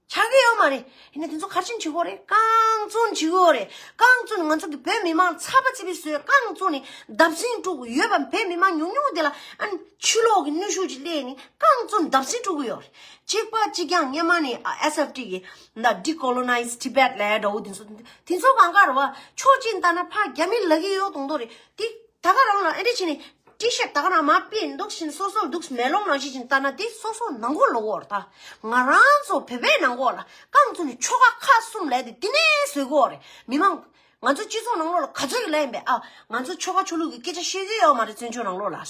ཆགས་ཀྱི་ཡོད་མ་རེད། ཡིན་ནའི་དེ་ཚོ་ག་རེ་བྱས་ནས་བྱེད་དགོས་རེད། རྐང་བཙུགས་ནས་བྱེད་དགོས་རེད། རྐང་བཙུགས་ནས་ང་ཚོ་གི་བོད་མི་མང་ཚ་བ་ཚ་བའི་བཟོས་རྐང་བཙུགས་ནས་བརྡབ་གསིག་སྤྲོད་དགོས་ཡོད་པ། བོད་མི་མང་ཉུང་ཉུང་དེ་ལ་ཨ་ནི་ཕྱི་ལོགས་ཀྱི་གནོན་ཤུགས་ཅིག་སླེབས་ནས་རྐང་བཙུགས་ནས་བརྡབ་གསིག་སྤྲོད་ཀྱི་ཡོད་རེད། གཅིག་པ་གཅིག་རྐྱང་སྔོན་མ་ནས་ཨ་ཨེས་ཨེཕ་ཊི་གི་ད་Decolonize Tibet ལབ་ཡ་འདྲ་བོ་དེ་ཚོ་དེ་ཚོ་གང་ག་རེད་བ། ཕྱོགས་གཅིག་ལྟ་ན་ཕར་རྒྱ་མི་ལབ་ཀྱི་ཡོད་མདོག་མདོག་རེད་དེ། ད་ག་རང་ལ་ཨེ་འདྲ་བྱས་ནས་ཊི་ཤར་ཊི་ད་ག་རང་མར་ཕུད་འདུག་བཞིན་སོ་སོར་འདུག་མེ་ལོང་ནང་བཞིན་བཞིན་ལྟ་ན་དེ་སོ་སོ་ནང་ཁོག་ལོག་གོ་རེད་ད། ང་རང་ཚོ་བོད་པའི་ནང་ཁོག་ལ་རྐང་བཙུགས་ནས་ཆོལ་ཁ་ཁག་གསུམ་ལབ་དེ་དེ་ནས་བཟོས་གོ་རེད། མི་མང་ང་ཚོ་སྤྱི་ཚོགས་ནང་ལོགས་ལ་ག་ཚོད་ཀྱི་ལབ་ཡིན་པས། ཨ་ང་ཚོ་ཆོལ་ཁ་ཆོས་ལུགས་ཀྱི་སྐད་ཆ་བཤད་ཀྱི་ཡོད་མ་རེད། བཙན་བྱོལ་ནང་ལོགས་ལ་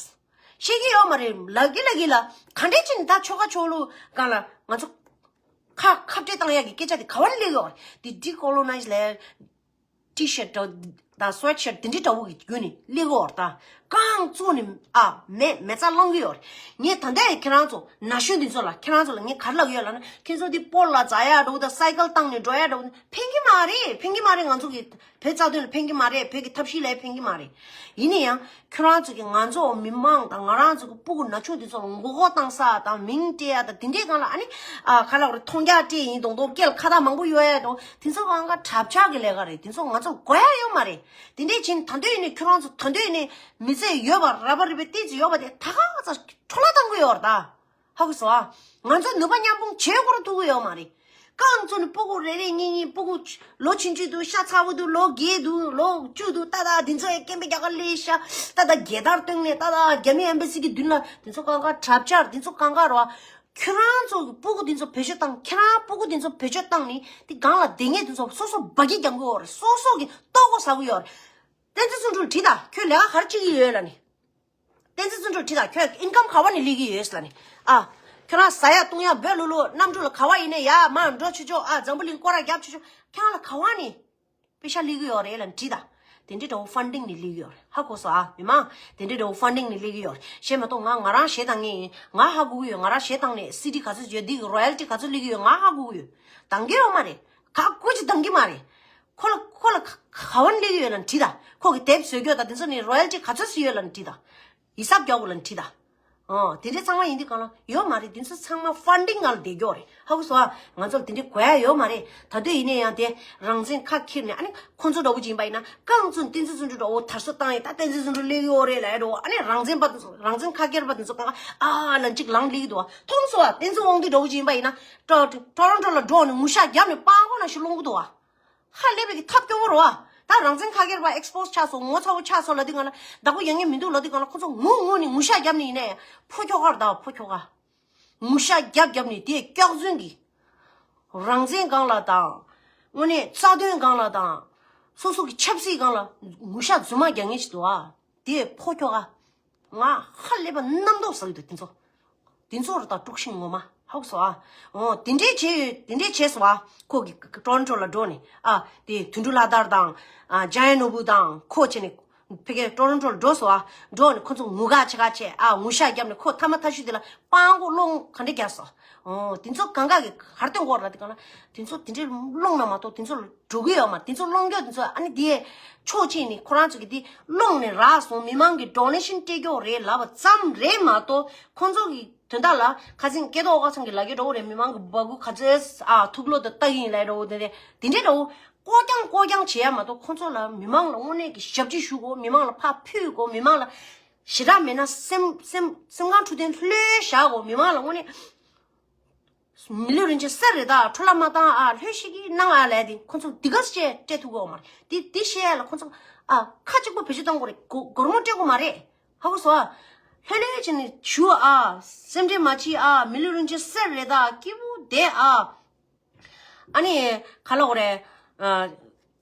བཤད་ཀྱི་ཡོད་མ་རེད་ལབ་ཀྱི་ལབ་ཀྱི་ལ། ག་འདྲས་བྱས་ནས་ད་ཆོལ་ཁ་ཆོས་ལུགས་སྒང་ལ་ང་ཚོ་ཁ་ཁ་བྲལ་བཏང་ཡག་གི་སྐད་ཆ་དེ་ག་བ་ནས་སླེབས་ཀྱི་ཡོད་རེད། དེ་Decolonize ལབ་ཡ། ཊི་ཤར་ཊི་འདྲ་དང་སུ་ཝེད་ཤར་ཊི་དེ་འདྲའི་འདྲ་བོ་གི་བརྒྱུད་ནས་སླེབས་ཀྱི་ཡོད་རེད་ད། རྐང་བཙུགས་ནས་ཨ་མེ་མེ་བཙའ་བླང་གི་ཡོད་རེད། ངས་ད་ལྟ་ཡང་ཁྱེད་རང་ཚོ་ན་གཞོན་འདི་ཚོ་ལ་ཁྱེད་རང་ཚོ་ལ་ངས་ག་རེ་ལབ་ཀྱི་ཡོད་ལབ་ན། ཁྱེད་ཚོ་འདི་སྤོ་ལགས་འཛེག་ཡ་འདྲ་བོ་དང་སའི་ཀལ་བཏང་ནས་འགྲོ་ཡ་འདྲ་བོ་ཕན་གྱི་མ་རེད། ཕན་གྱི་མ་རེད། ང་ཚོ་གི་བོད་རྩ་དོན་ལ་ཕན་གྱི་མ་རེད། བོད་ཀྱི་ཐབས་ཤེས་ལ་ཕན་གྱི་མ་རེད། ཡིན་ན་ཡང་ཁྱོད་རང་ཚོ་གི་ང་ཚོ་མི་མང་དང་ང་རང་ཚོ་གི་སྤུ་གུ་ན་ཆུང་དེ་ཚོ་ལ་མགོ་སྐོར་བཏང་ས་དང་མིང་སྤྲད་ཡ་དང་དེ་འདྲའི་སྒང་ལ་ཨ་ནི་ཨ་ག་ལབ་རེད། མཐོང་རྒྱ་སྤྲད་ཡིན་མདོག་མདོག་སྐད་ལ་ཁ་བཏགས་མང་པོ་གཡོག་ཡ་དང་དེ་ཚོ་གང་ག་གྲབས་ཆག་གི་ལས་ཀ་རེད། དེ་ཚོ་ང་ཚོ་དགོས་ཡ་ཡོད་མ་རེད། དེ་འདྲའི་ཕྱིན་ད་འདོད་ཡིན་ནི་ཁྱོད་རང་ཚོ་ད་འདོད་ཡིན་ནི་མི་ཚེ་ཡོད་པ་ར་བ་རི་བའི་ཏི་ཙི་ཡོད་པ་དེ་ད་ག་ཚ་འཕྲོ་བརླག་བཏང་གི་ཡོད་རེད་ད། ཧ་གོ་སོང་ཨ། ང་ཚོ་ནུས་པ་མཉམ་སྤུངས་བྱེད་དགོས་ར་ཐུབ་ཀྱི་ཡོད་མ་རེད། རྐང་བཙུགས་ནས་སྤུ་གུ་རེ་རེ་གཉིས་གཉིས་སྤུ་གུ་ལོ་ཆུང་ཆུང་འདུག་ཤ་ཚ་བོ་འདུག་ལོ་བརྒྱད་འདུག་ལོ་བཅུ་འདུག་ད་ད་འདི་ཚོ་ཡང་སྐད་འབོད་རྒྱག་ག་སླེབས་ཤག་ད་ད་རྒྱལ་དར་བཏོན་ནས་ད་ད་རྒྱ་མི་ཨེམ་བྷ་སི་གི་མདུན་ལ་འདི་ཚོ་གང་ག་གྲབས་ཆག་འདི་ཚོ་གང་ག་རོ། ཁྱོད་རང་ཚོ་གི་སྤུ་གུ་འདི་ཚོ་བེད་སྤྱོད་བཏང་། ཁྱེད་རང་སྤུ་གུ་འདི་ཚོ་བེད་སྤྱོད་བཏང་ནས་དེ་སྒང་ལ་སྡོད་མཁན་འདི་ཚོ་སོ་སོ་འབའ་སྐད་རྒྱག་གི་ཡོད་རེད། སོ་སོ་གི་ལྟོ་གོས་ཟ་གི་ཡོད་རེད། བསྟན་འཛིན་བརྩོན་འགྲུས་དྲིས་དང་། ཁྱོད་ལས་ཀ་ག་རེ་བྱེད་ཀྱི་ཡོད་ལབ་ནས། བསྟན་འཛིན་བརྩོན་འགྲུས་དྲིས་དང་། ཁྱོད་ཨིན་ཀམ་ག་བ་ནས་སླེབས་ཀྱི་ཡོད་ལབ་ནས། ཨ། ཁྱོད་རང་ཟ་ཡ་བཏུང་ཡ་འབོད་ལུག་ལུག་གནམ་གྲུ་ལ་ག་བ་ཡིན་ནའི་ཡར་མར་འགྲོ་ཆོག་ཆོག་ཨ། འཛམ་བུ་གླིང་སྐོར་ར་རྒྱབ་ཆོག་ཆོག་ཁྱེད་རང་ལ་ག་བ་ནས་པེ་ཤ་སླེབས་ཀྱི་ཡོད་རེད་ལབ་ནས་དྲིས་དང་། དེ་འདྲའི་འདྲ་བོ་ཕན་ཌིང་ནས་སླེབས་ཀྱི་ཡོད་རེད། ཧ་གོ་སོང་ཨ། མི་མང་དེ་འདྲའི་འདྲ་བོ་ཕན་ཌིང་ནས་སླེབས་ཀྱི་ཡོད་རེད། གཞན་མ་གཏོགས་ང་ང་རང་གཞས་བཏང་མཁན་ཡིན། ང་ཧ་གོ་གི་ཡོད། ང་རང་གཞས་བཏང་ནས་སི་ཌི་ག་ཚོད་ཡོད། འདི་གི་རོ་ཡལ་ཊི་ག་ཚོད་སླེབས་ཀྱི་ཡོད་ང་ཧ་གོ་གི་ཡོད། འདང་གི་ཡོད་མ་རེད། ག་ཀུ་ཅི་འདང་གི་མ་རེད། ཁོ་ལ་ཁོ་ལ་ག་བ་ནས་སླེབས་ཀྱི་ཡོད་ལབ་ནས་དྲིས་དང་། ཁོ་གི་དེབ་བཟོ་རྒྱུ་དང་དེ་ཚོ་ནས་རོ་ཡལ་ཊི་ག་ཚོད་ཞིག་ཡོད་ལབ་ནས་དྲིས་དང་། ཡིག་ཚགས་རྒྱག་དགོས་ལབ་ནས་དྲིས་དང་། ཨོ། དེ་འདྲའི་ཚང་མ་ཡིན་དུས་གང་ལ་ཡོད་མ་རེད། དེ་ཚོ་ཚང་མ་ཕན་ཌིང་ནང་ལ་བསྡད་རྒྱུ་རེད། ཧ་གོ་སོང་ཨ། ང་ཚོ་ལ་དེ་འདྲའི་དགོས་ཡ་ཡོད་མ་རེད། ད་དུས་ཡིན་ན་ཡང་དེ་རང་བཙན་ཁ་འཁྱེར་ནས། ཨ་ནི་ཁོང་ཚོ་འདྲ་བོ་ཅིག་ཡིན་པ་ཡིན་ན་རྐང་བཙུགས་བསྟན་འཛིན་བརྩོན་འགྲུས་འདྲ་བོ་དར་སྲོལ་བཏང་ཡིན། ད་བསྟན་འཛིན་བརྩོན་འགྲུས་སླེབས་ཡོད་རེད་ལབ་ཡ་འདྲ་བོ། ཨ་ནི་རང་བཙན་པ་དེ་ཚོ་རང་བཙན་ཁ་འཁྱེར་པ་དེ་ཚོ་གང་ག་ཨ་ལན་གཅིག་ལངས་སླེབས་ཀྱི་འདུག་བ། མཐོང་སོང་ཨ། བསྟན་འཛིན་དབང་འདུས་འདྲ་བོ་ཅིག་ཡིན་པ་ཡིན་ན་ཊོ་ཊོ་རོན་ཊོ་ལ་འགྲོ་ནས་ངུ་ཤག་བརྒྱབ་ནས་སྤང་གོ་ནང་བཞིན་སློང་གི་འདུག་བ། ཧ་ལས་པའི་གི་ཐབས་སྐྱོ་བོ་རེད་བ། ད་རང་བཙན་ཁ་སྒེར་བ་ཨེག་སི་པོ་སི་ཆགས་སོང་། ངོ་ཚ་བོ་ཆགས་སོང་ལབ་དུས་སྒང་ལ་བདག་པོ་ཡོད་མཁན་མི་འདུག་ལབ་དུས་སྒང་ལ་ཁོ་ཚོ་ངུ་ངུ་ནས་ངུ་ཤག་བརྒྱབ་ནས་ཡིན་ནའི་ཕོ་ཁྱོ་ག་རེད། ད་ཕོ་ཁྱོ་ག་ངུ་ཤག་བརྒྱབ་བརྒྱབ་ནས་དེ་སྐྱག་རྫུན་གྱི་རང་བཙན་སྒང་ལ་དང་། དངོས་གནས་རྩ་དོན་སྒང་ལ་དང་། སོ་སོ་གི་ཆབ་སྲིད་སྒང་ལ་ངུ་ཤག་རྫུན་མ་རྒྱག་མཁན་ཞིག་འདུག་ཨ། དེ་ཕོ་ཁྱོ་ག་ང་ཧ་ལས་པ་རྣམ་རྟོག་ཟ་གི་འདུག་དེ་ཚོ། དེ་ཚོ་རེད་ད་དཀྲུག་ཤིང་ངོ་མ། ཧ་གོ་སོང་ཨ། འོ་དེ་འདྲས་བྱས་ཡོད། དེ་འདྲས་བྱས་སོང་ཨ། ཁོ་གི་ཊོ་རོན་ཊོ་ལ་འགྲོ་ནས་ཨ། དེ་དོན་གྲུབ་ལྷ་དར་དང་། ཨ། ཇ་ཡ་ནོར་བུ་དང་ཁོ་བྱས་ནས་ཕ་གིར་ཊོ་རོན་ཊོ་ལ་འགྲོ་སོང་ཨ། འགྲོ་ནས་ཁོ་ཚོ་ངུ་ག་བྱེད་ག་བྱས་ཨ། ངུ་ཤག་བརྒྱབ་ནས་ཁོ་ཐ་མ་ཐ་ཤུ་དེ་ལ་སྤང་གོ་སློང་ག་འདྲས་རྒྱག་སོང་། འོ་དེ་ཚོ་གང་ག་གི་ག་རེ་སྟོན་གོ་ར། དེ་གང་ལ་དེ་ཚོ་དེ་འདྲས་སློང་ན་མ་གཏོགས་དེ་ཚོ་ལ་འགྲོ་གི་ཡོད་མ། དེ་ཚོ་སློང་རྒྱུ་དེ་ཚོ་ཨ་ནི་དེ་ཕྱོགས་གཅིག་ནས་ཁོ་རང་ཚོ་གི་དེ་སློང་ནས་རག་སོང་། མི་མང་གི་ཌོ་ནེ་ཤན་སྤྲད་རྒྱུ་རེད་ལབ་པ་ཙམ་རེད་མ་གཏོགས། ཁོང་ཚོ་གི་དོན་དག་ལ་ཁ་སང་སྐལ་རྡོར་ཨོ་ཁ་ཚང་གི་ལབ་ཀྱི་འདྲ་བོ་རེད། མི་མང་གི་སྦ་ཁུག་ག་ཚོད་ཨ་ཐུག་ལོ་དང་ལྟ་གི་ཡིན་ལབ་འདྲ་བོ་དེ་དེ་འདྲའི་འདྲ་བོ་བཀོད་རྐྱང་བཀོད་རྐྱང་བྱེད་ཡ་མ་གཏོགས། ཁོང་ཚོ་ལ་མི་མང་ལ་དངོས་གནས་ཀྱི་ཞབས་ཕྱི་ཞུ་དགོས། མི་མང་ལ་ཕར་ཕུད་དགོས། མི་མང་ལ་ཞེ་དྲག་མེད་ན་སེམས་སེམས་སེམས་ཁམས་འཕྲོད་བསྟེན་ལྷོད་བཞག་དགོས། མི་མང་ལ་དངོས་གནས། མི་ལུས་རིན་ཆེན་གསེར་རེད་ད། འཕྲོ་བརླག་མ་བཏང་ཨ། ལྷོད་ཤིག་གིས་གནང་ཨ་ལབ་དེ་ཁོ་ཚོ་འདི་ག་ཅེས་སྤྲད་ཐུབ་ཀྱི་ཡོད་མ་རེད། འདི་འདི་བཤད་ཡ་ལ་ཁོ་ཚོ་ཨ་ཁ་གཅིག་པོ་བེད་སྤྱོད་གཏོང་དགོས་རེད། སྒོར་སྒོར་མོ་སྤྲད་དགོས་མ་རེད། ཧ་གོ་སོང་ཨ། ལྷོད་ལྷོད་བྱས་ནས་བཞུགས་ཨ། སེམས་ཁྲལ་མ་བྱེད་ཨ། མི་ལུས་རིན་ཆེན་གསེར་རེད་ད། སྐྱིད་པོ་བསྡད་ཨ། ཨ་ནི་ག་ལབ་དགོས་རེད། ཨ།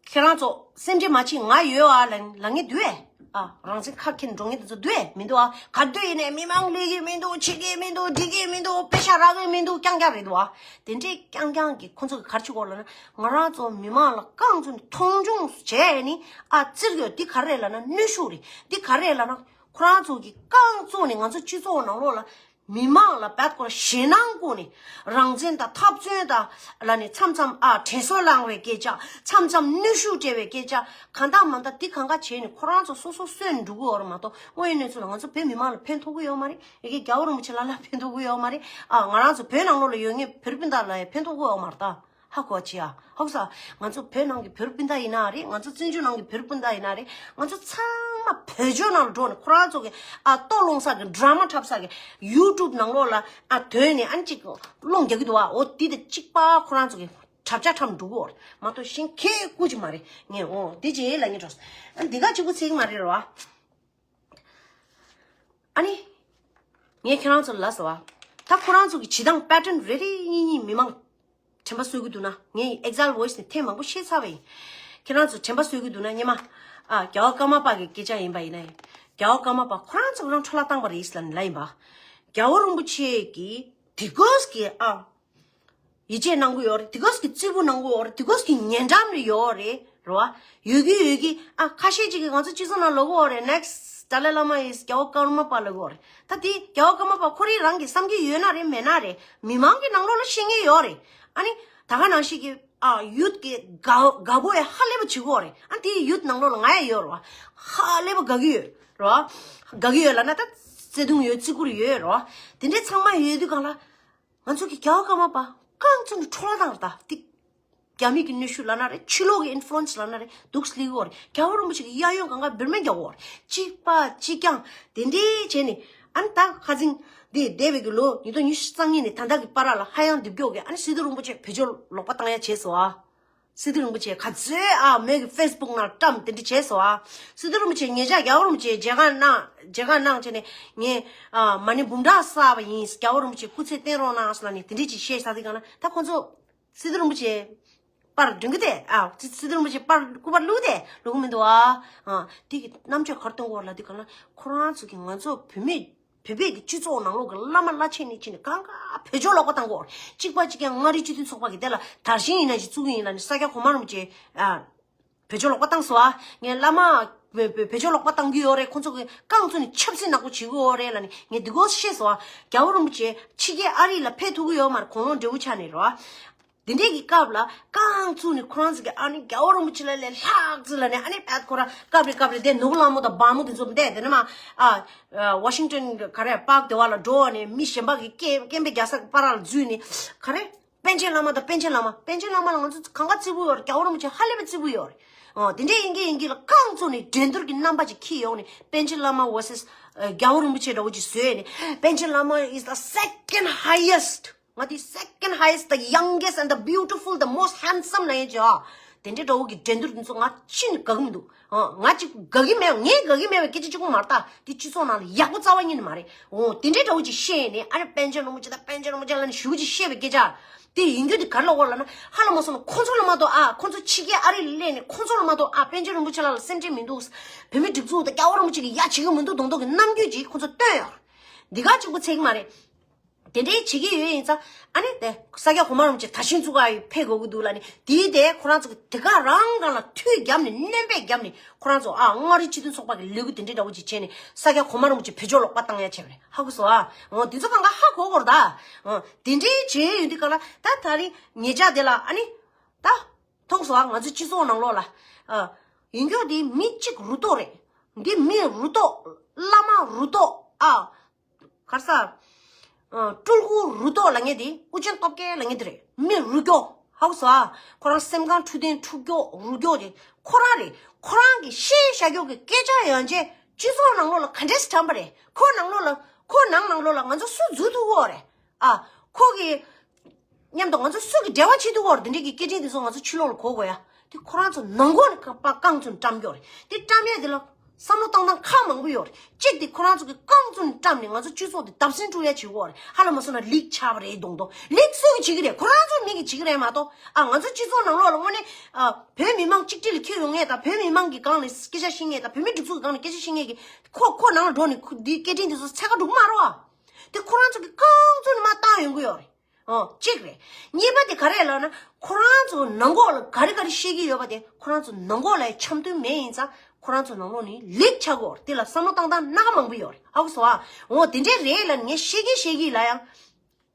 ཁྱེད་རང་ཚོ་སེམས་ཁྲལ་མ་བྱེད། ང་ཡོད་ཨ་ལབ་ལབ་མཁན་འདུག་གས། ཨ། རང་བཙན་ཁ་འཁྱེར་འགྲོ་མཁན་དེ་ཚོ་འདུག་གས། མི་འདུག་ཨ། ག་དུས་ཡིན་ནའི་མི་མང་སླེབས་ཀྱི་མི་འདུག་བྱེད་ཀྱི་མི་འདུག་འགྲིག་གི་མི་འདུག་པེ་ཤ་རག་གི་མི་འདུག་རྐྱང་རྐྱང་རེད་འདུག་ཨ། དེ་འདྲའི་རྐྱང་རྐྱང་གིས་ཁོ་ཚོ་གིས་ག་རེ་བྱེད་ཀྱི་ཡོད་ལབ་ན། ང་རང་ཚོ་མི་མང་ལ་རྐང་བཙུགས་ནས་མཐོང་ཆུང་བྱས་ནས་ཨ་བཙིར་གྱི་ཡོད། འདི་ག་རེ་རེད་ལབ་ན་གནོན་ཤུགས་རེད། འདི་ག་རེ་རེད་ལབ་ན་ཁོ་རང་ཚོ་གིས་རྐང་བཙུགས་ནས་ང་ཚོ་སྤྱི་ཚོགས་ནང་ལོགས་ལ། མི་མང་ལ་བད་ཀོ་ཞེད་སྣང་བསྐུལ་ནས། རང་བཙན་དང་འཐབ་རྩོད་དང་ལ་ནི་མཚམས་མཚམས་ཨ་དྲན་གསོ་བསླང་བའི་སྐད་ཆ། མཚམས་མཚམས་གནོན་ཤུགས་སྤྲད་པའི་སྐད་ཆ། གང་ལྟར་མ་ལྟར་འདི་གང་ག་བྱས་ནས་ཁོ་རང་ཚོ་སོ་སོ་གསོན་འགྲོ་གི་ཡོད་རེད་མ་གཏོགས། དངོས་ཡོད་གནས་ཚུལ་ལ་ང་ཚོ་བོད་མི་མང་ལ་ཕན་ཐོགས་ཀྱི་ཡོད་མ་རེད། ཡ་གི་རྒྱལ་བ་རིན་པོ་ཆེ་ལ་ལ་ཕན་ཐོགས་ཀྱི་ཡོད་མ་རེད། ཨ་ང་རང་ཚོ་བོད་ནང་ལོགས་ལ་ཡོད་མཁན་བོད་རིགས་སྤུན་ཟླ་ལ་ཡང་ཕན་ཐོགས་ཀྱི་ཡོད་མ་རེད་ད། ཧ་གོ་ཅི་ཡ། ཧ་གོ་ས། ང་ཚོ་བོད་ནང་གི་བོད་རིགས་སྤུན་ཟླ་ཡིན་ན་རེད། ང་ཚོ་བཙན་བྱོལ་ནང་གི་བོད་རིགས་སྤུན་ཟླ་ཡིན་ན་རེད། ང་ཚོ་ཚང་མ་བོད་ལྗོངས་ནང་ལ་འགྲོ་ནས་ཁོ་རང་ཚོ་གི་ཨ་ལྟོ་སློང་ས་གི་ཌ་ར་མ་འཁྲབ་ས་གི་ཡུ་ཊུབ་ནང་ལོགས་ལ་ཨ་དོན་ནས་ཨ་ནི་གཅིག་སློང་རྒྱག་གི་འདུག་ཨ། འོ་འདི་དང་གཅིག་པ་ཁོ་རང་ཚོ་གི་གྲབས་ཆག་འཁྲབ་འགྲོ་གི་ཡོད་རེད་མ་གཏོགས་གཞན་ཁྱད་ཀུ་ཅིག་མ་རེད། ངས་འོ་འདི་ཅིག་ལབ་སྙིང་བྲོ་སོང་། ཨ་འདི་ག་གཅིག་པུ་ཚིག་མ་རེད་རོ། ཨ་ནི། ངས་ཁྱེད་རང་ཚོ་ལ་ཟེར་བ། ད་ཁོ་རང་ཚོ་གི་བྱེད་སྟངས་པེ་ཊན་རེ་རེ་གཉིས་གཉིས་མི་མང་དྲན་པ་གསོ་གི་འདུག་ན། ངས་ཨེག་ཛལ་ཝོ་ཡིས་ནས་ཐེངས་མང་པོ་བཤད་ཚར་བ་ཡིན། ཁྱེད་རང་ཚོ་དྲན་པ་གསོ་གི་འདུག་ན་སྙམ། ཨ་རྒྱལ་བ་ཀརྨ་པ་གི་སྐད་ཆ་ཡིན་པ་ཡིན་ན་ཡང་། རྒྱལ་བ་ཀརྨ་པ་ཁོ་རང་ཚོ་རང་འཕྲོ་བརླག་བཏང་པ་རེད་ཟེར་ལབ་ནས་ལབ་ཡིན་པ། རྒྱལ་བ་རིན་པོ་ཆེ་གིས་དེ་གོས་ཀྱི་ཨ། ཡིད་ཆེས་གནང་གི་ཡོད་རེད། དེ་གོས་ཀྱི་བརྩི་བཀུར་གནང་གི་ཡོད་རེད། དེ་གོས་ཀྱི་ཉེ་འགྲམ་རེ་ཡོད་རེད། རེད་བ། ཡོད་ཀྱི་ཡོད་ཀྱི་ཨ་ཁ་ཤས་ཅིག་གིས་ང་ཚོ་སྤྱི་ཚོགས་ནང་ལབ་ཀྱི་ཡོད་རེད། Next Dalai Lama is རྒྱལ་བ་ཀརྨ་པ་ལབ་ཀྱི་ཡོད་རེད། ད་དེ་རྒྱལ་བ་ཀརྨ་པ་ཁོ་རང་རང་གི་བསམ་གྱི་ཡོད་ན་རེད་མེད་ན་རེད། མི་མང་གི་ནང་ལོགས་ལ་བཤད་མཁན་ཡོད་རེད། ཨ་ནི་ད་ག་ནང་བཞིན་གྱི་ཨ་ཡུཐ་གི་དགའ་དགའ་པོ་ཡ་ཧ་ལས་པ་བྱེད་ཀྱི་ཡོད་རེད། ཨ་དེ་ཡུཐ་ནང་ལོགས་ལ་ང་ཡ་ཡོད་རེད་བ། ཧ་ལས་པ་དགའ་གི་ཡོད་རེད་བ། དགའ་གི་ཡོད་ལབ་ན་ད་བརྩེ་དུང་ཡོད། བརྩི་བཀུར་ཡོད་རེད་བ། དེ་འདྲའི་ཚང་མ་ཡོད་དུས་གང་ལ། ང་ཚོ་གི་རྒྱལ་བ་ཀརྨ་པ་རྐང་བཙུགས་ནས་འཕྲོ་བརླག་བཏང་རེད་ད། ཏིག་རྒྱ་མི་གི་གནོན་ཤུགས་ལབ་ན་རེད། ཕྱི་ལོགས་ཀྱི་ཨིན་ཕུ་ལུ་ཨེན་སི་ལབ་ན་རེད། འདུག་སེ་སླེབས་ཀྱི་ཡོད་རེད། རྒྱལ་བ་རིན་པོ་ཆེ་གི་གཡས་གཡོན་གང་ག་འབུར་མེད་རྒྱག་གི་ཡོད་རེད། གཅིག་པ་གཅིག་རྐྱང་དེ་འདྲའི་བྱས་ནས་ ཨ་ནི་ད་ཁ་སང་འདི་འདས་པའི་གི་ལོ་ཉིས་སྟོང་ཉི་ཤུ་རྩ་གཉིས་ནས་ད་ལྟ་གི་བར་ལ་ཧ་ཡང་འདི་མགྱོགས་གི་ཨ་ནི་སི་ཏུ་རིན་པོ་ཆེ་བེད་སྤྱོད་ལོག་པ་བཏང་ཡ་བྱས་སོ་ཨ། སི་ཏུ་རིན་པོ་ཆེ་ག་ཚོད་ཨ་མོས་ཀྱི་ཕེ་སི་བུག་ནང་བཀྲམ་དེ་འདྲ་བྱས་སོ་ཨ། སི་ཏུ་རིན་པོ་ཆེ་ཉེ་ཆར་རྒྱལ་བ་རིན་པོ་ཆེ་མཇལ་ཁ་གནང་མཇལ་ཁ་གནང་བྱས་ནས་ངས་ཨ་མ་ཎི་འབུམ་ཕྲག་བསགས་པ་ཡིན། རྒྱལ་བ་རིན་པོ་ཆེ་སྐུ་ཚེ་བརྟན་རོགས་གནང་ཟེར་ལབ་ནས་དེ་འདྲ་ཅིག་བཤད་ས་དེ་ག་ན་ད་ཁོ་ཚོ་སི་ཏུ་རིན་པོ་ཆེ་པར་སྒྲོན་གི་དེ་ཨ་སི་ཏུ་རིན་པོ་ཆེ་པར་སྐུ་པར་བླུག་དེ་བླུག་མི་འདུག་ཨ། ཨ་དེ་གི་རྣམ་དཔྱོད་གར་སྟོན་གོ་ལ་དེ་ག་ན་ཁོ་རང་ཚོ་གི་ང་ཚོ་བོད་མི་བོད་པའི་གི་སྤྱི་ཚོགས་ནང་ལོགས་ཀྱི་བླ་མ་བླ་ཆེན་ནས་ཕྱིན་ནས་གང་ག་བེད་སྤྱོད་ལོག་པ་བཏང་གོ། གཅིག་པ་གཅིག་རྐྱང་མངའ་རིས་སྤྱི་མཐུན་ཚོགས་པ་གི་དེ་ལ་དར་ཤིང་ཡིན་ན་ཞིག་བཙུགས་ཀྱི་ཡིན་ལ་ནི་ས་སྐྱ་གོང་མ་རིན་པོ་ཆེ་ཨ་བེད་སྤྱོད་ལོག་པ་བཏང་སོང་ཨ། ངས་བླ་མ་བེད་བེད་བེད་སྤྱོད་ལོག་པ་བཏང་གི་ཡོད་རེད། ཁོང་ཚོ་གི་རྐང་བཙུགས་ནས་ཆབ་སྲིད་ནག་པོ་བྱེད་གི་ཡོད་རེད་ལ་ནི་ངས་འདི་གོ་ཤེས་སོང་ཨ། རྒྱལ་བ་རིན་པོ་ཆེ་ཕྱི་རྒྱལ་ཨ་རི་ལ་ཕེབས་ཐུབ་གི་ཡོད་མ་རེད། གོང་ལོང་འབྲས་བུ་ཆགས་ནས་རོ། དེ་འདྲའི་གི་སྐབས་ལ་རྐང་བཙུགས་ནས་ཁོ་རང་ཚོ་གི་ཨ་ནི་རྒྱལ་བ་རིན་པོ་ཆེ་ལ་ལས་ལྷག་ཙི་ལ་ནས་ཨ་ནི་བད་ཁོ་ར་སྐབས་རེ་སྐབས་རེ་དེ་ནོར་བུ་གླང་མ་དང་བ་མོ་དེ་ཚོ་བསྡད་དེ་ནི་མ་ཨ་ཝ་ཤིང་ཏོན་ག་རེ་པཱག་དེ་བ་ལ་འགྲོ་བ་ནས་མི་གཞན་པ་གི་སྐད་སྐད་འབོད་རྒྱག་ས་གི་བར་ལ་འཛུལ་ནས་ག་རེ་པཎ་ཆེན་བླ་མ་དང་པཎ་ཆེན་བླ་མ་པཎ་ཆེན་བླ་མ་ལ་ང་ཚོ་གང་ག་བརྩི་བོ་ཡོད་རེད། རྒྱལ་བ་རིན་པོ་ཆེ་ཧ་ལས་པའི་བརྩི་བོ་ཡོད་རེད། ཨོ་དེ་འདྲའི་ཡིན་གི་ཡིན་གི་ལ་རྐང་བཙུགས་ནས་འགྲན་བསྡུར་གི་རྣམ་པ་ཅིག་འཁྱེར་ཡོང་ནས་པཎ་ཆེན་བླ་མ་ཝར་སེ་སི་རྒྱལ་བ་རིན་པོ་ཆེ་འདྲ་བོ་ཅིག་བཟོས་ནས་པཎ་ཆེན་བླ་མ་is the second highest ང་དེ་second highest, the youngest and the beautiful, the most handsome ལ་ཡིན་ཅི་ཨ། དེ་འདྲའི་འདྲ་བོ་གི་འགྲན་བསྡུར་འདི་ཚོ་ང་ཅི་ནས་དགའ་གི་མི་འདུག་ཨ། ང་ཅིག་དགའ་གི་མེད། ངས་དགའ་གི་མེད་པའི་སྐད་ཆ་གཅིག་པོ་མ་རེད་ད། དེ་སྤྱི་ཚོགས་ནང་ལ་ཡག་པོ་རྩ་བ་ཉིད་ནས་མ་རེད། འོ་དེ་འདྲའི་འདྲ་བོ་ཅིག་བཤད་ནས་ཨ་རེ་པཎ་ཆེན་རིན་པོ་ཆེ་དང་པཎ་ཆེན་རིན་པོ་ཆེ་ལ་ནི་ཞུ་ཅིག་བཤད་པའི་སྐད་ཆ། དེ་ཡིན་རྒྱུ་དེ་ག་རེ་ལབ་དགོས་ལབ་ན་ཧ་ལས་མ་སོང་ན་ཁོང་ཚོ་ལ་མ་གཏོགས་ཨ། ཁོང་ཚོ་ཕྱི་རྒྱལ་ཨ་རི་ལ་སླེབས་ནས་ཁོང་ཚོ་ལ་མ་གཏོགས་ཨ་པཎ་ཆེན་རིན་པོ་ཆེ་ལ་ལ་སེམས་ཁྲལ་མི་འདུག་བོད་མི་སྒྲིག་འཛུགས་དང་རྒྱལ་བ་རིན་པོ་ཆེ་གི་ཡ་བྱེད་ཀྱི་མི་འདུག་མདོག་མདོག་གི་རྣམ་འགྱུར་ཅིག་ཁོང་ཚོ་སྟོན་ཡོད་རེད། འདི་ག་གཅིག་པུ་ཚད་ཀྱི་མ་རེད། དེ་འདྲའི་བྱེད་ཀྱི་ཡོད་ཡིན་ཙང་ཨ་ནི་དེ་ས་སྐྱ་གོང་མ་རིན་པོ་ཆེ་དར་ཤིང་བཙུགས་ག་ཡི་ཕེབས་དགོས་ཀྱི་འདུག་ལབ་ནས་དེའི་དེ་ཁོ་རང་ཚོ་གི་དེ་ག་རང་སྒང་ལ་མཐུད་བརྒྱབ་ནས་སྣོན་པས་བརྒྱབ་ནས་ཁོ་རང་ཚོ་ཨ་མངའ་རིས་སྤྱི་མཐུན་ཚོགས་པ་གི་ལས་འགུལ་དེ་འདྲའི་འདྲ་བོ་ཅིག་བྱས་ནས་ས་སྐྱ་གོང་མ་རིན་པོ་ཆེ་བེད་སྤྱོད་ལོག་པ་བཏང་ཡ་བྱས་པ་རེད། ཧ་གོ་སོང་ཨ། འོ་དེ་ཚོ་གང་ག་ཧ་གོ་དགོས་རེད་ད། འོ་དེ་འདྲའི་བྱས་ཡོད་དུས་ག་ལ་ད་ད་རིང་ཉེ་ཆར་དེ་ལ་ཨ་ནི་ད་མཐོང་སོང་ཨ། ང་ཚོ་སྤྱི་ཚོགས་ནང་ལོགས་ལ་ཨ་ཡིན་རྒྱུ་དེ་མི་གཅིག་རུ་ཏོག་རེད། འདི་མི་རུ་ཏོག་བླ་མ་རུ་ཏོག་ཨ། ག་རེ་ཟ། ཨ། སྤྲུལ་སྐུ་རུ་ཏོག་ལབ་མཁན་དེ་ཨུ་རྒྱན་སྟོབས་རྒྱལ་ལབ་མཁན་དེ་རེད། མི་རུ་སྐྱོ། ཧ་གོ་སོང་ཨ། ཁོ་རང་སེམས་ཁམས་འཕྲོད་བསྟེན་འཕྲོད་སྐྱོ་རུ་སྐྱོ་དེ་ཁོ་རང་རེད། ཁོ་རང་གིས་བཤད་བཞག་རྒྱུ་གི་སྐད་ཆ་ཡང་ཅིག་སྤྱི་ཚོགས་ནང་ལོགས་ལ་ག་འདྲས་སེ་བཀྲམ་པ་རེད། ཁོ་ནང་ལོགས་ལ་ཁོ་ནང་ནང་ལོགས་ལ་ང་ཚོ་སུ་འཛུལ་ཐུབ་ཀྱི་ཡོད་རེད། ཨ། ཁོ་གི་མཉམ་དུ་ང་ཚོ་སུ་གི་འབྲེལ་བ་བྱེད་ཐུབ་ཀྱི་ཡོད་རེད། འདི་འདྲས་ཀྱི་སྐད་འཕྲིན་དེ་ཚོ་ང་ཚོ་ཕྱི་ལོགས་ལ་གོ་དགོས་ཡ། དེ་ཁོ་རང་ཚོ་ནང་ཁོག་ནས་ཀ་པ་རྐང་བཙུགས་ནས་བཀྲམ་ཡོད་རེད། དེ་བཀྲམ་ཡས་དེ་ལ་བསམ་བློ་བཏང་སྟངས་ཁག་མང་པོ་ཡོད་རེད། གཅིག་དེ་ཁོ་རང་ཚོ་གི་རྐང་བཙུགས་ནས་བཀྲམ་ནས་ང་ཚོ་སྤྱི་ཚོགས་དེ་བརྡབ་གསིག་འགྲོ་ཡ་བྱེད་ཀྱི་ཡོད་རེད། ཧ་ལས་མ་སོང་ན་ལིག་ཆགས་པ་རེད་མདོག་མདོག་ལིག་སུ་གིས་བྱེད་ཀྱི་རེད། ཁོ་རང་ཚོའི་མི་གིས་བྱེད་ཀྱི་རེད་མ་གཏོགས། ཨ། ང་ཚོ་སྤྱི་ཚོགས་ནང་ལོགས་ལ་དངོས་གནས་ཨ་བོད་མི་མང་གཅིག་སྒྲིལ་ལ་འཁྱེར་ཡོང་མཁན་དང་བོད་མི་མང་གི་སྒང་ནས་སྐད་ཆ་བཤད་མཁན་དང་བོད་མི་སྒྲིག་འཛུགས་ཀྱི་སྒང་ནས་སྐད་ཆ་བཤད་མཁན་གྱི་ཁོ་ཁོ་ནང་ལ་འགྲོ་ནས་ཁོ་འདིའི་སྐད་འཕྲིན་དེ་ཚོ་འཚོལ་ག་འགྲོ་གི་མ་རེད་བ། དེ་ཁོ་རང་ཚོ་གི་རྐང་བཙུགས་ནས་མར་བཏང་ཡོང་གི་ཡོད་རེད། ཨོ། གཅིག་རེད། གཉིས་པ་དེ་ག་རེ་ལབ་ན་ཁོ་རང་ཚོ་ནང་ལོགས་ལ་ག་རེ་ག་རེ་བཤད་ཀྱི་ཡོད་པ་དེ་ཁོ་རང་ཚོ་ནང་ལོགས་ལ་འཆམ་མཐུན་མེད་ཡིན་ཙང་ཁོ་རང་ཚོ་ནང་ལོགས་ནས་ལེགས་ཆགས་ཀྱི་ཡོད་རེད། དེ་ལ་བསམ་བློ་བཏང་སྟངས་སྣ་ཁ་མང་པོ་ཡོད་རེད། ཧ་གོ་སོང་ཨ། འོ་དེ་འདྲས་རེད་ལབ་ནས་ངས་བཤད་ཀྱིན་བཤད་ཀྱིན་ལ་ཡང་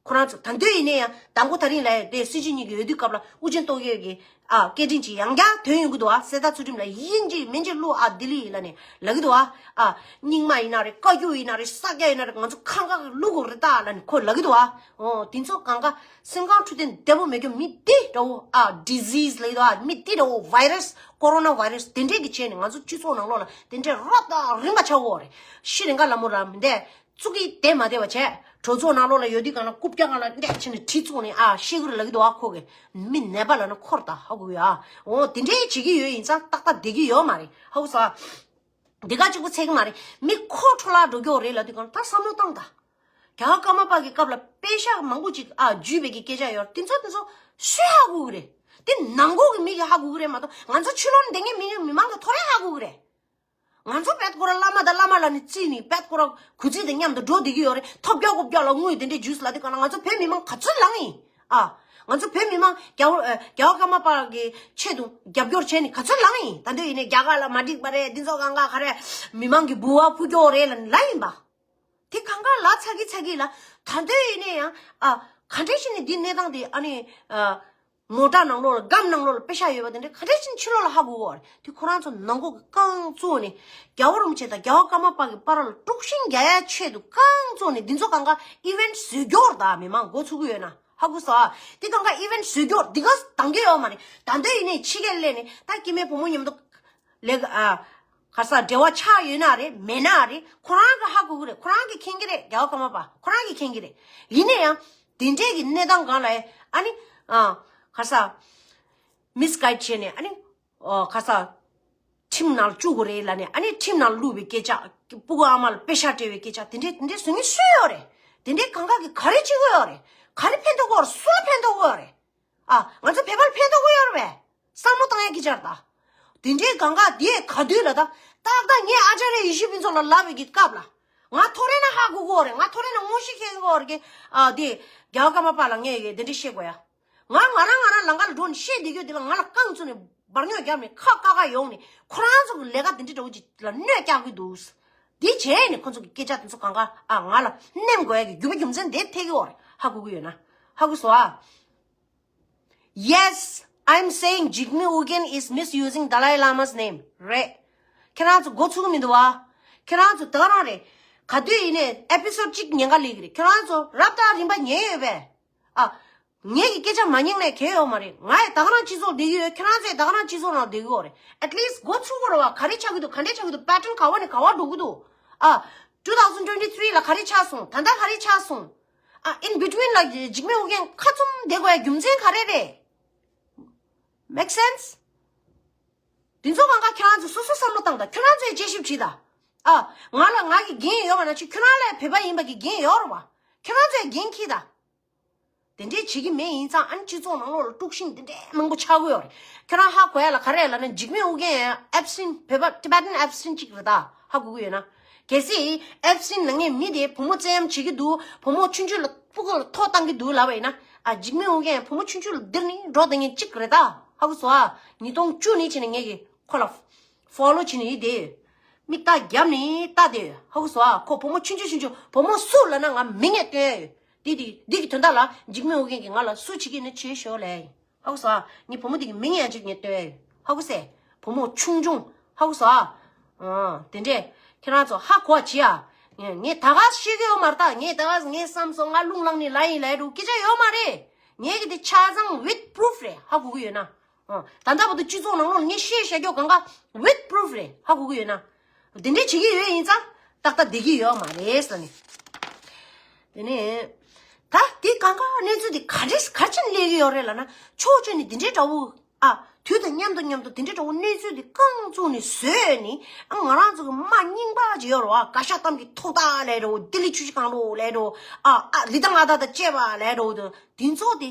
ཁོ་རང་ཚོ་ད་འདོད་ཡིན་ནའི་ཡང་དང་པོ་ད་རིང་ལ་ཡང་དེ་སྲིད་སྤྱི་གཉིས་ཀྱི་འོས་བསྡུའི་སྐབས་ལ་ཨུ་རྒྱན་སྟོབས་རྒྱལ་གྱི་ཨ། སྐད་འཕྲིན་ཅིག་ཡང་བསྐྱར་ཐོན་ཡོང་གི་འདུག་ཨ། གསེར་རྟ་ཚུལ་ཁྲིམས་ལ་ཡིན་གཅིག་མིན་གཅིག་བླུག་ཨ། ལྡི་ལི་ཡིན་ལ་ནས་ལབ་ཀྱི་འདུག་ཨ། ཨ། རྙིང་མ་ཡིན་ན་རེད། བཀའ་བརྒྱུད་ཡིན་ན་རེད། ས་སྐྱ་ཡིན་ན་རེད། ང་ཚོ་གང་ག་གི་བླུག་དགོས་རེད་ད་ལབ་ནས་ཁོས་ལབ་ཀྱི་འདུག་ཨ། འོ་དེ་ཚོ་གང་ག་སེམས་ཁམས་འཕྲོད་བསྟེན་བདེ་པོ་མེད་རྒྱུ་མི་འདི་འདྲ་བོ་ཨ། ཌི་ཟིས་ལབ་ཀྱི་འདུག་ཨ། མི་འདི་འདྲ་བོ་ཝའི་རས་ཀོ་རོ་ན་ཝའི་རས་དེ་འདྲས་ཀྱི་བྱས་ནས་ང་ཚོ་སྤྱི་ཚོགས་ནང་ལོགས་ལ་དེ་འདྲས་རབ་དང་རིམ་པ་ཆགས་ཡོད་རེད། ཤི་རེ་འགའ་ལ་མོ་ར་མི་འདས། བཙུགས་ཀྱི་བསྡད་མ་བསྡད་པ་བྱས། གྲོས་ཚོགས་ནང་ལོགས་ལ་ཡོད་དུས་གང་ལ་རྐུབ་བཀྱག་སྒང་ལ་འདྲེད་བྱས་ནས་གྲི་བཙུགས་ནས་ཨ་བཤད་ཀྱི་རེད་ལབ་ཀྱི་འདུག་ཨ། ཁོ་གིས་མི་ནད་པ་ལབ་ན་ཁོ་རེད་ད། ཧ་གོ་གི་ཡོད་ཨ། འོ་དེ་འདྲས་བྱེད་ཀྱི་ཡོད་ཡིན་ཙང་ཏག་ཏག་བསྡད་ཀྱི་ཡོད་མ་རེད། ཧ་གོ་སོང་ཨ། འདི་ག་གཅིག་པུ་ཚད་ཀྱི་མ་རེད། མི་ཁོ་འཕྲོ་བརླག་འགྲོ་གི་ཡོད་རེད་ལབ་དུས་གང་ལ་ད་བསམ་བློ་བཏང་ད། རྒྱ་གར་ཀརྨ་པ་གི་སྐབས་ལ་པེ་ཤག་མང་པོ་ཅིག་ཨ་བརྒྱུད་པའི་གི་སྐད་ཆ་ཡོད་རེད། དེ་ཚོ་དེ་ཚོ་སུས་ཧ་གོ་གི་རེད། དེ་ནང་ཁོག་གི་མི་གིས་ཧ་གོ་གི་རེད་མ་གཏོགས་ང་ཚོ་ཕྱི་ལོགས་ནས་བསྡད་མཁན་མི་མི་མང་གིས་ཐོ་རེ་ཧ་གོ་གི་རེད། ང་ཚོ་བད་ཁོ་ར་བླ་མ་དང་བླ་མ་ལ་ནི་རྩིས་ནི་བད་ཁོ་ར་གུ་རྩིས་དང་མཉམ་དུ་འགྲོ་བསྡད་ཀྱི་ཡོད་རེད། ཐོབ་རྒྱག་གོ་རྒྱག་ལ་དངུལ་དེ་འདྲས་འཇུས་ལ་དེ་ག་ན་ང་ཚོ་བོད་མི་མང་ག་ཚོད་ལངས་ཡིན། ཨ། ང་ཚོ་བོད་མི་མང་རྒྱལ་བ་ཨ། རྒྱལ་བ་ཀརྨ་པ་གི་ཆེད་དུ་རྒྱབ་སྐྱོར་བྱས་ནི་ག་ཚོད་ལངས་ཡིན། ད་འདོད་ཡིན་ནའི་རྒྱ་གར་ལ་མ་འགྲིག་པ་རེད། འདི་ཚོ་གང་ག་ག་རེ་མི་མང་གི་འབུལ་བ་ཕུལ་རྒྱུ་རེད་ལ་ལ་ཡིན་པ། དེ་གང་ག་ལ་ཚ་གི་ཚ་གི་ལ་ད་འདོད་ཡིན་ནའི་ཡང་ཨ། ག་འདྲས་ཞིག་ནི་འདི་གནས་སྟངས་དེ་ཨ་ནི་ཨ། མོ་ཊ་ནང་ལོགས་ལ་སྒམ་ནང་ལོགས་ལ་པེ་ཤག་ཡོད་པ་དེ་འདྲ་ག་འདྲ་ཕྱིན་ཕྱི་ལོགས་ལ་ཧ་གོ་གོ་རེད། དེ་ཁོ་རང་ཚོ་ནང་ཁོག་གི་རྐང་བཙུགས་ནས་རྒྱལ་བ་རིན་པོ་ཆེ་དང་རྒྱལ་བ་ཀརྨ་པ་གི་བར་ལ་དཀྲུག་ཤིང་རྒྱག་ཡ་ཆེད་དུ་རྐང་བཙུགས་ནས་འདི་ཚོ་གང་ག་ཨི་ཝེན་ཊི་བཟོས་རྒྱུ་རེད་ད། མི་མང་མགོ་ཚོས་ཀྱི་ཡོད་ན་ཧ་གོ་སོང་ཨ། དེ་གང་ག་ཨི་ཝེན་ཊི་བཟོས་རྒྱུ་འདི་ག་འདང་གི་ཡོད་མ་རེད། ད་འདོད་ཡིན་ནའི་ཕྱི་རྒྱལ་སླེབས་ནས་ད་སྐྱེ་དམན་བུ་མོ་མཉམ་དུ་ལས་ཀ་ཨ། ག་ས་འབྲེལ་བ་ཆགས་ཡོད་ན་རེད་མེད་ན་རེད། ཁོ་རང་གི་ཧ་གོ་གི་རེད། ཁོ་རང་གི་མཁྱེན་གི་རེད། རྒྱལ་བ་ཀརྨ་པ་ཁོ་རང་གི་མཁྱེན་གི་རེད། ཡིན་ན་ཡང་དེ་འདྲས་ཀྱི་གནས་སྟངས་སྒང་ལ་ཨ་ནི་ཨ་ག་ས་མིས་གའིཌ་བྱས་ནས་ཨ་ནི་ཨོ་ག་ས་ཁྲིམས་ནང་བཅུག་དགོས་རེད་ལབ་ནས་ཨ་ནི་ཁྲིམས་ནང་བླུགས་པའི་སྐད་ཆ། སྤུ་གུ་ཨ་མ་ལ་པེ་ཤག་སྤྲད་པའི་སྐད་ཆ་དེ་འདྲས་དེ་འདྲས་བཟོ་མཁན་སུ་ཡོད་རེད། དེ་འདྲས་གང་ག་གི་ག་རེ་བྱེད་དགོས་ཡོད་རེད། ག་རེ་ཕན་ཐོགས་དགོས་རེད། སུ་ལ་ཕན་ཐོགས་དགོས་ཡོད་རེད། ཨ་ང་ཚོ་བོད་པར་ཕན་ཐོགས་ཀྱི་ཡོད་རེད་པས། བསམ་བློ་བཏང་ཡ་གི་ཆར་ད། དེ་འདྲའི་གང་ག་དེ་ག་དུས་ལ་ད་ཏག་ཏག་ངས་ཨ་ཅར་ཡེ་ཤེས་ཕུན་ཚོགས་ལ་ལབ་པའི་གི་སྐབས་ལ། ང་ཐོ་རེ་ན་ཧ་གོ་གོ་རེད། ང་ཐོ་རེ་ན་ངོ་ཤེས་མཁན་གོ་རེད་གི། ཨ་དེ་རྒྱལ་བ་ཀརྨ་པ་ལ་ངས་གི་དེ་འདྲ་བཤད་དགོས་ཡ། ང་ང་རང་ང་རང་ལང་ཀ་ལ་འགྲོ་ནས་བཤད་བསྡད་རྒྱུ་དེ་ལ་ང་ལ་རྐང་བཙུགས་ནས་འབར་ཉོག་རྒྱབ་ནས་ཁ་བཀག་ག་ཡོང་ནས་ཁོ་རང་ཚོ་གི་ལས་ཀ་དེ་འདྲ་འདྲ་བོ་ཅིག་ལ་གནོད་རྒྱག་གི་འདུག་དེ་བྱས་ནས་ཁོ་ཚོ་གི་སྐད་ཆ་དེ་ཚོ་གང་ག་ཨ་ང་ལ་ནེམ་དགོས་ཡ་གི་རྒྱུ་མ་རྒྱུ་མཚན་དེ་ཐེག་གི་ཡོད་རེད། ཧ་གོ་གི་ཡོད་ན་ཧ་གོ་སོང་ཨ། Yes, I'm saying Jigme Ugyen is misusing Dalai Lama's name. རེད། ཁྱེད་རང་ཚོ་མགོ་ཚུགས་མི་འདུག་བ། ཁྱེད་རང་ཚོ་ད་རང་རེད། ག་དུས་ཡིན་ནའི་ཨེ་པི་སོ་ཌི་གཅིག་ཉན་ག་ལེགས་རེད། ཁྱེད་རང་ཚོ་རབ་དང་རིམ་པ་ཉན་ཡོད་པས། ཨ། ངེད་ཀྱི་སྐད་ཆ་མ་ཉན་ནས་གལ་ཡོད་མ་རེད། ང་ཡི་ད་ག་རང་སྤྱི་ཚོགས་བསྡད་ཀྱི་ཡོད། ཁྱེད་རང་ཚོའི་ད་ག་རང་སྤྱི་ཚོགས་ནང་བསྡད་ཀྱི་ཡོད་རེད། At least མགོ་ཚུགས་དགོས་རེད་བ། ག་རེ་ཆགས་ཀྱི་འདུག་ག་འདྲས་ཆགས་ཀྱི་འདུག pattern ག་བ་ནས་ག་བ་འགྲོ་གི་འདུག་ཨ། two thousand twenty three ལ་ག་རེ་ཆགས་སོང་། ད་ལྟ་ག་རེ་ཆགས་སོང་། ཨ། in between ལ་འཇིགས་མེད་ཨུ་རྒྱན་ཁ་བཙུམ་བསྡད་དགོས་ཡ་རྒྱུ་མཚན་ག་རེ་རེད། Make sense? དེ་ཚོ་གང་ག་ཁྱེད་རང་ཚོ་སོ་སོ་བསམ་བློ་བཏང་དང་། ཁྱེད་རང་ཚོས་དཔྱད་ཞིབ་བྱེད་དང་། ཨ། ང་ལ་ང་གི་འགན་ཡོད་པ་ནང་བཞིན་ཁྱེད་རང་ལ་བོད་པ་ཡིན་པ་གི་འགན་ཡོད་རེད་བ། ཁྱེད་རང་ཚོས་འགན་འཁྱེར་དང་། དེ་འདྲས་བྱེད་ཀྱི་མེད་ཡིན་ཙང་། ཨ་ནི་སྤྱི་ཚོགས་ནང་ལོགས་ལ་དཀྲུག་ཤིང་དེ་འདྲས་མང་པོ་ཆགས་ཀྱི་ཡོད་རེད། ཁྱེད་རང་ཧ་གོ་ཡ་ལ་ག་རེ་ལབ་ན། འཇིགས་མེད་ཨུ་རྒྱན་ཨེབ་སི་ཊིན། བོད་པ་Tibetan ཨེབ་སི་ཊིན་གཅིག་རེད་ད། ཧ་གོ་གི་ཡོད་ན། གལ་སྲིད་ཨེབ་སི་ཊིན་ལབ་མཁན་མི་དེ་བུ་མོ་བཙན་གཡེམ་བྱེད་ཀྱི་འདུག་བུ་མོ་ཆུང་ཆུང་ལ་སྤུ་གུ་ལ་ཐོ་བཏང་གི་འདུག་ལབ་པ་ཡིན་ན། ཨ། འཇིགས་མེད་ཨུ་རྒྱན་བུ་མོ་ཆུང་ཆུང་ལ་འདིར་ནི་འགྲོ་བསྡད་མཁན་གཅིག་རེད་ད། ཧ་གོ་སོང་ཨ། ཉིས་སྟོང་བཅུ་ནས་བྱས་ནས་ངས་ཀྱི་ཁོ་ལ་ཕོ་ལོ་བྱས་ནས་ཡིན་དེ། མིག་ལྟ་རྒྱབ་ནས་ལྟ་དེ། ཧ་གོ་སོང་ཨ། ཁོ་བུ་མོ་ཆུང་ཆུང་ཆུང་ཆུང་། བུ་མོ་སུ་ལབ་ན་ང་མིང་ཡང་སྟོན་ཡ་ཡོད། འདི་འདི་འདི་གི་དོན་དག་ལ་འཇིགས་མེད་ཨུ་རྒྱན་གྱིས་ང་ལ་སུ་བྱེད་ཀྱི་ནི་བྱེད་ཤོག་ལབ་ཡ་ཡིན། ཧ་གོ་སོང་ཨ། ངའི་བུ་མོ་འདི་གི་མིང་ཡང་ཅིག་ངས་སྟོན་ཡ་ཡོད། ཧ་གོ་སོང་། བུ་མོ་ཆུང་ཆུང་། ཧ་གོ་སོང་ཨ། ཨ། དེ་འདྲས་ཁྱེད་རང་ཚོ་ཧ་གོ་བྱེད་ཨ། ངས་ངས་ད་ག་ཤེས་ཀྱི་ཡོད་མ་རེད་ད། ངས་ད་ག་ངས་བསམ་སོང་། ང་རླུང་ལངས་ནས་ལབ་ཡིན་ལབ་འགྲོ་སྐད་ཆ་ཡོད་མ་རེད། ངས་ཀྱི་དེ་ཆ་ཚང་with proof རེད། ཧ་གོ་གི་ཡོད་ན། ཨ། ད་ལྟ་བར་དུ་སྤྱི་ཚོགས་ནང་ལོགས་ལ་ངས་བཤད་བཤད་རྒྱུ་གང་ག་with proof རེད། ཧ་གོ་གི་ཡོད་ན། དེ་འདྲས་བྱེད་ཀྱི་ཡོད་ཡིན་ཙང་ཏག་ཏག་བསྡད་ཀྱི་ཡོད་མ་རེད་ཟེར་ནས། དེ་ནས་ད་དེ་གང་ག་གནས་ཚུལ་དེ་ག་རེ་ག་རེ་བྱས་ནས་སླེབས་ཀྱི་ཡོད་རེད་ལབ་ན། ཕྱོགས་བཅུ་ནས་དེ་འདྲའི་འདྲ་བོ། ཨ། དུས་དང་མཉམ་དུ་མཉམ་དུ་དེ་འདྲའི་འདྲ་བོ་གནས་ཚུལ་དེ་རྐང་བཙུགས་ནས་བཟོས་ནས། ཨ། ང་རང་ཚོ་གི་དམག་རྙིང་པ་ཅིག་ཡོད་རེད་བ། ག་ཤ་གཏམ་གྱི་ཐོག་ཐག་ལབ་འགྲོ། ལྡི་ལི་ཆུ་བཞི་སྒང་དྲུག་ལབ་འགྲོ། ཨ། ཨ། ལི་ཐང་ཨ་ཐར་དང་བཅས་པ་ལབ་འགྲོ། དེ་ཚོ་དེ་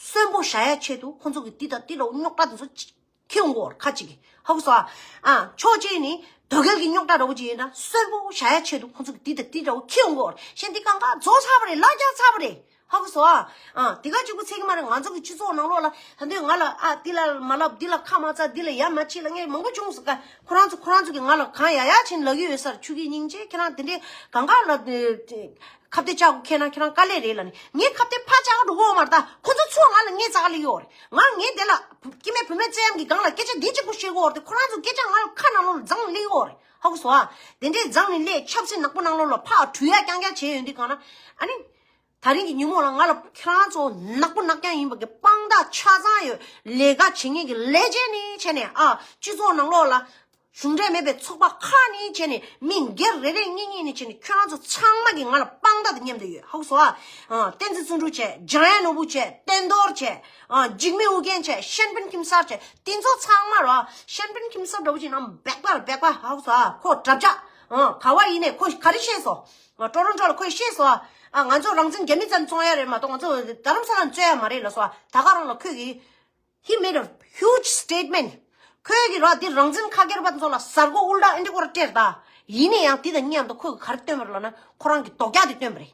གསོན་པོ་བཞག་ཡ་ཆེད་དུ་ཁོ་ཚོ་གི་འདི་དང་འདི་ལ་རྙོག་དྲ་དེ་ཚོ་ཅིག་འཁྱེར་ཡོང་གི་ཡོད་རེད། ཁ་ཅིག་གིས། ཧ་གོ་སོང་ཨ། ཨ། ཕྱོགས་གཅིག་ནས་དོལ་རྒྱལ་གྱི་རྙོག་དྲ་འདྲ་བོ་ཅིག་ཡིན་ན་གསོན་པོ་བཞག་ཡ་ཆེད་དུ་ཁོ་ཚོ་གི་འདི་དང་འདི་འདྲ་བོ་འཁྱེར་ཡོང་གི་ཡོད་རེད། གཞན་འདི་གང་ག་རྫོགས་ཚར་བ་རེད། ལ་རྒྱ་ཚར་བ་རེད། ཧ་གོ་སོང་ཨ། ཨ། དེ་ག་གཅིག་པུ་ཚད་ཀྱི་མ་རེད། ང་ཚོ་གི་སྤྱི་ཚོགས་ནང་ལོགས་ལ་ད་དུང་ང་ལ། ཨ། འདི་ལ་མ་ལབ། འདི་ལ་ཁ་མ་ཚ། འདི་ལ་ཡ་མ་བྱེད་ལབ་མཁན་མང་པོ་བྱུང་སོང་ཀ། ཁོ་རང་ཚོ་ཁོ་རང་ཚོ་གི་ང་ལ་གང་ཡ་ཡ་བྱེད་ལབ་ཀྱི་ཡོད་ས་རེད། ཆོས་སྐྱིད་སྙིང་རྗེ། ཁྱེད་རང་དེ་འདྲའི་གང་ག་ལ་ཁ་གཏད་བཅག་དགོས་ཁེལ་ན་ཁྱེད་རང་དཀའ་ལས་རེད་ལབ་ནས། ངས་ཁ་གཏད་ཕར་བཅག་ག་འགྲོ་གི་ཡོད་མ་རེད་ད། ཁོ་ཚོ་ཚུར་ང་ལ་ངའི་རྩ་ཁ་སླེབས་ཀྱི་ཡོད་རེད། ང་ངའི་དེ་ལ་སྐྱེ་དམན་བུད་མེད་བཙན་གཡེམ་གྱི་སྒང་ལ་སྐད་ཆ་འདི་གཅིག་པུ་བཤད་ཀྱི་ཡོད་རེད་དེ། ཁོ་རང་ཚོ་སྐད་ཆ་ང་ལ་ཁ་ནང་ལོགས་ལ་འཛིང་སླེབས་ཀྱི་ཡོད་རེད། ཧ་གོ་སོང་ཨ། དེ་འདྲའི་འཛིང་ནས་སླེབས། ཆབ་སྲིད་ནག་པོ་ནང་ལོགས་ལ་ཕར་འགྲོ་ཡ་རྐྱང་རྐྱང་བྱས་ཡོང་དུས་གང་ན། ཨ་ནི། ད་རིང་གི་ཉིན་མོ་ལ་ང་ལ་ཁྱེད་རང་ཚོ་ནག་པོ་ནག་རྐྱང་ཡིན་པ་གི་དཔང་རྟགས་ཆ་ཚང་ཡོད། ལས་ཀ་བྱེད་མཁན་གྱི་ལས་བྱེད་ནས་བྱས་ནས། ཨ། སྤྱི་ཚོགས་ནང་ལོགས་ལ་གཞུང་འབྲེལ་མེད་པའི་ཚོགས་པ་ཁག་ནས་བྱས་ནས། མི་སྒེར་རེ་རེ་གཉིས་གཉིས་ནས་བྱས་ནས། ཁྱེད་རང་ཚོ་ཚང་མ་གིས་ང་ལ་དཔང་རྟགས་དང་མཉམ་དུ་ཡོད། ཧ་གོ་སོང་ཨ། ཨ། བསྟན་འཛིན་བརྩོན་འགྲུས་བྱས། འཇམ་དབྱངས་ནོར་བུ་བྱས། བསྟན་རྡོར་བྱས། ཨ། འཇིགས་མེད་ཨུ་རྒྱན་བྱས། ཤན་པན་ཁྱིམ་གསར་བྱས། དེ་ཚོ་ཚང་མ་ར། ཤན་པན་ཁྱིམ་གསར་འདྲ་བོ་ཅིག་ནང་སྦེག་པར་སྦེག་པ། ཧ་གོ་སོང་ཨ། ཁོ་དྲ་ཇག་ཨ། ག་བ་ཡིན་ནས་ཁོ་ག་རེ་བཤད་སོང་། ཨ། ཊོ་རོན་ཊོ་ལ་ཁོས་བཤད་སོང་ཨ། ཨ། ང་ཚོ་རང་བཙན་རྒྱ་མི་ཚོ་བཙོང་ཡ་རེད་མ་གཏོགས་ང་ཚོ་རྡ་རམ་ས་ལ་བཙོང་ཡ་མ་རེད་ལབ་སོང་ཨ། ད་ག་རང་ལ་ཁོས་གི། He made a huge statement. ཁོས་གི་ར་འདི་རང་བཙན་ཁ་སྒེར་པ་ཚོ་ལ་གཟའ་རྒོད་ཨུལ་ཊ་ཨེ་འདྲ་སྐོར་སྤྲད་ད། ཡིན་ན་ཡང་འདི་དང་མཉམ་དུ་ཁོས་གི་ག་རེ་སྟོན་པ་རེད་ལབ་ན། ཁོ་རང་གི་དོག་རྒྱག་དེ་སྟོན་པ་རེད།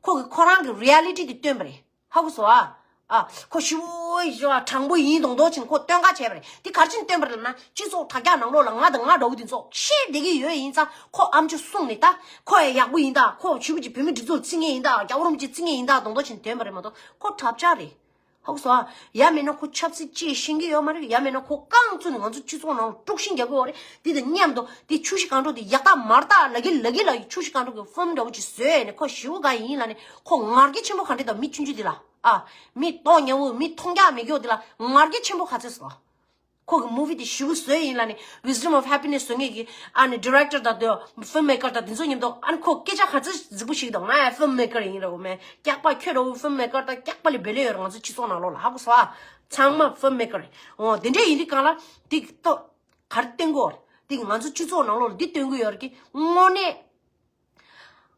ཁོ་གི་ཁོ་རང་གི་རི་ཡ་ལི་ཊི་དེ་སྟོན་པ་རེད། ཧ་གོ་སོང་ཨ། ཨ། ཁོ་ཞི་བོ་ཞི་བ་དྲང་པོ་ཡིན་མདོག་མདོག་བྱས་ནས་ཁོ་སྟོན་ཁ་བྱས་པ་རེད། འདི་ག་རེ་བྱས་ནས་སྟོན་པ་རེད་ལབ་ན། སྤྱི་ཚོགས་དྲ་རྒྱ་ནང་ལོགས་ལ་ང་དང་ང་འདྲ་བོ་འདི་ཚོ་བཤད་བསྡད་ཀྱི་ཡོད་ཡིན་ཙང་། ཁོ་ཨ་མཆོག་གསུངས་ནས་ད། ཁོ་ཡང་ཡག་པོ་ཡིན་ད། ཁོ་ཞི་བོ་ཅིག་བོད་མི་སྒྲིག་འཛུགས་ལ་བརྩི་མཁན་ཡིན་ད། རྒྱལ་བ་རིན་པོ་ཆེ་བརྩི་མཁན་ཡིན་ད། མདོག་མདོག་བྱས་ནས་སྟོན་པ་རེད་མ་གཏོགས། ཁོ་དྲ་རྒྱ་རེད། ཧ་གོ་སོང་ཨ། ཡང་མིན་ན་ཁོ་ཆབ་སྲིད་ཅིག་ཤེས་ཀྱི་ཡོད་མ་རེད། ཡང་མིན་ན་ཁོ་རྐང་བཙུགས་ནས་ང་ཚོ་སྤྱི་ཚོགས་ནང་ལ་དཀྲུག་ཤིང་རྒྱག་གི་ཡོད་རེད། འདི་དང་མཉམ་དུ་འདི་ཆུ་བཞི་སྒང་དྲུག་འདི་ཡག་རྟགས་མ་རྟགས་ལབ་ཀྱི་ལབ་ཀྱི་ལབ་ཀྱི། ཆུ་བཞི་སྒང་དྲུག་གི་ཕིལམ་འདྲ་བོ་ཅིག་བཟོས་ནས་ཁོ་ཞི་བོ་ག་ཡིན་ལབ་ནས། ཁོ་ང་རྒྱལ་ཆེན་པོ་ག་འདྲས་དང་། མི་ཆུང་ཆུང་འདི་ལ། ཨ། མི་ཏོག་ཉལ་བོ། མི་མཐོང་རྒྱ་མེད་རྒྱུ་འདི་ལ་ང་རྒྱལ་ཆེན་པོ་ག་ཚོད་སོང་། ཁོ་གི་movie་དེ་ཞེ་པོ་བཟོས་ཡིན་ལབ་ནས། Wisdom of Happiness་བཟོ་མཁན་གྱི་ཨ་ནི་director་དང་དེ་film maker་དང་དེ་ཚོ་མཉམ་དུ་ཨ་ནི་ཁོ་སྐད་ཆ་ག་ཚོད་རྫིག་པོ་ཞིག་དང་། ང་ཡང་film maker་ཡིན་ར་འོ་མེ། སྐྱག་པ་ཁྱོད་ར་འོ་film maker་དང་སྐྱག་པ་ལས་བེ་ལེ་ཡོད་ར། ང་ཚོ་སྤྱི་ཚོགས་ནང་ལོགས་ལ་ཧ་གོ་སོང་ཨ། ཚང་མ་film maker་རེད། འོ་དེ་འདྲ་ཡིན་དུས་གང་ལ་དེ་ཏོ་ག་རེ་སྟོན་གོ་རེད། དེ་ང་ཚོ་སྤྱི་ཚོགས་ནང་ལོགས་ལ་འདི་སྟོན་གི་ཡོད་ར་གི། དངོས་གནས།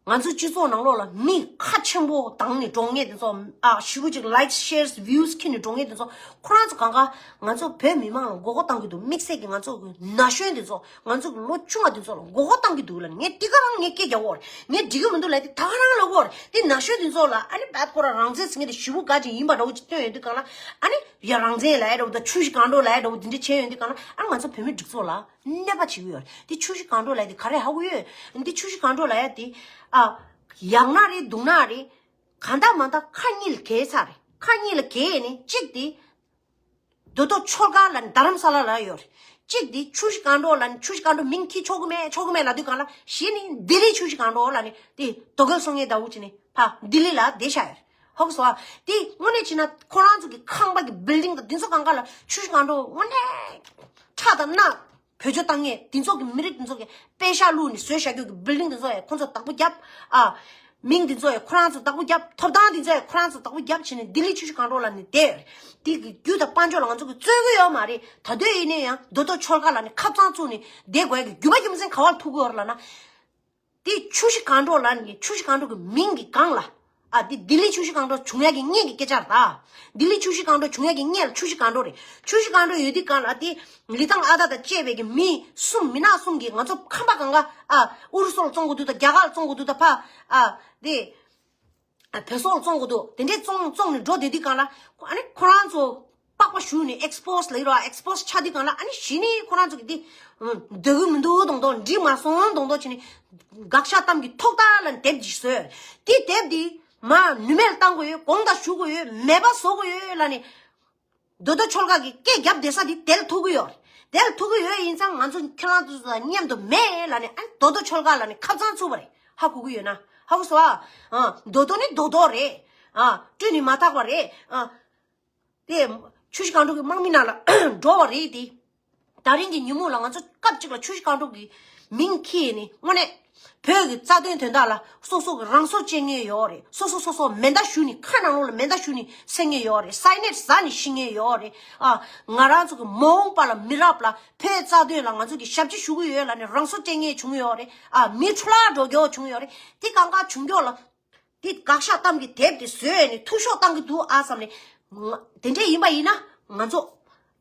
ང་ཚོ་སྤྱི་ཚོགས་ནང་ལོགས་ལ་མི་ཁ་ཆེན་པོ་དང་ནི་འགྲོ་ངེས་དེ་ཚོ། ཨ་ཞེ་པོ་ཅིག་likes shares views་ཁྱེར་ནི་འགྲོ་ངེས་དེ་ཚོ། ཁོ་རང་ཚོ་གང་ག་ང་ཚོ་བོད་མི་མང་ལ་མགོ་སྐོར་བཏང་གི་འདུག་དམིགས་བསལ་གྱི་ང་ཚོ་གི་ན་གཞོན་དེ་ཚོ། ང་ཚོ་གི་ལོ་ཆུང་བ་དེ་ཚོ་ལ་མགོ་སྐོར་བཏང་གི་འདུག་ལབ་ནས། ངས་དེ་ག་རང་ངས་སྐད་རྒྱག་གོ་རེད། ངས་འགྲིག་གི་མི་འདུག་ལབ་དེ་ད་ག་རང་ལབ་གོ་རེད། དེ་ན་གཞོན་དེ་ཚོ་ལ་ཨ་ནི་བད་ཁོ་རང་རང་བཙན་ཟེར་མཁན་དེ་ཞེ་པོ་དགའ་ཅིག་ཡིན་པ་འདྲ་བོ་ཅིག་སྟོན་ཡོང་དུས་གང་ལ། ཨ་ནི་ཡ་རང་བཙན་ལབ་ཡ་འདྲ་བོ་དང་ཆུ་བཞི་སྒང་དྲུག་ལབ་ཡ་འདྲ་བོ་དེ་འདྲ་བྱས་ཡོང་དུས་གང་ལ། ཨ་ང་ཚོ་བོད་མི་སྒྲིག་འཛུགས་ལ་གནོད་པ་བྱེད་ཀྱི་ཡོད་རེད། དེ་ཆུ་བཞི་སྒང་དྲུག་ལབ་ཡ་དེ་ག་རེ་ཧ་གོ་ཡོད། དེ་ཆུ་བཞི་སྒང་དྲུག་ལབ་ཡ་དེ། ཨ་ཡག་ན་རེད་སྡུག་ན་རེད། གང་ལྟར་མ་ལྟར་ཁ་གཉིས་ལ་གས་ཚར་རེད། ཁ་གཉིས་ལ་གས་ནས་གཅིག་དེ། རྡོ་ཐོག་ཆོལ་ཁ་ལབ་ནས་རྡ་རམ་ས་ལ་ལ་ཡོད་རེད། གཅིག་དེ་ཆུ་བཞི་སྒང་དྲུག་ལབ་ནས། ཆུ་བཞི་སྒང་དྲུག་མིང་འཁྱེར་ཆོག་གི་མེད་ཆོག་གི་མེད་ལབ་དུས་གང་ལ། གཞི་ནས་ལྡི་ལི་ཆུ་བཞི་སྒང་དྲུག་ལབ་ནས་དེ་རྡོ་རྒོལ་སོང་ངེས་ལྟ་བུ་བྱས་ནས་ཕ་ལྡི་ལི་ལ་བསྡད་བཞག་ཡོད་རེད། ཧ་གོ་སོང་ཨ། དེ་དངོས་གནས་བྱས་ན་ཁོ་རང་ཚོ་གི་ཁང་པ་གི་building་དང་དེ་ཚོ་གང་ག་ལ་ཆུ་བཞི་སྒང་དྲུག་དངོས་གནས་ཁྲག་དང་སྣ་བེད་སྤྱོད་བཏང་ངེས། དེ་ཚོ་གི་མི་རིགས་དེ་ཚོ་གི་པེ་ཤ་བླུགས་ནས་བཟོས་བཞག་རྒྱུ་གི་building་དེ་ཚོ་ཡང་ཁོ་ཚོ་བདག་པོ་བརྒྱབ་ཨ། མིང་དེ་ཚོ་ཡང་ཁོ་རང་ཚོ་བདག་པོ་བརྒྱབ། ཐོབ་ཐང་དེ་ཚོ་ཡང་ཁོ་རང་ཚོ་བདག་པོ་བརྒྱབ་བྱས་ནས་ལྡི་ལི་ཆུ་བཞི་སྒང་དྲུག་ལབ་ནས་བསྡད་ཡོད་རེད། དེ་གི་རྒྱུ་དང་དཔལ་འབྱོར་ལ་ང་ཚོ་གི་བརྩོན་གི་ཡོད་མ་རེད། ད་དུང་ཡིན་ནའི་ཡང་རྡོ་ཐོག་ཆོལ་ཁ་ལབ་ནས་ཁབ་གཙང་བཙུགས་ནས་བསྡད་དགོས་ཡ་གི་རྒྱུ་མ་རྒྱུ་མཚན་ག་པར་ཐུག་གི་ཡོད་རེད་ལབ་ན། དེ་ཆུ་བཞི་སྒང་དྲུག་ལབ་ནས་ཆུ་བཞི་སྒང་དྲུག་གི་མིང་གི་སྒང་ལ། ཨ་དེ་ལྡི་ལི་ཆུ་བཞི་སྒང་དྲུག་བྱུང་ཡ་གི་སྔོན་གྱི་སྐད་ཆ་རེད་ད། ལྡི་ལི་ཆུ་བཞི་སྒང་དྲུག་བྱུང་ཡ་གི་སྔོན་ལ་ཆུ་བཞི་སྒང་དྲུག་རེད། ཆུ་བཞི་སྒང་དྲུག་ཡོད་དུས་སྒང་ལ་དེ་ལི་ཐང་ཨ་ད་དང་བཅས་པའི་གི་མི་གསུམ། མི་ནག་གསུམ་གྱིས་ང་ཚོ་ཁམས་པ་གང་ག་ཨ་ཨུ་རུ་སུ་ལ་བཙོང་དགོས་འདུག་ད། རྒྱ་གར་ལ་བཙོང་དགོས་འདུག་ད། ཕ་ཨ་དེ་ཨ་བོད་སོག་ལ་བཙོང་དགོས་འདུག་དེ་འདྲས་བཙོང་བཙོང་ནས་འགྲོ་བསྡད་དུས་སྒང་ལ། ཨ་ནི་ཁོ་རང་ཚོ་པགས་པ་གཞུས་ནས་ཨེགས་པོ་སི་ལབ་ཀྱི་རེད་བ། ཨེགས་པོ་སི་ཆགས་དུས་སྒང་ལ། ཨ་ནི་གཞི་ནས་ཁོ་རང་ཚོ་གི་དེ་འདོད་གི་མི་འདུག་མདོག་མདོག་འགྲིག་མ་སོང་མདོག་མདོག་བྱས་ནས་དགག་བཞག་གཏམ་གྱི་ཐོག་ལྟ་ལ་དེབ་ཅིག་བཟོས། དེ་དེབ་དེ་མར་ནུས་མེད་ལ་བཏང་དགོས་ཡོད། གོང་དུ་ཞུ་དགོས་ཡོད། མེད་པ་བཟོ་དགོས་ཡོད་ལབ་ནས། རྡོ་རྡོ་ཆོལ་ཁ་གི་སྐད་རྒྱབ་བསྡད་ས་དེ་དེ་ལ་ཐུག་གི་ཡོད་རེད། དེ་ལ་ཐུག་གི་ཡོད་ཡིན་ཙང་ང་ཚོ་ཁྱེད་རང་ཚོ་དང་མཉམ་དུ་མེད་ལབ་ནས། ཨ་ནི་རྡོ་རྡོ་ཆོལ་ཁ་ལབ་ནས་ཁབ་གཙང་བཙུགས་པ་རེད། ཧ་གོ་གི་ཡོད་ན། ཧ་གོ་སོང་ཨ། ཨ་རྡོ་རྡོ་ནི་རྡོ་རྡོ་རེད། ཨ་བཀྲུས་ནས་མ་ཐག་པ་རེད། ཨ་དེ་ཆུ་བཞི་སྒང་དྲུག་གི་དམག་མི་ནང་ལ་འགྲོ་བ་རེད་དེ། ད་རིང་གི་ཉིན་མོ་ལ་ང་ཚོ་སྐབས་གཅིག་ལ་ཆུ་བཞི་སྒང་དྲུག་གི་མིང་འཁྱེར་ནས། དངོས་གནས་བོད་ཀྱི་རྩ་དོན་དོན་དག་ལ་སོ་སོ་གི་རང་སྲོག་བཅད་མཁན་ཡོད་རེད། སོ་སོ་སོ་སོ་མེ་མདའ་གཞུས་ནས་ཁ་ནང་ལོགས་ལ་མེ་མདའ་གཞུས་ནས་བསད་མཁན་ཡོད་རེད། སའི་ནེད་ཟ་ནས་ཤི་མཁན་ཡོད་རེད། ཨ་ང་རང་ཚོ་གི་མ་འོངས་པ་ལ་མི་རབས་ལ་བོད་རྩ་དོན་ལ་ང་ཚོ་གི་ཞབས་ཕྱི་ཞུ་གི་ཡོད་ལབ་ནས་རང་སྲོག་བཅད་མཁན་བྱུང་ཡོད་རེད། ཨ་མི་འཕྲོ་བརླག་འགྲོ་རྒྱུ་བྱུང་ཡོད་རེད། དེ་གང་ག་བྱུང་རྒྱུ་ལ། དེ་དགག་བཞག་གཏམ་གྱི་དེབ་དེ་བཟོས་ནས་འཐུས་ཤོར་བཏང་གི་འདུག་ཨ་བསམ་ནས། ང་དེ་འདྲས་ཡིན་པ་ཡིན་ན་ང་ཚོ་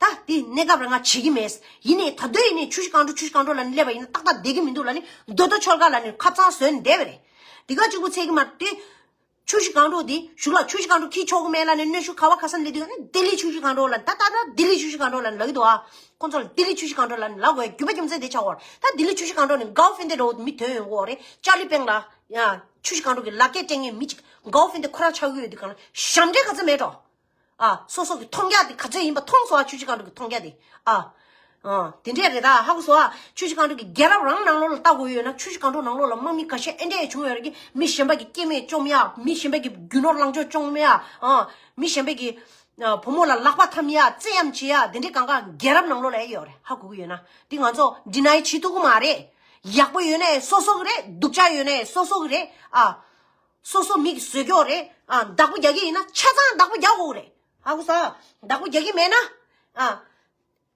ད་དེ་གནས་སྐབས་རང་ང་བྱེད་ཀྱི་མེད། ཡིན་ནའི་ད་དུང་ཡིན་ནའི་ཆུ་བཞི་སྒང་དྲུག་ཆུ་བཞི་སྒང་དྲུག་ལབ་ནས་སླེབས་པ་ཡིན་ན་ཏག་ཏག་བསྡད་ཀྱི་མི་འདུག་ལབ་ནས། རྡོ་རྡོ་ཆོལ་ཁ་ལབ་ནས་ཁབ་གཙང་བཟོས་ནས་བསྡད་པ་རེད། དེ་ག་གཅིག་པུ་ཚད་ཀྱི་མ་རེད། དེ་ཆུ་བཞི་སྒང་དྲུག་དེ་གཞུག་ལ་ཆུ་བཞི་སྒང་དྲུག་འཁྱེར་ཆོག་གི་མེད་ལབ་ནས་གནོན་ཤུགས་ག་བ་ག་ས་ནས་སླེབས་དུས། ཨ་ནི་ལྡི་ལི་ཆུ་བཞི་སྒང་དྲུག་ལབ་ནས། ད་ད་ད་ལྡི་ལི་ཆུ་བཞི་སྒང་དྲུག་ལབ་ནས་ལབ་ཀྱི་འདུག་ཨ། ཁོང་ཚོ་ལ་ལྡི་ལི་ཆུ་བཞི་སྒང་དྲུག་ལབ་ནས་ལབ་དགོས་རྒྱུ་མ་རྒྱུ་མཚན་དེ་ཆགས་ཡོད་རེད། ད་ལྡི་ལི་ཆུ་བཞི་སྒང་དྲུག་ནས་གའོ་ཧྥིན་ཏེ་འདྲ་བོ་མི་ཐོན་ཡོང་གི་ཡོད་རེད། ཅར་ལི་པེང་ལ་ཡ་ཆུ་བཞི་སྒང་དྲུག་གི་ལག་སྐྱེས་སྤྲད་མཁན་མི་གཅིག་གའོ་ཧྥིན་ཏེ་ཁོ་རང་ཆགས་ཀྱི་ཡོད་དུས་གང་ལ་ཞབས་འདྲེན་ག་ཚོད་མེད་འགྲོ། ཨ་སོ་སོ་གི་མཐོང་རྒྱ་དེ་ག་ཚོད་ཡིན་པ་མཐོང་སོང་ཨ། ཆུ་བཞི་སྒང་དྲུག་གི་མཐོང་རྒྱ་དེ། ཨ་ཨ་དེ་འདྲས་རེད། ད་ཧ་གོ་སོང་ཨ། ཆུ་བཞི་སྒང་དྲུག་གི་རྒྱལ་རབས་རང་ནང་ལོགས་ལ་ལྟ་དགོས་ཡོད་ན། ཆུ་བཞི་སྒང་དྲུག་ནང་ལོགས་ལ་དམག་མི་ཁ་ཤས་ཨེ་འདྲས་བྱུང་ཡོད་རེད་གི། མི་གཞན་པ་གི་སྐྱེ་དམན་བཅོམ་ཡ། མི་གཞན་པ་གི་རྒྱུ་ནོར་ལང་ཕྱོགས་བཅོམ་ཡ། ཨ་མི་གཞན་པ་གི་ཨ་བུ་མོ་ལ་ལག་པ་འཐམ་ཡ། བཙན་གཡེམ་བྱེད་ཡ། དེ་འདྲས་གང་ག་རྒྱལ་རབས་ནང་ལོགས་ལ་ཨེ་ཡོད་རེད། ཧ་གོ་གི་ཡོད་ན། འདི་ང་ཚོ་ཌི་ནའི་བྱེད་ཐུབ་ཀྱི་མ་རེད། ཡག་པོ་ཡོད་ན་ཡང་སོ་སོ་གི་རེད། སྡུག་ཅག་ཡོད་ན་ཡང་སོ་སོ་གི་རེད། ཨ་སོ་སོ་མི་གི་བཟོས་ཀྱོག་རེད། ཨ་བདག་པོ་རྒྱག་གི་ཡིན་ན་ཆ་ཚང་བདག་པོ་རྒྱག་དགོས་རེད། ཧ་གོ་སོང་། བདག་པོ་རྒྱག་གི་མེད་ན། ཨ་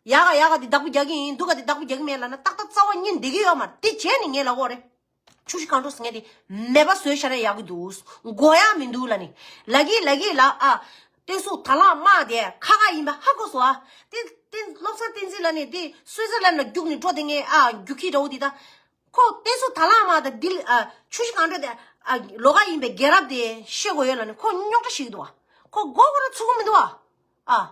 ཡག་ག་ཡག་ག་དེ་བདག་པོ་རྒྱག་གི་ཡིན། སྡུག་ག་དེ་བདག་པོ་རྒྱག་གི་མེད་ལབ་ན་ཏག་ཏག་རྩ་བ་ཉིད་འགྲིག་གི་ཡོད་མ་རེད། དེ་བྱས་ནས་ངས་ལབ་དགོས་རེད། ཆུ་བཞི་སྒང་དྲུག་ཟེར་མཁན་དེ་མེད་པ་བཟོས་བཞག་ན་ཡག་གི་འདུག་དགོས་ཡག་མི་འདུག་ལབ་ནས། ལབ་ཀྱི་ལབ་ཀྱི་ལབ། ཨ་བསྟན་སྲུང་དར་ལག་དམག་དེ་ཁ་ཁ་ཡིན་པ་ཧ་གོ་སོང་ཨ། བསྟན་བསྟན་བློ་བཟང་བསྟན་འཛིན་ལབ་ནས་དེ་སུའི་ཙི་ལན་ལ་རྒྱུགས་ནས་འགྲོ་བསྡད་མཁན། ཨ་རྒྱུག་ཁྱི་འདྲ་བོ་དེ་ད། ཁོ་བསྟན་སྲུང་དར་ལག་དམག་དང་འདི་ལ་ཨ་ཆུ་བཞི་སྒང་དྲུག་དེ་ཨ་ལོགས་ཀ་ཡིན་པའི་རྒྱལ་རབས་དེ་ཤེས་དགོས་ཡོད་ལབ་ནས་ཁོ་རྙོག་དྲ་བྱེད་ཀྱི་འདུག་ཨ། ཁོ་མགོ་སྐོར་ཚུགས་ཀྱི་མི་འདུག་ཨ། ཨ།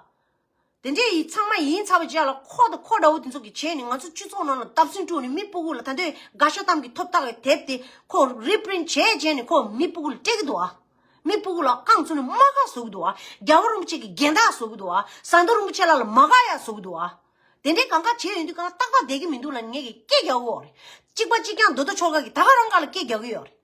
དེ་འདྲས་ཡིན་ཚང་མ་ཡིན་ཚར་བའི་རྗེས་ལ་ཁོ་དང་ཁོ་འདྲ་བོ་དེ་ཚོ་གིས་བྱས་ནས་ང་ཚོ་སྤྱི་ཚོགས་ནང་ལ་བརྡབ་གསིག་བཀྲུས་ནས་མི་སྤུ་གུ་ལ་ད་ལྟའི་དགག་བཞག་གཏམ་གྱི་ཐོབ་ཐང་གི་དེབ་དེ་ཁོ་རི་པི་རིན་བྱས་བྱས་ནས་ཁོ་མི་སྤུ་གུ་ལ་སྤྲད་ཀྱི་འདུག་ཨ། མི་སྤུ་གུ་ལ་རྐང་བཙུགས་ནས་རྨ་ཁ་བཟོ་གི་འདུག་ཨ། རྒྱལ་བ་རིན་པོ་ཆེ་གི་རྒྱན་དར་བཟོ་གི་འདུག་ཨ། ཟམ་གདོང་རིན་པོ་ཆེ་ལགས་ལ་མ་དགའ་ཡ་བཟོ་གི་འདུག་ཨ། དེ་འདྲའི་གང་ག་བྱས་ཡོང་དུས་གང་ལ་ཏག་ཏག་བསྡད་ཀྱི་མི་འདུག་ལབ་ངས་ཀྱི་སྐད་རྒྱག་གི་ཡོད་རེད། གཅིག་པ་གཅིག་རྐྱང་རྡོ་རྡོ་ཆོལ་ཁ་གིས་ད་ག་རང་ག་ལ་སྐད་རྒྱག་གི་ཡོད་རེད།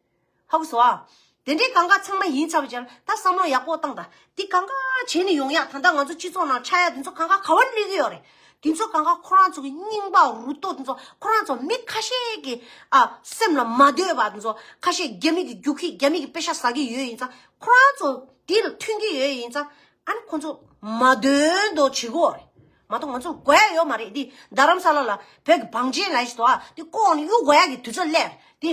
ཧ་གོ་སོང་ཨ། དེ་འདྲའི་གང་ག་ཚང་མ་ཡིན་ཚར་བའི་རྗེས་ལ་ད་བསམ་བློ་ཡག་པོ་བཏང་དང་། འདི་གང་ག་བྱས་ནས་ཡོང་ཡག་ད་ལྟ་ང་ཚོ་སྤྱི་ཚོགས་ནང་ཆགས་ཡག་འདི་ཚོ་གང་ག་ག་བར་སླེབས་ཀྱི་ཡོད་རེད། དེ་ཚོ་གང་ག་ཁོ་རང་ཚོ་གི་རྙིང་པ་རུ་ཏོ་དེ་ཚོ་ཁོ་རང་ཚོ་མི་ཁ་ཤས་ཀྱི་ཨ་སེམས་ལ་མ་འདོད་པ་དེ་ཚོ་ཁ་ཤས་རྒྱ་མི་གི་རྒྱུག་ཁྱི་རྒྱ་མི་གི་པེ་ཤ་ཟ་གི་ཡོད་ཡིན་ཙང་ཁོ་རང་ཚོ་དེ་ལ་མཐུན་གྱི་ཡོད་ཡིན་ཙང་ཨ་ནི་ཁོ་ཚོ་མ་འདོད་མདོག་བྱེད་དགོས་རེད། མ་གཏོགས་ང་ཚོ་དགོས་ཡ་ཡོད་མ་རེད། དེ་རྡ་རམ་ས་ལ་ལ་བོད་ཀྱི་བང་ཆེན་ལ་ཡིན་ཟེར་དོ་ཨ་དེ་ལྐོག་ནས་གཡུག་དགོས་ཡ་གི་དུས་ཚོད་སླེབས་རེད། དེ་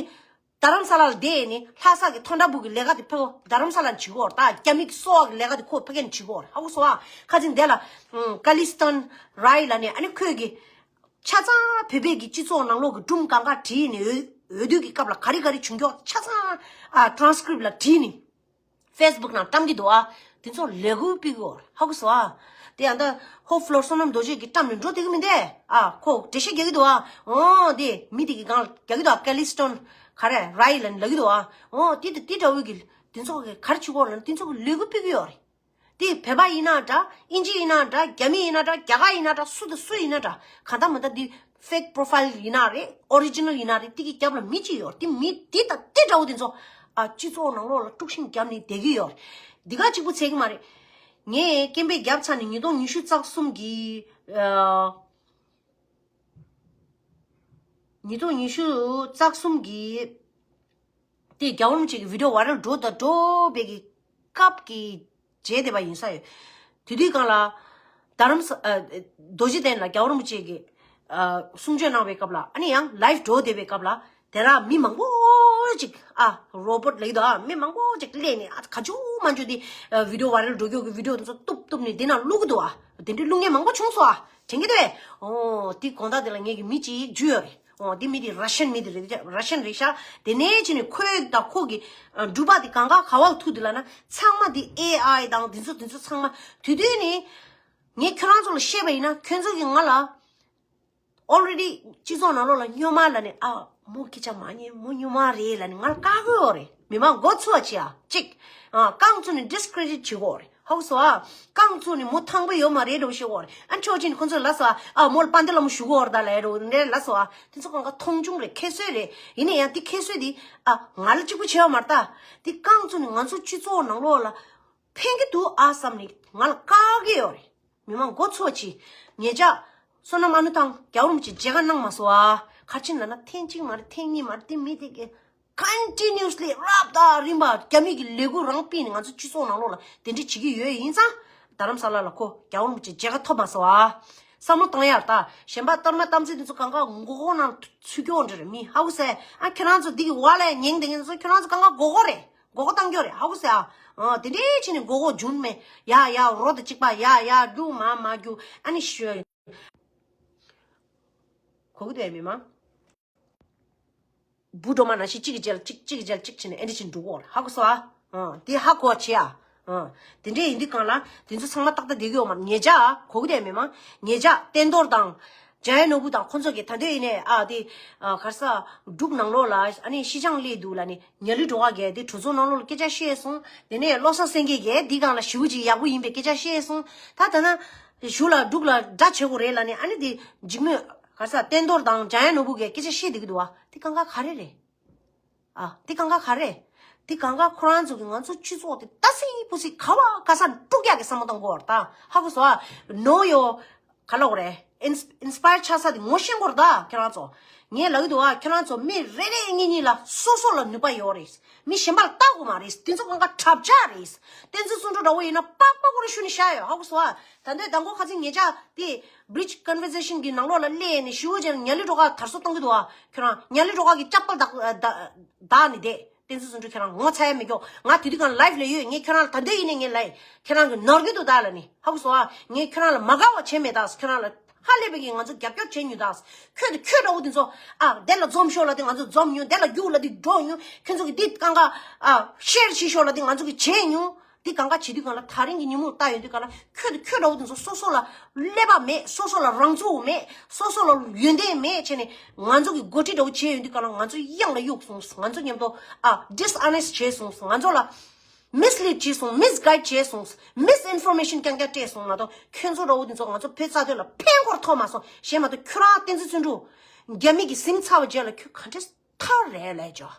རྡ་རམ་ས་ལ་ལ་བསྡད་ནས་ལྷ་ས་གི་ཐོན་ཁྲ་བུ་གི་ལས་ཀ་དེ་ཕེ་གོ་རྡ་རམ་ས་ལ་ནས་བྱེད་གོ་ད་རྒྱ་མི་གི་སོ་བ་གི་ལས་ཀ་དེ་ཁོ་ཕ་གི་ནས་བྱེད་གོ་ཧ་གོ་སོ་ཨ། ཁ་ཅིག་འདས་ལ་ཀ་ལི་སྟན་རའི་ལ་ནས་ཨ་ནི་ཁོས་གི་ཆ་ཚང་བོད་པའི་གི་སྤྱི་ཚོགས་ནང་ལོགས་གི་སྒྲུང་གང་ག་བྲིས་ནས་འོས་འོས་བསྡུ་གི་སྐབས་ལ་ག་རེ་ག་རེ་བྱུང་ཀྱོག་ཆ་ཚང་ཨ་ཊ་རན་སི་ཀི་རིབ་ལ་བྲིས་ནས་ཕེ་སི་བུག་ནང་བཀྲམ་གི་འདུག་ཨ། དེ་ཚོ་ལས་འགུལ་སྤེལ་གི་ཡོད་ཧ་གོ་སོ་ཨ། དེ་ཡང་ད་ཧོ་ཕ་ལོ་བསོད་ནམས་རྡོ་རྗེ་གི་བཀྲམ་ནས་འགྲོ་དེ་གི་མི་འདས་ཨ་ཁོ་འགྲེལ་བཤད་རྒྱག་གི་འདུག་ཨ། འོ་དེ་མི་དེ་གི་སྒང་ལ་རྒྱག་གི་འདུག་ཨ་ཀ་ལི་སྟན་ག་རེ་རའི་ལ་ནས་ལབ་གི་འདུག་ཨ། འོ་དེ་དེ་དེ་འདྲ་བོ་གི་དེ་ཚོ་གི་ག་རེ་བྱེད་གི་ཡོད་ལབ་ན་དེ་ཚོ་གི་ལས་འགུལ་སྤེལ་གི་ཡོད་རེད། དེ་བོད་པ་ཡིན་ན་འདྲ། དབྱིན་ཇི་ཡིན་ན་འདྲ། རྒྱ་མི་ཡིན་ན་འདྲ། རྒྱ་གར་ཡིན་ན་འདྲ། སུ་དང་སུ་ཡིན་ན་འདྲ། གང་ལྟར་མ་ལྟར་འདི་ཕེག་པོ་རོ་ཕའིལ་ཡིན་ན་རེད། ཨོ་རི་ཇི་ནལ་ཡིན་ན་རེད། དེ་གི་རྒྱབ་ལ་མི་གཅིག་ཡོད་རེད། དེ་མི་དེ་དང་དེ་འདྲ་བོ་དེ་ཚོ་ཨ་སྤྱི་ཚོགས་ནང་ལོགས་ལ་དཀྲུག་ཤིང་བརྒྱབ་ནས་བསྡད་ཀྱི་ཡོད་རེད། འདི་ག་གཅིག་པུ་ཚད་ཀྱི་མ་རེད། ངས་སྐད་འབོད་བརྒྱབ་ཚར་ནས་ཉིས་སྟོང་ཉི་ཤུ་རྩ་གསུམ་གི་ཨ་ཉིས་སྟོང་ཉི་ཤུ་རྩ་གསུམ་གི་དེ་རྒྱལ་བ་རིན་པོ་ཆེ་གི་བི་ཌིའོ་ཝའི་རལ་འགྲོ་དང་འགྲོ་བའི་གི་སྐབས་ཀྱི་རྗེས་དེ་བ་ཡིན་ས་ཡོད། དེ་དུས་སྒང་ལ་རྡ་རམ་ས་ཨ་རྡོ་རྗེ་གདན་ལ་རྒྱལ་བ་རིན་པོ་ཆེ་གི་ཨ་གསུང་ཆོས་གནང་བའི་སྐབས་ལ་ཨ་ནི་ཡང་ལའིབ་འགྲོ་བསྡད་པའི་སྐབས་ལ་དེ་ར་མི་མང་པོ་ཅིག་ཨ་རོ་པོ་ཊི་ལབ་ཀྱི་འདུག་ཨ། མི་མང་པོ་ཅིག་སླེབས་ནས་ཨ་ག་ཅུ་མ་ཅུ་དེ་ཨ་བི་ཌིའོ་ཝའི་རལ་འགྲོ་རྒྱུ་གི་བི་ཌིའོ་དེ་ཚོ་གཏུབ་གཏུབ་ནས་དེ་ནང་བླུག་གི་འདུག་ཨ། དེ་འདྲའི་བླུག་མཁན་མང་པོ་བྱུང་སོང་ཨ། དྲན་གྱི་འདུག་ཨེ། ཨོ་དེ་དགོང་དག་དེ་ལ་ངེད་ཀྱི་མི་གཅིག་འཇུས་ཡོད་རེད། ཨོ་དེ་མི་དེ་ར་ཤན་མི་དེ་རེད། ར་ཤན་རེད་ཤག་དེ་ནས་ཕྱིན་ནས་ཁོས་དང་ཁོ་གི་ཨ་འབྲུག་པ་དེ་གང་ག་ག་བ་ཐུག་དེ་ལ་ན་ཚང་མ་དེ་ཨེ་ཨའི་དང་དེ་ཚོ་དེ་ཚོ་ཚང་མ་དེ་དུས་ནས་ངས་ཁྱོད་རང་ཚོ་ལ་བཤད་པ་ཡིན་ན་ཁྱོད་ཚོ་གི་ང་ལ་ཨོལ་རེ་ཌི་སྤྱི་ཚོགས་ནང་ལོགས་ལ་སྨྱོན་མ་ལབ་ནས་ཨ་མོ་སྐད་ཆ་མ་ཉན་མོ་སྨྱོན་མ་རེད་ལབ་ནས་ང་ལ་བཀག་གི་ཡོད་རེད། མི་མང་མགོ་ཚོས་བྱེད་ཨ་གཅིག་ཨ་རྐང་བཙུགས་ནས་ཌི་སི་ཀི་རེ་ཌི་ཊི་བྱེད་དགོས་རེད། ཧ་གོ་སོང་ཨ། རྐང་བཙུགས་ནས་མོ་ཐང་པོ་ཡོད་མ་རེད་འགྲོ་ཤེས་དགོས་རེད། ཨ་ཕྱོགས་གཅིག་ནས་ཁོ་ཚོས་ལབ་སོང་ཨ། ཨ་མོ་ལ་དཔལ་ལྡན་ལྷ་མོ་ཞུ་གི་ཡོད་རེད་ད་ལབ་འགྲོ་འདྲ་ལབ་སོང་ཨ། དེ་ཚོ་གང་ག་མཐོང་ཆུང་རེད། ཁྱད་གསོད་རེད། ཡིན་ན་ཡང་དེ་ཁྱད་གསོད་དེ་ཨ་ང་ལ་གཅིག་པུ་བྱས་པ་མ་རེད་ད། དེ་རྐང་བཙུགས་ནས་ང་ཚོ་སྤྱི་ཚོགས་ནང་ལོགས་ལ་ཕན་གྱི་འདུག་ཨ་བསམ་ནས་ང་ལ་བཀག་གི་ཡོད་རེད། མི་མང་མགོ་ཚོས་བྱེད། ཉེ་ཆར་བསོད་ནམས་ཨ་ནུ་ཐང་རྒྱལ་བ་རིན་པོ་ཆེ་མཇལ་ཁ་གནང་མ་སོང་ཨ། ག་རེ་བྱས་ནས་ལབ་ན་ཐེངས་གཅིག་མ་རེད། ཐེངས་གཉིས་མ་རེད། དེ་མི་དེ་གི་ཀོན་ཊི་ནིའུ་སི་ལི་རབ་དང་རིམ་པ་རྒྱ་མི་གི་ལས་འགུལ་རང་སྤེལ་ནས་ང་ཚོ་སྤྱི་ཚོགས་ནང་ལོགས་ལ་དེ་འདྲ་བྱེད་ཀྱི་ཡོད་ཡིན་ཙང་རྡ་རམ་ས་ལ་ལ་ཁོ་རྒྱལ་བ་རིན་པོ་ཆེ་མཇལ་ཁ་ཐོབ་མ་སོང་ཨ། བསམ་བློ་བཏང་ཡར་ད་གཞན་པ་གཏམ་སྨྲ་གཏམ་ཚིག་དེ་ཚོ་གང་ག་མགོ་སྐོར་ནང་ཚུད་ཀྱོག་འདྲ་རེད། མི་ཧ་གོ་སོང་ཨ། ཁྱོད་རང་ཚོ་འདི་གི་བ་ལས་ཉན་བསྡད་མཁན་ཚོ་ཁྱོད་རང་ཚོ་གང་ག་མགོ་སྐོར་རེད། མགོ་སྐོར་བཏང་ཀྱོག་རེད། ཧ་གོ་སོང་ཨ། ཨ་དེ་འདྲའི་ཕྱིན་ནས་མགོ་སྐོར་རྒྱུན་མེད་ཡ་ཡ་རོ་དང་གཅིག་པ་ཡ་ཡ་རྒྱུག་མ་མ་རྒྱུག་ཨ་ནི་ཤོད། གོ་གི་འདུག་ཨེ་མི་མང་། བུ་སྒྲོལ་མ་ནང་བཞིན་གཅིག་གི་རྗེས་ལ་གཅིག་གཅིག་གི་རྗེས་ལ་གཅིག་བྱས་ནས་ཨེ་འདྲ་བྱས་ནས་འགྲོ་གི་ཡོད་རེད། ཧ་གོ་སོང་ཨ། ཨ་དེ་ཧ་གོ་བྱེད་ཨ། ཨ་དེ་འདྲ་ཡིན་དུས་གང་ལ་དེ་ཚོ་ཚང་མ་ཏག་ཏག་བསྡད་ཀྱི་ཡོད་མ་རེད། ཉེ་ཆར་གོ་གི་འདུག་ཨེ་མི་མང་། ཉེ་ཆར་བསྟན་རྡོར་དང་འཇམ་དབྱངས་ནོར་བུ་དང་ཁོང་ཚོ་གིས་ད་འདོད་ཡིན་ནས་ཨ་དེ་ཨ་ག་རེ་ཟེར་འབྲུག་ནང་ལོགས་ལ་ཨ་ནི་ཤི་ཆང་སླེབས་འདུག་ལབ་ནས། ཉ་ལི་སྒྲོལ་དཀར་གིས་དེ་གྲོས་ཚོགས་ནང་ལོགས་ལ་སྐད་ཆ་བཤད་སོང་། དེ་ནས་བློ་བཟང་སེང་གེ་གིས་འདི་སྒང་ལ་ཞེ་པོ་ཅིག་ཡག་པོ་ཡིན་པའི་སྐད་ཆ་བཤད་སོང་། ད་ད་ན་གཞུག་ལ་འབྲུག་ལ་དགྲ་བྱེད་དགོས་རེད་ལབ་ནས་ཨ་ནི་དེ་འཇིགས་མེད་ག་ས་བསྟན་རྡོར་དང་འཇམ་དབྱངས་ནོར་བུ་གིས་སྐད་ཆ་བཤད་བསྡད་ཀྱི་འདུག་བ། དེ་གང་ག་ག་རེ་རེད། ཨ་དེ་གང་ག་ག་རེ། དེ་གང་ག་ཁོ་རང་ཚོ་གིས་ང་ཚོ་སྤྱི་ཚོགས་དེ་ད་སི་པུ་སི་ག་བ་ག་ས་དཀྲུག་ཡག་གི་བསམ་བློ་གཏོང་དགོས་རེད། ད་ཧ་གོ་སོང་ཨ། ནོ་ཡོ། ག་ལབ་དགོས་རེད། ཨིན་ཨིན་སི་པ་ཡར་ཆགས་ས་དེ་ངོ་ཤེས་དགོས་རེད་ད་ཁྱེད་རང་ཚོ། ངས་ལབ་ཀྱི་འདུག་ཨ། ཁྱེད་རང་ཚོ་མི་རེ་རེ་གཉིས་གཉིས་ལ་སོ་སོ་ལ་ནུས་པ་ཡོད་རེད། མི་གཞན་པ་ལ་ལྟ་དགོས་མ་རེད། དེ་ཚོ་གང་ག་གྲབས་ཆག་རེད། བསྟན་འཛིན་བརྩོན་འགྲུས་འདྲ་བོ་ཡིན་ན་པགས་པ་ཁོ་རང་ཤུ་ནས་བཞག་ཡོད། ཧ་གོ་སོང་ཨ། ད་ལྟའི་མདང་དགོང་ཁ་སང་ཉེ་ཆར་དེ་བྷི་རི་ཇི་ཀོན་ཝར་སེ་ཤན་གྱི་ནང་ལོགས་ལ་སླེབས་ནས་ཞི་བོ་ཅན་ཉ་ལི་སྒྲོལ་དཀར་དར་སྲོལ་གཏོང་གི་འདུག་ཨ། ཁྱོད་རང་ཉ་ལི་སྒྲོལ་དཀར་གྱི་ལྕགས་པ་བདག་བདག་བདག་ནས་བསྡད། བསྟན་འཛིན་བརྩོན་འགྲུས་ཁྱེད་རང་ངོ་ཚ་ཡ་མེད་ཀྱོག་ང་དེ་དུས་གང་ལའིབ་ལ་ཡོད། ངས་ཁྱེད་རང་ལ་ད་འདོད་ཡིན་ནས་ངས་ལབ་ཡིན། ཁྱེད་རང་གི་ནོར་གི་འདུག་ད་ལ་ནི་ཧ་གོ་སོང་ཨ། ངས་ཁྱེད་རང་ལ་མ་དགའ་བ་བྱས་མེད་ད། ཁྱེད་རང་ལ་ཧ་ལས་པའི་གི་ང་ཚོ་རྒྱབ་སྐྱོར་བྱས་མྱོང་ད། ཁྱོད་དང་ཁྱོད་འདྲ་བོ་དེ་ཚོ་ཨ་དེ་ལ་འཛོམས་ཤོག་ལ་དེ་ང་ཚོ་འཛོམས་མྱོང་། དེ་ལ་རྒྱུགས་ལ་དེ་འགྲོ་མྱོང་། ཁྱོད་ཚོ་གི་དེ་གང་ག་ཨ་ཤེར་བྱེད་ཤོག་ལ་དེ་ང་ཚོ་གི་བྱས་མྱོང་། འདི་གང་ག་བྱེད་དུས་གང་ལ་ད་རིང་གི་ཉིན་མོ་ལྟ་ཡོང་དུས་གང་ལ་ཁྱོད་དང་ཁྱོད་འདྲ་བོ་དེ་ཚོ་སོ་སོ་ལ་ཀླད་པ་མེད། སོ་སོ་ལ་རང་ཚུགས་མེད། སོ་སོ་ལ་ཡོན་ཏན་མེད་བྱས་ནས་ང་ཚོ་གི་འགོ་ཁྲིད་འདྲ་བོ་བྱས་ཡོང་དུས་གང་ལ་ང་ཚོ་གཡང་ལ་གཡུགས་སོང་། ང་ཚོ་མཉམ་དུ་ཨ་ཌིས་ཨོ་ནེ་སི་ཊི་བྱས་སོང་། ང་ཚོ་ལ་མིས་ལིཌ་བྱས་སོང་། མིས་གའིཌ་བྱས་སོང་། མིས་ཨིན་ཕོར་མེ་ཤན་རྐྱང་རྐྱང་སྤྲད་སོང་། མ་གཏོགས་ཁྱོད་ཚོ་འདྲ་བོ་དེ་ཚོ་ང་ཚོ་བོད་རྩ་དོན་ལ་ཕན་ཁོར་ཐོགས་མ་སོང་། གཞན་མ་གཏོགས་ཁྱོད་རང་བསྟན་འཛིན་བརྩོན་འགྲུས་རྒྱ་མི་གི་ཟིན་ཚར་བ་རྗེས་ལ་ཁྱོད་ག་འདྲས་ཐར་རེད་ལས་ཅོ།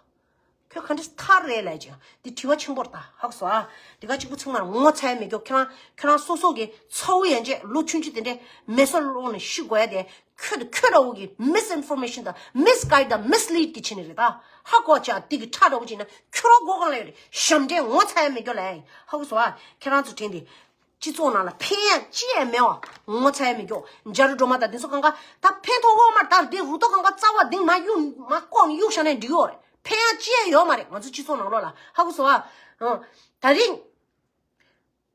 ག་འདྲ་ཐར་རེད་ལས་ཀྱང་འདི་དྲི་བ་ཆེན་པོར་ད་ཧག་སོ་ཨ། འདི་ག་གཅིག་པུ་ཚང་མར་ངོ་ཚ་ཡ་མི་སྐྱོ། ཁྱེད་རང་ཁྱེད་རང་སོ་སོ་གི་ཚ་བོ་ཡན་ཆད་ལོ་ཆུང་ཆུང་དེ་འདྲས་མེ་སོར་སློག་ནས་ཤི་དགོས་ཡ་དེ། ཁྱོད་ཁྱོད་འདྲ་བོ་གི་མིས་ཨིན་ཕོར་མེ་ཤན་དང་མིས་གའིཌ་དང་མིས་ལིཌ་གི་བྱེད་ནི་རེད་ད། ཧ་གོ་ཅག་འདི་གི་ཁྲག་འདྲ་བོ་བྱེད་ན་ཁྱོད་རང་མགོ་གང་ལ་ཡོད་རེད། ཞབས་འདྲེན་ངོ་ཚ་ཡ་མི་སྐྱོ་ལས་ཧ་གོ་སོང་ཨ། ཁྱེད་རང་ཚོ་དྲན་དེ། སྤྱི་ཚོགས་ནང་ལ་ཕན་ཡག་ཅི་ཡང་མེད་བ། ངོ་ཚ་ཡ་མི་སྐྱོ། འཇའ་རི་སྒྲོལ་མ་དང་འདི་ཚོ་གང་ག་ད་ཕན་ཐོགས་ཡོད་མ་རེད། ད་འདི་རུ་ཏོ་གང་ག་རྩ་བ་འདི་མ་གཡུག་མ་ལྐོག་ནས་གཡུག་བཞག་ནས་འགྲིག་ཡོད་རེད། ཕན་ཡག་ཅི་ཡང་ཡོད་མ་རེད། ང་ཚོ་སྤྱི་ཚོགས་ནང་ལོགས་ལ་ཧ་གོ་སོང་ཨ། ཨ། ད་རིང་།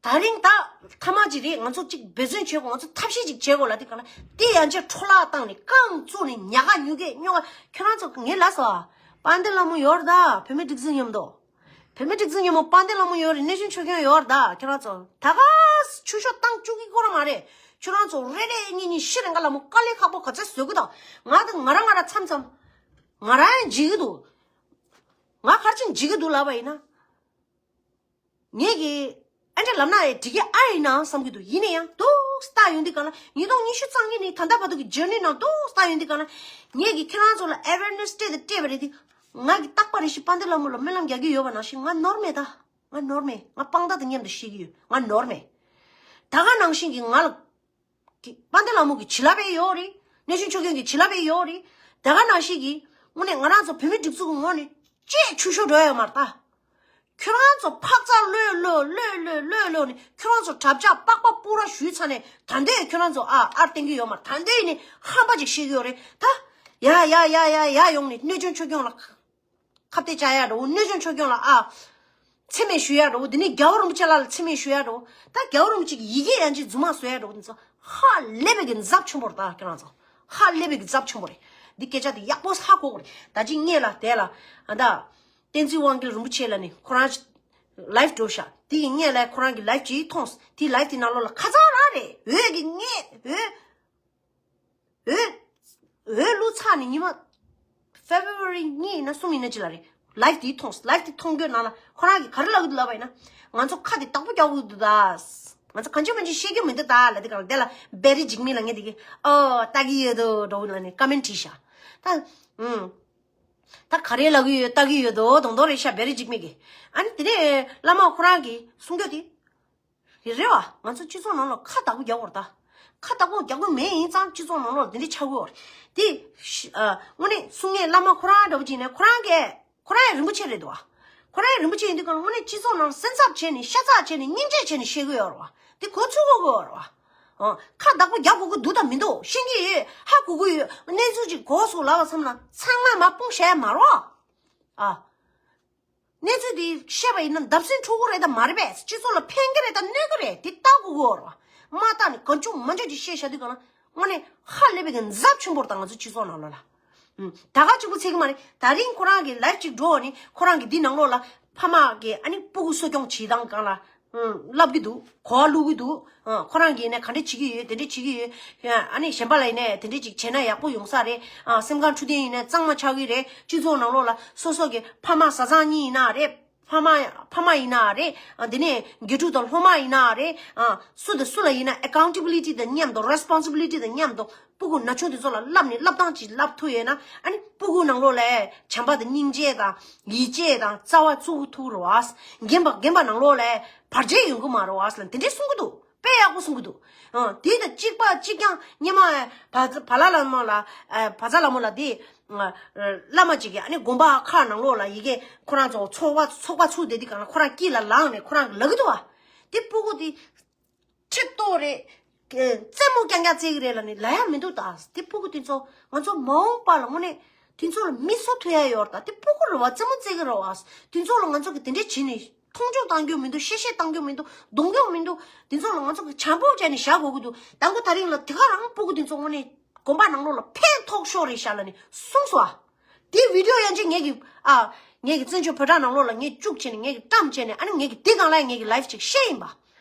ད་རིང་ད་ཐ་མ་ཅིག་རེད། ང་ཚོ་གཅིག་འབད་བརྩོན་བྱེད་དགོས། ང་ཚོ་ཐབས་ཤེས་ཅིག་བྱེད་དགོས་ལ། དེ་ག་ལ་དེ་ཡང་ཅིག་འཕྲོ་བརླག་བཏང་ནས་རྐང་བཙུགས་ནས་ཉག་ག་ཉུག་གེ་སྨྱོ་ག་ཁྱོད་རང་ཚོ་ངས་ལབ་སོང་ཨ། དཔལ་ལྡན་ལྷ་མོ་ཡོད་རེད་ད། བུད་མེད་སྒྲིག་འཛུགས་མཉམ་དུ། བུད་མེད་སྒྲིག་འཛུགས་མཉམ་དུ་དཔལ་ལྡན་ལྷ་མོ་ཡོད་རེད། གནས་ཆུང་ཆོས་སྐྱོང་ཡོད་རེད་ད། ཁྱོད་རང་ཚོ་ད་ག་ཆུ་ཤོག་བཏང་བཅུག་གི་ཁོ་རང་མ་རེད། ཁྱོད་རང་ཚོ་རེ་རེ་གཉིས་གཉིས་ཤི་རེ་འགའ་ལ་མོ་དཀའ་ལས་ཁག་པོ་ག་ཚད་བཟོ་གི་ད། ང་ད་ང་རང་ང་རང་མཚམས་མཚམས་ང་རང་ཡང་འཇིགས་གི་འདུག་ང་ཕར་ཕྱིན་འཇིགས་གི་འདུག་ལབ་པ་ཡིན་ན། ངས་ཀྱི་ཨ་འདྲ་ལབ་ན་ཡང་འགྲིག་གི་ཨ་ཡིན་ནའང་བསམ་གྱི་འདུག་ཡིན་ན་ཡང་ཏོག་ཙམ་ཡོང་དུས་ག་ལ་ཉིས་སྟོང་ཉི་ཤུ་རྩ་གཉིས་ནས་ད་ལྟ་བར་དུ་གི་ཇར་ནི་ནང་ཏོག་ཙམ་ཡོང་དུས་ག་ལ་ངས་ཀྱི་ཁྱེད་རང་ཚོ་ལ་ཨེ་ཝེར་ནེ་སི་སྤྲད་དེ་སྤྲད་པ་རེད་དེ། ང་གི་རྟག་པར་རེ་ཞིག་དཔལ་ལྡན་ལྷ་མོ་ལ་སྨོན་ལམ་རྒྱག་གི་ཡོད་པ་ནང་བཞིན་ང་ནོར་མེད་ད། ང་ནོར་མེད། ང་དཔང་རྟགས་དང་མཉམ་དུ་བཤད་ཀྱི་ཡོད། ང་ནོར་མེད། ད་ག་ནང་བཞིན་གྱི་ང་ལ། དཔལ་ལྡན་ལྷ་མོ་གི་བྱིན་རླབས་ཡོད་རེད། གནས་ཆུང་ཆོས་སྐྱོང་གི་བྱིན་རླབས་ཡོད་རེད། དེ་ག་ནང་བཞིན་གྱི་དངོས་གནས་ང་རང་ཚོ་བོད་མི་སྒྲིག་འཛུགས་ཀྱི་ངོས་ནས་ཅེས་ཆུ་ཤོར་འགྲོ་ཡ་ཡོད་མ་རེད་ད། ཁྱོད་རང་ཚོ་འཕག་འཚག་ལོས་ལོས་ལོས་ལོས་ལོས་ལོས་ནས་ཁྱོད་རང་ཚོ་གྲབས་ཆག་པགས་པ་སྤུ་ར་ཞུས་ཚར་ནས་ད་འདོད་ཁྱོད་རང་ཚོ་ཨ་ཨར་བསྟན་གྱི་ཡོད་མ་རེད། ད་འདོད་ནས་ཧམ་པ་ཅིག་བཤད་ཀྱི་ཡོད་རེད་ད། ཡ་ཡ་ཡ་ཡ་ཡ་ཡོང་ནས་གནས་ཆུང་ཆོས་སྐྱོང་ལ། ཁ་གཏད་བཅག་ཡ་འགྲོ། གནས་ཆུང་ཆོས་སྐྱོང་ལ་ཨ། མཚན་སྨད་ཞུ་ཡ་འགྲོ། དེ་ནས་རྒྱལ་བ་རིན་པོ་ཆེ་ལགས་ལ་མཚན་སྨད་ཞུ་ཡ་འགྲོ། ད་རྒྱལ་བ་རིན་པོ་ཆེ་གི་ཡི་གེ་ཡན་ཆད་རྫུན་མ་བཟོ་ཡ་འགྲོ། དེ་ཚོ་ཧ་ལས་པའི་གི་འཛབ་ཆེན་པོ་རེད། ད་ཁྱེད་རང་ཚོ་ཧ་ལས་པའི་གི་འཛབ་ཆེན་པོ་རེད། འདི་སྐད་ཆ་དེ་ཡག་པོ་ཧ་གོ་དགོས་རེད། ད་ཅི་ངས་ལ་དེ་ལ་ཨ་ད་བསྟན་འཛིན་དབང་རྒྱལ་རིན་པོ་ཆེ་ལ་ནི་ཁོ་རང་ལའིབ་འགྲོ་ཤག་དེ་ཡི་ངས་ལ་ཁོ་རང་གི་ལའིབ་ཅིག་མཐོང་། དེ་ལའིབ་དེ་ནང་ལོགས་ལ་ཁ་ཚང་རང་རེད། འོད་ཀྱི་ངས་འོད། འོད། འོད་བླུགས་ཚར་ནས་ཉི་མ། February གཉིས་ཡིན་ན་གསུམ་ཡིན་ན་ཅི་ལ་རེད། ལའིབ་དེ་མཐོང་། ལའིབ་དེ་མཐོང་རྒྱུའི་ནང་ལ་ཁོ་རང་གིས་ག་རེ་ལབ་ཀྱི་འདུག་ལབ་པ་ཡིན་ན། ང་ཚོ་ཁ་དེ་བདག་པོ་རྒྱག་དགོས་འདུག་ད། ང་ཚོ་གང་བྱུང་མང་བྱུང་བཤད་རྒྱུ་མི་འདུག་ད་ལབ་དེ་ག་ལ་དེ་ལ་བེ་རི་འཇིགས་མེད་ལ་ངས་དེ་གི་ཨོ་ལྟ་གི་ཡོད་དོ་འགྲོ་ལ་ནས་ཀ་མེན་བྲིས་ཤག་ད་ཨུམ། ད་ག་རེ་ལབ་ཀྱི་ཡོད་ལྟ་གི་ཡོད་དོ་གདོང་གདོང་རེད་ཤག་བེ་རི་འཇིགས་མེད་ཀྱི། ཨ་ནི་དེ་ནས་བླ་མ་ཁོ་རང་གིས་གསུང་རྒྱུ་དེ། རེད་བ། ང་ཚོ་སྤྱི་ཚོགས་ནང་ལ་ཁ་བདག་པོ་རྒྱག་དགོས་རེད་ད། ཁ་བདག་པོ་རྒྱག་དགོས་མེད་ཡིན་ཙང་སྤྱི་ཚོགས་ནང་ལོགས་འདི་འདྲ་ཆགས་ཀྱི་ཡོད་རེད། དེ་ཤི་ཨ་དངོས་གནས་གསུང་མཁན་བླ་མ་ཁོ་རང་འདྲ་པོ་ཅིག་ནས་ཁོ་རང་གིས་ཁོ་རང་ཡང་རིན་པོ་ཆེ་རེད་འདུག་བ། ཁོ་རང་ཡང་རིན་པོ་ཆེ་ཡིན་དུས་གང་ལ་དངོས་གནས་སྤྱི་ཚོགས་ནང་ལ་སེམས་འཚབ་བྱས་ནས་ཤ་ཚ་བྱས་ནས་སྙིང་རྗེ་བྱས་ནས་བཤད་ཀྱི་ཡོད་རེད་བ། དེ་གོ་ཚུགས་དགོས་ཀྱི་ཡོད་རེད་བ། ཨ་ཁ་བདག་པོ་རྒྱག་དགོས་ཀྱི་འདུག་དང་མི་འདུག་ཤེས་ཀྱི་ཡོད། ཧ་གོ་གི་ཡོད། གནས་ཚུལ་ཅིག་གོ་སོང་ལབ་པ་མཚམས་ལ་ཚང་མ་མར་སྤུངས་བཞག་ཡ་མ་རེད་བ། ཨ། གནས་ཚུལ་འདི་བཤད་པ་ཡིན་ན་བརྡབ་གསིག་འཕྲོ་གི་རེད་དམ་མ་རེད་པས། སྤྱི་ཚོགས་ལ་ཕན་གི་རེད་དམ་གནོད་གི་རེད། དེ་ལྟ་དགོས་ཀྱི་ཡོད་རེད་བ། མ་བལྟས་ནས་གང་བྱུང་མང་བྱུང་ཅིག་བཤད་བཞག་དུས་གང་ལ་དངོས་གནས་ཧ་ལས་པའི་གི་འཛབ་ཆེན་པོ་རེད་ད་ང་ཚོ་སྤྱི་ཚོགས་ནང་ལོགས་ལ། ཨུམ། ད་ག་གཅིག་པུ་ཚད་གི་མ་རེད། ད་རིང་ཁོ་རང་གི་ལའིབ་ཅིག་འགྲོ་བ་ནི་ཁོ་རང་གི་འདི་ནང་ལོགས་ལ་ཕ་མ་གི་ཨ་ནི་སྤུ་གུ་གསོ་སྐྱོང་བྱེད་སྟངས་སྒང་ལ། ཨུམ། ལབ་ཀྱི་འདུག་གོ་བ་བླུག་གི་འདུག་ཨ། ཁོ་རང་གིས་ནས་ག་འདྲ་བྱེད་ཀྱི་ཡོད། དེ་འདྲ་བྱེད་ཀྱི་ཡོད། ཨ་ནི་གཞན་པ་ལ་ཡིན་ནས་དེ་འདྲ་ཅིག་བྱས་ན་ཡག་པོ་ཡོང་ས་རེད། ཨ། སེམས་ཁམས་འཕྲོད་བསྟེན་ཡིན་ནས་གཙང་མ་ཆགས་ཀྱི་རེད། སྤྱི་ཚོགས་ནང་ལོགས་ལ་སོ་སོ་གི་ཕ་མ་བཟའ་ཚང་གཉིས་ཡིན་ན་རེད། ཕ་མ་ཕ་མ་ཡིན་ན་རེད། ཨ། དེ་ནས་དགེ་ཕྲུག་དང་སློབ་མ་ཡིན་ན་རེད། ཨ། སུ་དང་སུ་ལ་ཡིན་ན་ཨེ་ཀའུན་ཊེ་བི་ལི་ཊི་དང་མཉམ་དུ་རེ་སི་པོན་སི་བི་ལི་ཊི་དང་མཉམ་དུ་སྤུ་གུ་ན་ཆུང་དེ་ཚོ་ལ་བསླབ་ནས་བསླབ་སྟངས་ཅིག་བསླབ་ཐུབ་ཡོད་ན་ཨ་ནི་སྤུ་གུ་ནང་ལོགས་ལ་བྱམས་པ་དང་སྙིང་རྗེ་དང་ཡིད་ཆེས་དང་རྩ་བ་བཙུགས་ཐུབ་རེད་བ། རྒན་པ་རྒན་པ་ནང་ལོགས་ལ་བར་ཆད་ཡོང་གི་མ་རེད་བ་ལ་དེ་འདྲས་གསུང་གི་འདུག་དཔེ་ཡག་པོ་གསུང་གི་འདུག་ཨ། དེ་དང་གཅིག་པ་གཅིག་རྐྱང་སྔོན་མ་བ་བ་ལ་ལ་མོ་ལ་ཨ། བ་ཚ་ལ་མོ་ལ་དེ་ཨ། བླ་མ་ཅིག་གིས་ཨ་ནི་དགོན་པ་ཁག་ནང་ལོགས་ལ་ཡི་གེ་ཁོ་རང་ཚོ་ཚོགས་པ་ཚོགས་པ་ཚུགས་བསྡད་དུས་གང་ལ་ཁོ་རང་དཀྱིལ་ལ་ལངས་ནས་ཁོ་རང་གིས་ལབ་ཀྱི་འདུག་བ། དེ་སྤུ་གུ་དེ་ཁྲི་ཏོ་རེད། ཨ། རྩེད་མོ་རྐྱང་རྐྱང་རྩེ་གི་རེད་ལབ་ནས་ལབ་ཡ་མི་འདུག་ད་དེ་སྤུ་གུ་དེ་ཚོ་ང་ཚོ་མ་འོངས་པ་ལ་དངོས་གནས་དེ་ཚོ་ལ་མིག་གསོ་ཐུབ་ཡ་ཡོད་རེད་ད། དེ་སྤུ་གུ་རེད་བ། རྩེད་མོ་རྩེ་གི་རེད་བ། དེ་ཚོ་ལ་ང་ཚོ་གིས་དེ་འདྲས་བྱས་ནས། མཐོང་ཆུང་གཏང་རྒྱུ་མི་འདུག་གཤེ་གཤེ་གཏང་རྒྱུ་མི་འདུག་གདོང་རྒྱུ་མི་འདུག་དེ་ཚོ་ལ་ང་ཚོ་གིས་བྱམས་པོ་བྱས་ནས་བཞག་དགོས་ཀྱི་འདུག་དང་པོ་དེ་རིང་ལ་དེ་ག་རང་སྤུ་གུ་དེ་ཚོ་དངོས་གནས་དགོན་པ་ནང་ལོགས་ལ་ཕན་ཐོགས་ཤོས་རེད་ཤག་ལབ་ནས་གསུངས་སོང་ཨ། དེ་བི་ཌི་ཡོ་ཡན་ཆད་ངེད་ཀྱི་ཨ། ངེད་ཀྱི་བཙན་བྱོལ་བོད་དྲ་ནང་ལོགས་ལ་ངས་བཅུག་བྱས་ནས་ངེད་ཀྱིས་བཀྲམ་བྱས་ནས་ཨ་ནི་ངེད་ཀྱིས་དེ་སྒང་ལ་ངེད་ཀྱི་ལའིབ་ཅིག་བཤད་ཡིན་པ།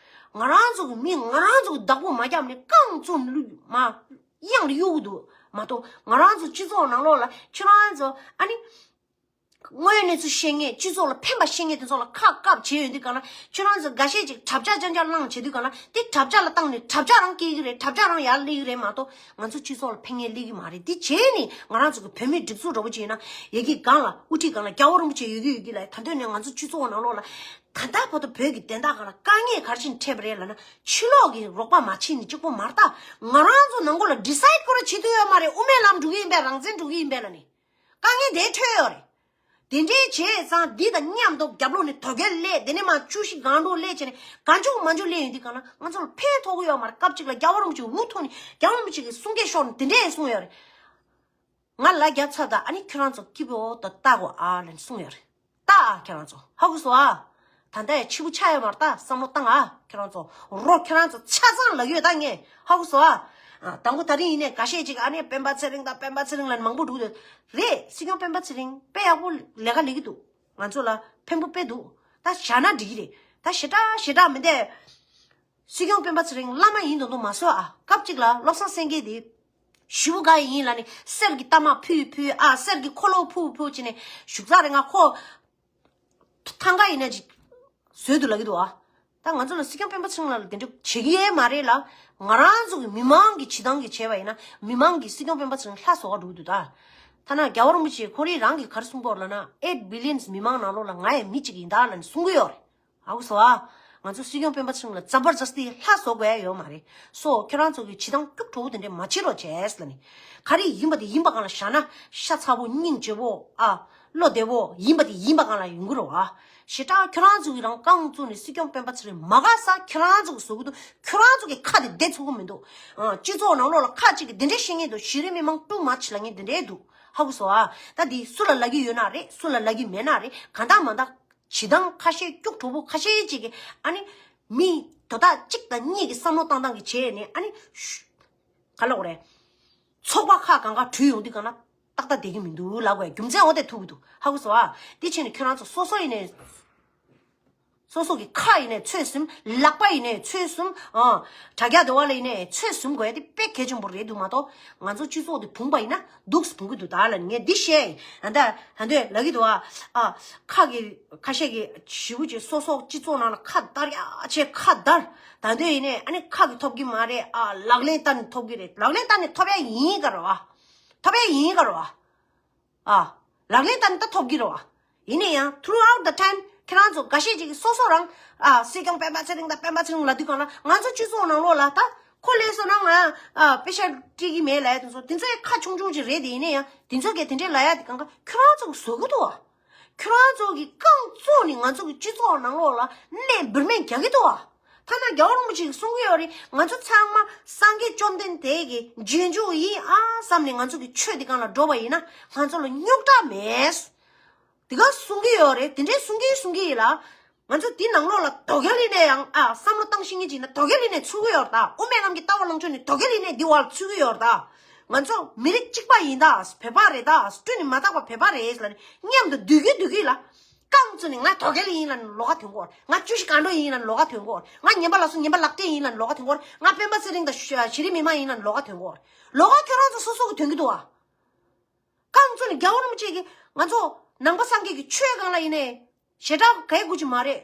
ང་རང་ཚོ་གི་མི་ང་རང་ཚོ་གི་བདག་པོ་མ་བརྒྱབ་ནས་རྐང་བཙུགས་ནས་བླུགས་མ། གཡང་ལ་གཡུག་གི་འདུག་མ་གཏོགས་ང་རང་ཚོ་སྤྱི་ཚོགས་ནང་ལོགས་ལ་ཁྱེད་རང་ཚོ་ཨ་ནི། དངོས་ཡོད་གནས་ཚུལ་བཤད་མཁན། སྤྱི་ཚོགས་ལ་ཕན་པ་བཤད་མཁན་དེ་ཚོ་ལ་ཁག་བཀབ་བྱས་ཡོང་དུས་གང་ལ། ཁྱོད་རང་ཚོ་འགའ་ཤས་ཅིག་དྲ་བྱ་རྐྱང་རྐྱང་བླངས་བྱེད་དུས་གང་ལ། དེ་དྲ་བྱ་ལ་བཏང་ནས་དྲ་བྱ་རང་སྐྱེ་གི་རེད། དྲ་བྱ་རང་ཡར་སླེབས་ཀྱི་རེད་མ་གཏོགས། ང་ཚོ་སྤྱི་ཚོགས་ལ་ཕན་ངེས་སླེབས་ཀྱི་མ་རེད། དེ་བྱས་ནས་ང་རང་ཚོ་གི་བོད་མིའི་སྒྲིག་འཛུགས་འདྲ་པོ་ཅིག་ཡིན་ན། ཡ་གི་སྒང་ལ་དབུ་ཁྲིད་སྒང་ལ་རྒྱལ་བ་རིན་པོ་ཆེ་ཡོད་ཀྱི་ཡོད་ཀྱི་ལ། ད་དུང་ནས་ང་ཚོ་སྤྱི་ཚོགས་ནང་ལོགས་ལ་ད་ལྟ་བར་དུ་བོད་ཀྱི་བདེན་མཐའ་སྒང་ལ་དཀའ་ངལ་ག་རེ་བྱས་ནས་འཕྲད་པ་རེད་ལབ་ན། ཕྱི་ལོགས་ཀྱི་རོགས་པ་མ་བྱས་ནས་གཅིག་པོ་མ་རེད་ད། ང་རང་ཚོ་ནང་ཁུལ་ལ་ཌི་སའིཌ་ཁོ་རང་བྱེད་ཐུབ་ཡོད་མ་རེད། དབུ་མའི་ལམ་འགྲོ་གི་ཡིན་པས། རང་བཙན་འགྲོ་གི་ཡིན་པས་ལབ་ནས། དཀའ་ངལ་དེ་འཕྲད་ཡོད་རེད། དེ་འདྲའི་བྱས་ཙང་འདི་དང་མཉམ་དུ་རྒྱབ་ལོགས་ནས་དོལ་རྒྱལ་སླེབས། དེ་ནས་མར་བཅུ་བཞི་སྒང་དྲུག་སླེབས་བྱས་ནས་གང་བྱུང་མང་བྱུང་སླེབས་ཡོང་དུས་གང་ལ་ང་ཚོ་ལ་ཕན་ཐོགས་ཀྱི་ཡོད་མ་རེད། སྐབས་གཅིག་ལ་རྒྱལ་བ་རིན་པོ་ཆེ་འུ་ཐུག་ནས་རྒྱལ་བ་རིན་པོ་ཆེ་གི་གསུང་སྐད་ཤོར་ནས་དེ་འདྲས་གསུངས་ཡོད་རེད། ང་ལ་རྒྱབ་ཚར་ད། ཨ་ནི་ཁྱོད་རང་ཚོ་སྐྱིད་པོ་དང་ལྟ་དགོས་ཨ་ལབ་ནས་གསུངས་ཡོད་རེད། ལྟ་ཨ་ཁྱོད་རང་ཚོ། ཧ་གོ་སོང་ཨ། ད་ལྟ་ཡང་ཕྱི་པོ་ཆགས་ཡོད་མ་རེད་ད། བསམ་བློ་བཏང་ཨ་ཁྱོད་རང་ཚོ། རོ་ཁྱོད་རང་ཚོ་ཆ་ཚང་ལབ་ཡོད་ད་ངས། ཧ་གོ་སོང་ཨ། ཨ། དང་པོ་ད་རིང་ཡིན་ནས་འགའ་ཤས་ཅིག་ཨ་ནི་སྤེན་པ་ཚེ་རིང་དང་སྤེན་པ་ཚེ་རིང་ལ་མང་པོ་འདུག་དེ་རེད། སྲིད་སྐྱོང་སྤེན་པ་ཚེ་རིང་དཔེ་ཡག་པོ་ལས་ཀ་ལས་ཀྱི་འདུག་ང་ཚོ་ལ་ཕན་པོ་དཔེ་འདུག་ད་བཞག་ན་འགྲིག་གི་རེད། ད་ཞེ་དྲག་ཞེ་དྲག་མི་འདས། སྲིད་སྐྱོང་སྤེན་པ་ཚེ་རིང་བླ་མ་ཡིན་མདོག་མདོག་མ་བཟོ་ཨ། སྐབས་གཅིག་ལ་བློ་བཟང་སེང་གེ་དེ་ཞེ་པོ་དགའ་ཡི་ཡིན་ལབ་ནས་གསེར་གྱི་རྟགས་མ་ཕུལ་ཕུལ་ཨ། གསེར་གྱི་འཁོར་ལོ་ཕུལ་ཕུལ་བྱས་ནས་བཞུགས་ས་རེད། ང་ཁོ་ཐང་ག་ཡིན་ན་ཅིག་བཟོས་འདུག་ལབ་ཀྱི་འདུག་ཨ། ད་ང་ཚོ་ལ་སྲིད་སྐྱོང་སྤེན་པ་ཚེ་རིང་ལགས་ལ་དེ་འདྲ་བྱེད་ཀྱི་ཡས་མ་རེད་ལ། ང་རང་ཚོ་གི་མི་མང་གི་བྱེད་སྟངས་ཀྱི་བྱས་པ་ཡིན་ན་མི་མང་གིས་སྲིད་སྐྱོང་སྤེན་པ་ཚེ་རིང་ལྷ་བཟོ་ག་འགྲོ་གི་འདུག་ད། ཐ་ན་རྒྱལ་བ་རིན་པོ་ཆེ་ཁོ་རང་རང་གིས་ག་རེ་གསུངས་པ་རེད་ལབ་ན། eight billions མི་མང་ནང་ལོགས་ལ་ང་ཡང་མི་གཅིག་ཡིན་ད་ལབ་ནས་གསུང་གི་ཡོད་རེད། ཧ་གོ་སོང་ཨ། ང་ཚོ་སྲིད་སྐྱོང་སྤེན་པ་ཚེ་རིང་ལ་ཛ་བར་ཛ་སྟི་ལྷ་བཟོ་དགོས་ཡ་ཡོད་མ་རེད། སོ་ཁྱོད་རང་ཚོ་གི་བྱེད་སྟངས་སྐྱུག་བྲོ་བོ་དེ་འདྲས་མ་བྱེད་རོགས་བྱས་ལབ་ནས། ག་རེ་ཡིན་པ་དེ་ཡིན་པ་སྒང་ལ་བཞག་ན་ཤ་ཚ་བོ་སྙིང་རྗེ་བོ་ཨ། བློ་བདེ་བོ་ཡིན་པ་དེ་ཡིན་པ་སྒང་ལ་ཡོང་གི་རེད་བ། ཞེ་དྲག་ཁྱོད་རང་ཚོ་གི་རང་རྐང་བཙུགས་ནས་སྲིད་སྐྱོང་སྤེན་པ་ཚེ་རིང་མ་དགའ་ས་ཁྱོད་རང་ཚོ་གི་བཟོ་གི་འདུག་ཁྱོད་རང་ཚོ་གི་ཁ་དེ་བདེ་ཚུགས་གི་མི་འདུག་ཨ། སྤྱི་ཚོགས་ནང་ལོགས་ལ་ཁ་གཅིག་གིས་དེ་འདྲས་བཤད་མཁན་འདུག་གཞི་རིམ་མི་མང་དཀྲུག་མ་བྱེད་ལབ་མཁན་དེ་འདྲས་འདུག་ཧ་གོ་སོང་ཨ། ད་འདི་སུ་ལ་ལབ་ཀྱི་ཡོད་ན་རེད། སུ་ལ་ལབ་ཀྱི་མེད་ན་རེད། གང་ལྟར་མ་ལྟར་བྱེད་སྟངས་ཁ་ཤས་སྐྱུག་བྲོ་བོ་ཁ་ཤས་ཅིག་གིས་ཨ་ནི་མི་དོ་བདག་གཅིག་དང་གཉིས་ཀྱི་བསམ་བློ་བཏང་སྟངས་ཀྱི་བྱས་ནས་ཨ་ནི་ཤུ་ག་ལབ་དགོས་རེད། ཚོགས་པ་ཁག་གང་ག་བྲུས་ཡོང་དུས་གང་ན་ཏག་ཏག་བསྡད་ཀྱི་མི་འདུག་ལབ་དགོས་རྒྱུ་མཚན་འོ་དེ་ཐུག་གི་འདུག་ཧ་གོ་སོང་ཨ། དེ་བྱས་ནས་ཁྱོད་རང་ཚོ་སོ་སོ་ཡིན་ནས། སོ་སོ་གི་ཁ་ཡིན་ནས་ཚོད་ཟིན། ལག་པ་ཡིན་ནས་ཚོད་ཟིན། ཨ། དྲ་རྒྱ་འདི་བ་ལ་ཡིན་ནས་ཚོད་ཟིན་དགོས་ཡ་དེ་དཔེ་གལ་ཆེན་པོ་རེད་འདུག་མ་གཏོགས་ང་ཚོ་སྤྱི་ཚོགས་དེ་བུང་པ་ཡིན་ན་སྡུག་སུ་བུང་གི་འདུག་ད་ལ་ངས་འདི་བཤད་ཡིན། ཨ་ད་ད་འདོད་ལབ་ཀྱི་འདུག་ཨ། ཨ། ཁ་གི་ཁ་ཤས་ཀྱི་ཞི་བོ་ཅིག་སོ་སོ་སྤྱི་ཚོགས་ནང་ལ་ཁ་བརྡར་ཡ་ཆེ་ཁ་བརྡར། ད་འདོད་ཡིན་ནས་ཨ་ནི་ཁ་གི་ཐོབ་ཀྱི་མ་རེད། ཨ། ལག་ལེན་བསྟར་ནས་ཐོབ་ཀྱི་རེད། ལག་ལེན་བསྟར་ནས་ཐོབ་ཡ་ཡིན་ག་རེད་བ། ཐོབ་ཡ་ཡིན་ག་རེད་བ། ཨ། ལག་ལེན་བསྟར་ནས་ད་ཐོབ་ཀྱི་རེད་བ། ཡིན་ན་ཡང་throughout the time ཁྱེད་རང་ཚོ་འགའ་ཤས་ཅིག་གིས་སོ་སོ་རང་ཨ་སྲིད་སྐྱོང་སྤེན་པ་ཚེ་རིང་དང་སྤེན་པ་ཚེ་རིང་ལབ་དུས་གང་ལ་ང་ཚོ་སྤྱི་ཚོགས་ནང་ལོགས་ལ་ད་ཁོ་སླེབས་སོང་ན་ང་ཨ་པེ་ཤ་སྤྲད་ཀྱི་མེད་ལབ་ཡ་དེ་ཚོ་དེ་ཚོ་ཡང་ཁ་ཆུང་ཆུང་ཅིག་རེད་དེ། ཡིན་ན་ཡང་དེ་ཚོ་གིས་དེ་འདྲས་ལབ་ཡ་དེ་གང་ག་ཁྱེད་རང་ཚོ་གིས་བཟོ་གི་འདུག་བ། ཁྱོད་རང་ཚོ་གི་རྐང་བཙུགས་ནས་ང་ཚོ་གི་སྤྱི་ཚོགས་ནང་ལོགས་ལ་གནས་འབུར་མེད་རྒྱག་གི་འདུག་ཨ། ཐ་ན་རྒྱལ་བ་རིན་པོ་ཆེ་གིས་གསུང་གི་ཡོད་རེད། ང་ཚོ་ཚང་མ་སངས་རྒྱས་བཅོམ་ལྡན་འདས་ཀྱི་རྗེས་འཇུག་ཡིན་ཨ་བསམ་ནས་ང་ཚོ་གི་ཆོས་འདི་སྒང་ལ་འགྲོ་བ་ཡིན་ན་ང་ཚོ་ལ་རྙོག་དྲ་མེད། དེ་ག་གསུང་གི་ཡོད་རེད། དེ་འདྲའི་གསུང་གི་གསུང་གི་ཡིན་ལ། ང་ཚོ་འདི་ནང་ལོགས་ལ་དོལ་རྒྱལ་ཡིན་ནའི་ཡང་ཨ་བསམ་བློ་བཏང་ཤེས་མཁན་ཅིག་ཡིན་ན་དོལ་རྒྱལ་ཡིན་ནའི་ཚུར་གི་ཡོད་རེད་ད། དབུ་མའི་ལམ་གྱི་ལྟ་བ་ལངས་ཕྱོགས་ནས་དོལ་རྒྱལ་ཡིན་ནའི་འདི་བར་ཚུར་གི་ཡོད་རེད་ད། ང་ཚོ་མི་རིགས་གཅིག་པ་ཡིན་ད། བོད་པ་རེད་ད། སྤྲུལ་ནས་མ་དག་པ་བོད་པ་རེད་ལབ་ནས་མཉམ་དུ་སྡོད་ཀྱི་སྡོད་ཀྱི་ལ། རྐང་བཙུགས་ནས་ང་དོལ་རྒྱལ་ཡིན་ལབ་ནས་ལོགས་ཀ་ཐོན་གྱི་ཡོད་རེད། ང་བཅུ་བཞི་སྒང་དྲུག་ཡིན་ལབ་ནས་ལོགས་ཀ་ཐོན་གྱི་ཡོད་རེད། ང་ངན་པ་ལ་སོགས་ངན་པ་ལག་སྤྲད་ཡིན་ལབ་ནས་ལོགས་ཀ་ཐོན་གྱི་ཡོད་རེད། ང་སྤེན་པ་ཚེ་རིང་དང་གཞི་རིམ་མི་མང་ཡིན་ལབ་ནས་ལོགས་ཀ་ཐོན་གྱི་ཡོད་རེད། ལོགས་ཀ་ཁྱོད་རང་ཚོ་སོ་སོ་གིས་ཐོན་གྱི་འདུག་བ། རྐང་བཙུགས་ནས་རྒྱལ་བ་རིན་པོ་ཆེ་གིས་ང་ཚོ་ནང་པ་སངས་རྒྱས་ཀྱི་ཆོས་སྒང་ལ་ཡིན་ནའི་ཞེ་དྲག་གའི་དགོས་ཀྱི་མ་རེད།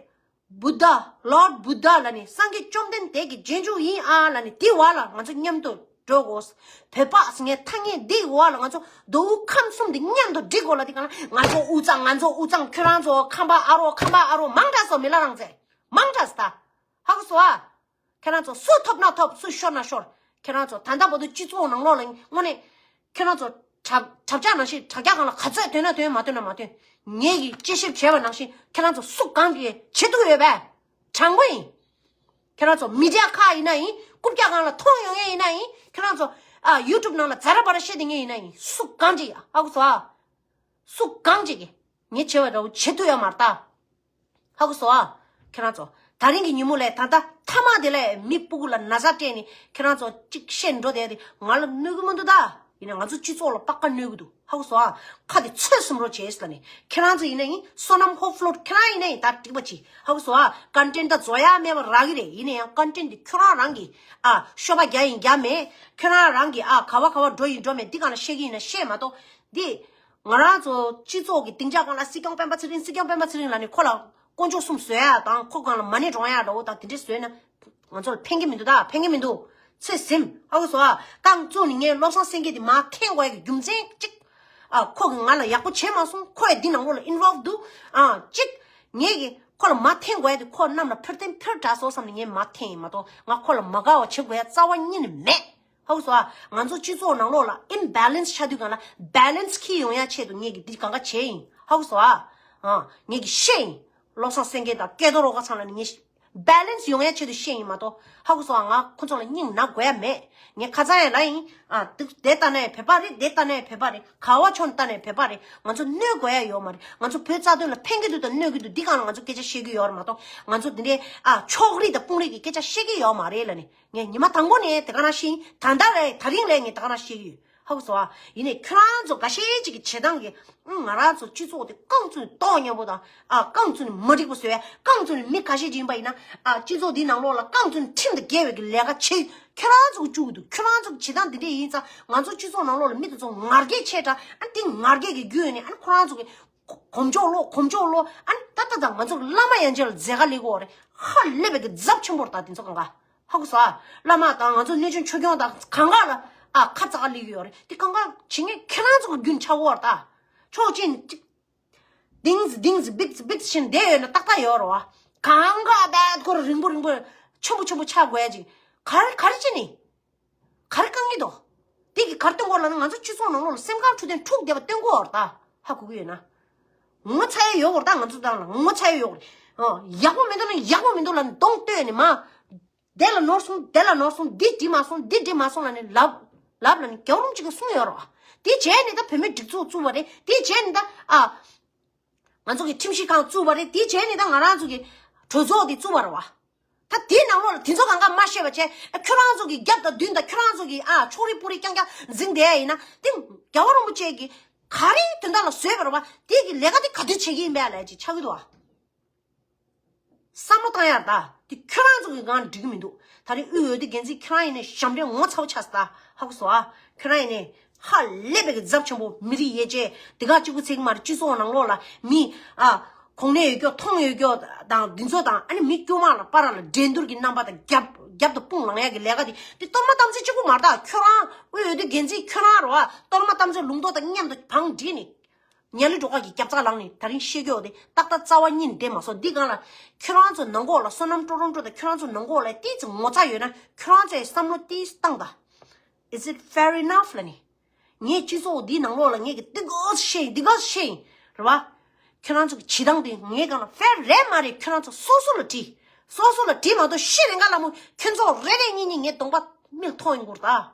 Buddha, Lord Buddha ལབ་ནས་སངས་རྒྱས་བཅོམ་ལྡན་འདས་ཀྱི་རྗེས་འཇུག་ཡིན་ཨ་ལབ་ནས་དེའི་བར་ལ་ང་ཚོ་མཉམ་དུ་འགྲོ་དགོས། བོད་པ་ཟེར་མཁན་ཐ་སྙད་འདིའི་བར་ལ་ང་ཚོ་མདོ་དབུས་ཁམས་གསུམ་འདི་མཉམ་དུ་སྒྲིག་དགོས་ལ། དེ་གང་ལ་ང་ཚོ་དབུས་གཙང་ང་ཚོ་དབུས་གཙང་ཁྱོད་རང་ཚོ་ཁམས་པ་ཨ་རོགས། ཁམས་པ་ཨ་རོགས་མང་དྲགས་སོ། མི་ལ་རང་བཙན་མང་དྲགས་སོ་ད། ཧ་གོ་སོང་ཨ། ཁྱེད་རང་ཚོ་སུ་ཐོབ་ན་ཐོབ། སུ་ཤོར་ན་ཤོར། ཁྱེད་རང་ཚོ་ད་ལྟ་བར་དུ་སྤྱི་ཚོགས་ནང་ལོགས་ལ་དངོས་གནས་ཁྱེད་རང་ཚོ་དྲ་དྲ་ཕྱག་ནང་བཞིན་དྲ་རྒྱ་སྒང་ལ་ག་ཚོད་ཐོན་ན་ཐོན། མ་ཐོན་ན་མ་ཐོན། ངེད་ཀྱིས་དཔྱད་ཞིབ་བྱས་པ་ནང་བཞིན་ཁྱེད་རང་ཚོ་སུ་གང་གིས་བྱེད་ཐུབ་ཡོད་པས། དྲང་པོ་ཡིན། ཁྱེད་རང་ཚོ་མི་ཌི་ཡ་ཁག་ཡིན་ན་ཡིན། རྐུབ་བཀྱག་སྒང་ལ་མཐོང་ཡོང་མཁན་ཡིན་ན་ཡིན། ཁྱེད་རང་ཚོ་ཨ་ཡུ་ཊུབ་ནང་ལ་ཛ་ར་བ་ར་བཤད་བསྡད་མཁན་ཡིན་ན་ཡིན། སུ་གང་ཅིག་ཧ་གོ་སོང་ཨ། སུ་གང་ཅིག་གིས་ངས་བྱས་པ་འདྲ་བོ་བྱེད་ཐུབ་ཡོད་མ་རེད་ད། ཧ་གོ་སོང་ཨ། ཁྱེད་རང་ཚོ་ད་རིང་གི་ཉིན་མོ་ལས་ད་ལྟ་མཐའ་མ་དེ་ལས་མི་སྤུ་གུ་ལ་ན་ཚ་སྤྲད་ནས་ཁྱེད་རང་ཚོ་གཅིག་བཤད་འགྲོ་བསྡད་དེ་ང་ལ་གནོད་གི་མི་འདུག་ད། ཡིན་ན་ང་ཚོ་སྤྱི་ཚོགས་ལ་པགས་ཀ་གནོད་གི་འདུག་ཧ་གོ་སོང་ཨ། ཁ་དེ་ཚོད་སུམ་རོ་བྱས་ལ་ནི་ཁྱེད་རང་ཚོ་ཡིན་ན་ཡིན། བསོད་ནམས་ཧོབ་ཕློ་ཁྱེད་རང་ཡིན་ན་ཡིན། ད་འགྲིག་པ་ཅི་ཧ་གོ་སོང་ཨ། ཀོན་ཊེན་ཊི་ད་བཟོ་ཡ་མེད་པ་རག་གི་རེད། ཡིན་ན་ཡང་ཀོན་ཊེན་ཊི་དེ་ཁྱོད་རང་རང་གི་ཨ་ཤོ་པ་རྒྱག་ཡིན་རྒྱག་མེད། ཁྱོད་རང་རང་གི་ཨ་ག་བ་ག་བ་འགྲོ་ཡིན་འགྲོ་མེད། འདི་གང་ལ་བཤད་གི་ཡིན་ན་བཤད་མ་གཏོགས་འདི། ང་རང་ཚོ་སྤྱི་ཚོགས་ཀྱི་སྡིངས་ཆ་སྒང་ལ་སྲིད་སྐྱོང་སྤེན་པ་ཚེ་རིང་སྲིད་སྐྱོང་སྤེན་པ་ཚེ་རིང་ལབ་ནས་ཁོ་ལ་དཀོན་མཆོག་གསུམ་བཟོ་ཡ་དང་ཁོ་སྒང་ལ་མ་ཎི་སྒྲོག་ཡ་འདྲ་བོ་དང་དེ་འདྲས་བཟོས་ན་ང་ཚོ་ལ་ཕན་གྱི་མི་འདུག་ད་ཕན་གྱི་མི་འདུག་ཚོད་ཟིན་ཧ་གོ་སོང་ཨ། རྐང་བཙུགས་ནས་ངས་བློ་བཟང་སེང་གེ་དེ་མར་འཐེན་དགོས་ཡ་གི་རྒྱུ་མཚན་གཅིག་ཨ་ཁོ་གིས་ང་ལ་ཡག་པོ་བྱས་མ་སོང་། ཁོ་ཡ་འདི་ནང་ལོགས་ལ་ཨིན་བོལབ་འདུག་ཨ་གཅིག་ངས་གི་ཁོ་ལ་མར་འཐེན་དགོས་ཡ་དེ་ཁོ་རྣམས་ལ་ཕར་འཐེན་ཕར་དྲག་སོང་བསམ་ནས་ངས་མར་འཐེན་ཡིན་མ་གཏོགས་ང་ཁོ་ལ་མ་དགའ་བ་བྱེད་དགོས་ཡ་རྩ་བ་ཉིད་ནས་མེད། ཧ་གོ་སོང་ཨ། ང་ཚོ་སྤྱི་ཚོགས་ནང་ལོགས་ལ་ཨིམ་བེ་ལེན་སི་ཆགས་དུས་སྒང་ལ་བེ་ལེན་སི་འཁྱེར་ཡོང་ཡ་ཆེད་དུ་ངས་གི་འདི་གང་ག་བྱས་ཡིན། ཧ་གོ་སོང་ཨ། ཨ་ངས་གི་བཤད་ཡིན། བློ་བཟང་སེང་གེ་དང་སྐལ་རྡོར་རོགས་ཁ་ཚང་ལ་ནི་ངས་བེ་ལེན་སི་ཡོང་ཡ་ཆེད་དུ་བཤད་ཡིན་མ་གཏོགས་ཧ་གོ་སོང་ཨ། ང་ཁོ་ཚོ་ལ་སྙིང་ན་དགོས་ཡ་མེད། ངས་ཁ་སང་ཡང་ལབ་ཡིན། ཨ་དེ་དེ་ལྟ་ན་ཡང་བོད་པ་རེད། དེ་ལྟ་ན་ཡང་བོད་པ་རེད། ག་བ་ཕྱོགས་ནས་ལྟ་ན་ཡང་བོད་པ་རེད། ང་ཚོ་གནོད་དགོས་ཡ་ཡོད་མ་རེད། ང་ཚོ་བོད་རྩ་དོན་ལ་ཕན་གི་འདུག་དང་གནོད་གི་འདུག་འདི་སྒང་ལ་ང་ཚོ་སྐད་ཆ་བཤད་གི་ཡོད་རེད་མ་གཏོགས་ང་ཚོ་འདི་འདྲའི་ཨ་ཕྱོགས་རིས་དང་དཔུང་རིས་ཀྱི་སྐད་ཆ་བཤད་གི་ཡོད་མ་རེད་ལབ་ནས། ངས་ཉི་མ་དང་པོ་ནས་དེ་ག་རང་ཤེས། ད་ལྟ་ལས་ད་རིང་ལས་ངས་དེ་ག་རང་ཤེས་ཀྱི་ཡོད། ཧ་གོ་སོང་ཨ། ཡིན་ནའི་ཁྱོད་རང་ཚོ་འགའ་ཤས་ཅིག་གི་བྱེད་སྟངས་ཀྱི་ཨང་ང་རང་ཚོ་སྤྱི་ཚོགས་དེ་རྐང་བཙུགས་ནས་དོག་སྙོམས་པོ་དང་ཨ་རྐང་བཙུགས་ནས་མ་འགྲིག་པ་བཟོས། རྐང་བཙུགས་ནས་མི་འགའ་ཤས་ཅིག་ཡིན་པ་ཡིན་ན་ཨ་སྤྱི་ཚོགས་འདིའི་ནང་ལོགས་ལ་རྐང་བཙུགས་ནས་ཁྲིམས་དང་འགལ་བའི་གི་ལས་ཀ་བྱེད། ཁྱོད་རང་ཚོ་གི་བཅུག་གི་འདུག་ཁྱོད་རང་ཚོ་གི་བྱེད་སྟངས་འདི་འདྲས་ཡིན་ཙང་ང་ཚོ་སྤྱི་ཚོགས་ནང་ལོགས་ལ་མི་དེ་ཚོ་ངར་སྐད་ཆེ་དྲགས། ཨ་འདི་ངར་སྐད་ཀྱི་རྒྱུ་ཡིན་ནས་ཨ་ཁོ་རང་ཚོ་གི་གོམ་ཆོག་ལོ་གོམ་ཆོག་ལོ། ཨ་ནི་ད་ལྟ་དང་ང་ཚོ་བླ་མ་ཡན་ཆད་ལ་མཛད་དཀའ་ལས་ཀྱི་ཡོད་རེད། ཧ་ལས་པའི་གི་ཚབས་ཆེན་པོ་རེད། ད་དེ་ཚོ་གང་ག་ཧ་གོ་སོང་ཨ། བླ་མ་དང་ང་ཚོ་གནས་ཆུང་ཆོས་སྐྱོང་དང་གང་ག་ལ་ཨ་ཁ་ཚ་ག་ལས་ཀྱི་ཡོད་རེད། དེ་གང་ག་བྱེད་མཁན་ཁྱེད་རང་ཚོ་གི་རྒྱུན་ཆགས་ཀྱི་ཡོད་རེད། ད་ཕྱོགས་གཅིག་ནས་གཅིག་ལྡིང་ཟི་ལྡིང་ཟི་བིག་ཟི་བིག་ཟི་བྱས་ནས་བསྡད་ཡོད་ན་ཏག་ཏག་ཡོད་རེད་བ། གང་ག་བད་ཁོ་ར་རིང་པོ་རིང་པོ་ཆེན་པོ་ཆེན་པོ་ཆགས་དགོས་ཡ་ཅིག་ག་རེ་ག་རེ་བྱས་ནས། ག་རེ་དཀའ་ངལ་འདུག་དེ་གི་ག་རེ་སྟོན་གོ་ལབ་ན་ང་ཚོ་སྤྱི་ཚོགས་ནང་ལོགས་ལ་སེམས་ཁམས་འཕྲོད་བསྟེན་འཁྲུག་བསྡད་པ་སྟོན་གོ་བར་ད་ཧ་གོ་གི་ཡོད་ན། ངོ་ཚ་ཡ་ཡོད་གོ་ད་ང་ཚོ་ཏང་ལ་ངོ་ཚ་ཡ་ཡོད་གོ་རེད། ཨ་ཡག་པོ་མི་འདུག་ན་ཡག་པོ་མི་འདུག་ལབ་ནས་གདོང་གཏོད་ནས་མ། དེ་ལ་ནོར་སོང་དེ་ལ་ནོར་སོང་འདི་འགྲིག་མ་སོང་འདི་འགྲིག་མ་སོང་ལབ་ནས་ལབ་ལབ་ལབ་ནས་རྒྱལ་བ་རིན་པོ་ཆེ་གིས་གསུངས་ཡོད་རེད་བ། དེ་བྱས་ནས་ད་བོད་མིའི་སྒྲིག་འཛུགས་བཙུགས་པ་རེད། དེ་བྱས་ནས་ད་ཨ། ང་ཚོ་གི་ཁྲིམས་ཞིབ་ཁང་བཙུགས་པ་རེད། དེ་བྱས་ནས་ད་ང་རང་ཚོ་གི་གྲོས་ཚོགས་དེ་བཙུགས་པ་རེད་བ། ད་དེའི་ནང་ལོགས་ལ་དེ་ཚོ་གང་ག་མ་ཤེས་པ་བྱས་ཨ་ཁྱོད་རང་ཚོ་གི་རྒྱབ་དང་མདུན་དང་ཁྱོད་རང་ཚོ་གི་ཨ་ཕྱོགས་རིས་སྤུ་རིས་རྐྱང་རྐྱང་འཛིང་བསྡད་ཡ་ཡིན་ན་དེ་རྒྱལ་བ་རིན་པོ་ཆེ་གི་ག་རེའི་དོན་དག་ལ་བཟོས་པ་རེད་བ། དེ་གི་ལས་ཀ་དེ་ག་དུས་བྱེད་ཀྱི་ཡིན་པས་ལབ་ཅིག་ཆགས་ཀྱི་འདུག་བ། བསམ་བློ་བཏང་ཡར་ད། དེ་ཁྱོད་རང་ཚོ་གི་སྒང་འགྲིག་གི་མི་འདུག་ད་རེས་དབུས་འོས་བསྡུ་འགན་འཛིན་ཁྱོད་རང་ཡིན་ནའི་ཞབས་འདྲེན་ངོ་ཚ་བོ་ཆགས་སོང་ད་ཧ་གོ་སོང་ཨ། ཁྱོད་རང་ཡིན་ནའི་ཧ་ལས་པའི་གི་ཚབས་ཆེན་པོ་མི་རིགས་ཡར་རྒྱས་དེ་ག་གཅིག་པུ་ཚིག་མ་རེད། སྤྱི་ཚོགས་ནང་ལོགས་ལ་མི་ཨ་གོ་གནས་ཡོད་རྒྱུ་མཐོང་ཡོད་རྒྱུ་དང་འདི་ཚོ་དང་ཨ་ནི་མི་དཀྱུས་མ་ལ་པར་ལ་འགྲན་བསྡུར་གྱི་རྣམ་པ་དང་རྒྱབ་རྒྱབ་ཏུ་དཔུང་ལངས་ཡ་གི་ལས་ཀ་དེ་དེ་གཏོར་མ་གཏམ་ཚེ་གཅིག་པུ་མ་རེད་ད། ཁྱོད་རང་དབུས་འོས་བསྡུ་འགན་འཛིན་ཁྱོད་རང་རེད་བ། གཏོར་མ་གཏམ་ཚེ་ལུང་རྟོགས་དང་མཉམ་དུ་བང་བསྒྲིགས་ནས། ཉ་ལི་སྒྲོལ་དཀར་གྱི་རྒྱབ་རྩ་ལངས་ནས་ད་རིང་བཤད་རྒྱུ་དེ་ཏག་ཏག་རྩ་བ་ཉིད་ནས་བསྡད་མ་སོང་། འདི་སྒང་ལ་ཁྱོད་རང་ཚོ་ནང་ཁོག་ལ་བསོད་ནམས་སྤྲོ་རོང་སྤྲོ་དང་ཁྱོད་རང་ཚོ་ནང་ཁོག་ལ་ཏིས་ངོ་ཚ་ཡོད་ན་ཁྱོད་རང་ཚོས་བསམ་བློ་ཏིས་བཏང་དང་། Is it fair enough ལ་ནི། ངས་སྤྱི་ཚོགས་འདིའི་ནང་ལོགས་ལ་ངས་ཀྱི་འདི་གོ་ཤེས་འདི་གོ་ཤེས་རེད་བ། ཁྱོད་རང་ཚོ་གི་བྱེད་སྟངས་དེ་ངའི་སྒང་ལ་ཧྥེར་རེད་མ་རེད། ཁྱོད་རང་ཚོ་སོ་སོ་ལ་དྲིས། སོ་སོ་ལ་དྲིས་མ་གཏོགས་ཤི་རེ་འགའ་ལ་མོ་ཁྱོད་ཚོ་རེ་རེ་གཉིས་གཉིས་ངའི་གདོང་པ་མིག་མཐོང་ཡོང་གི་རེད་ད།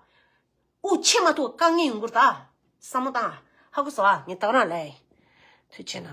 དབུགས་ཆད་མ་ཐུབ་དཀའ་ངལ་ཡོང་གི་རེད་ད། བསམ་བློ་བཏང་། ཧ་གོ་སོང་ཨ། ངས་ད་ག་རང་ལབ་ཡིན། ཐུགས་རྗེ་གནང་།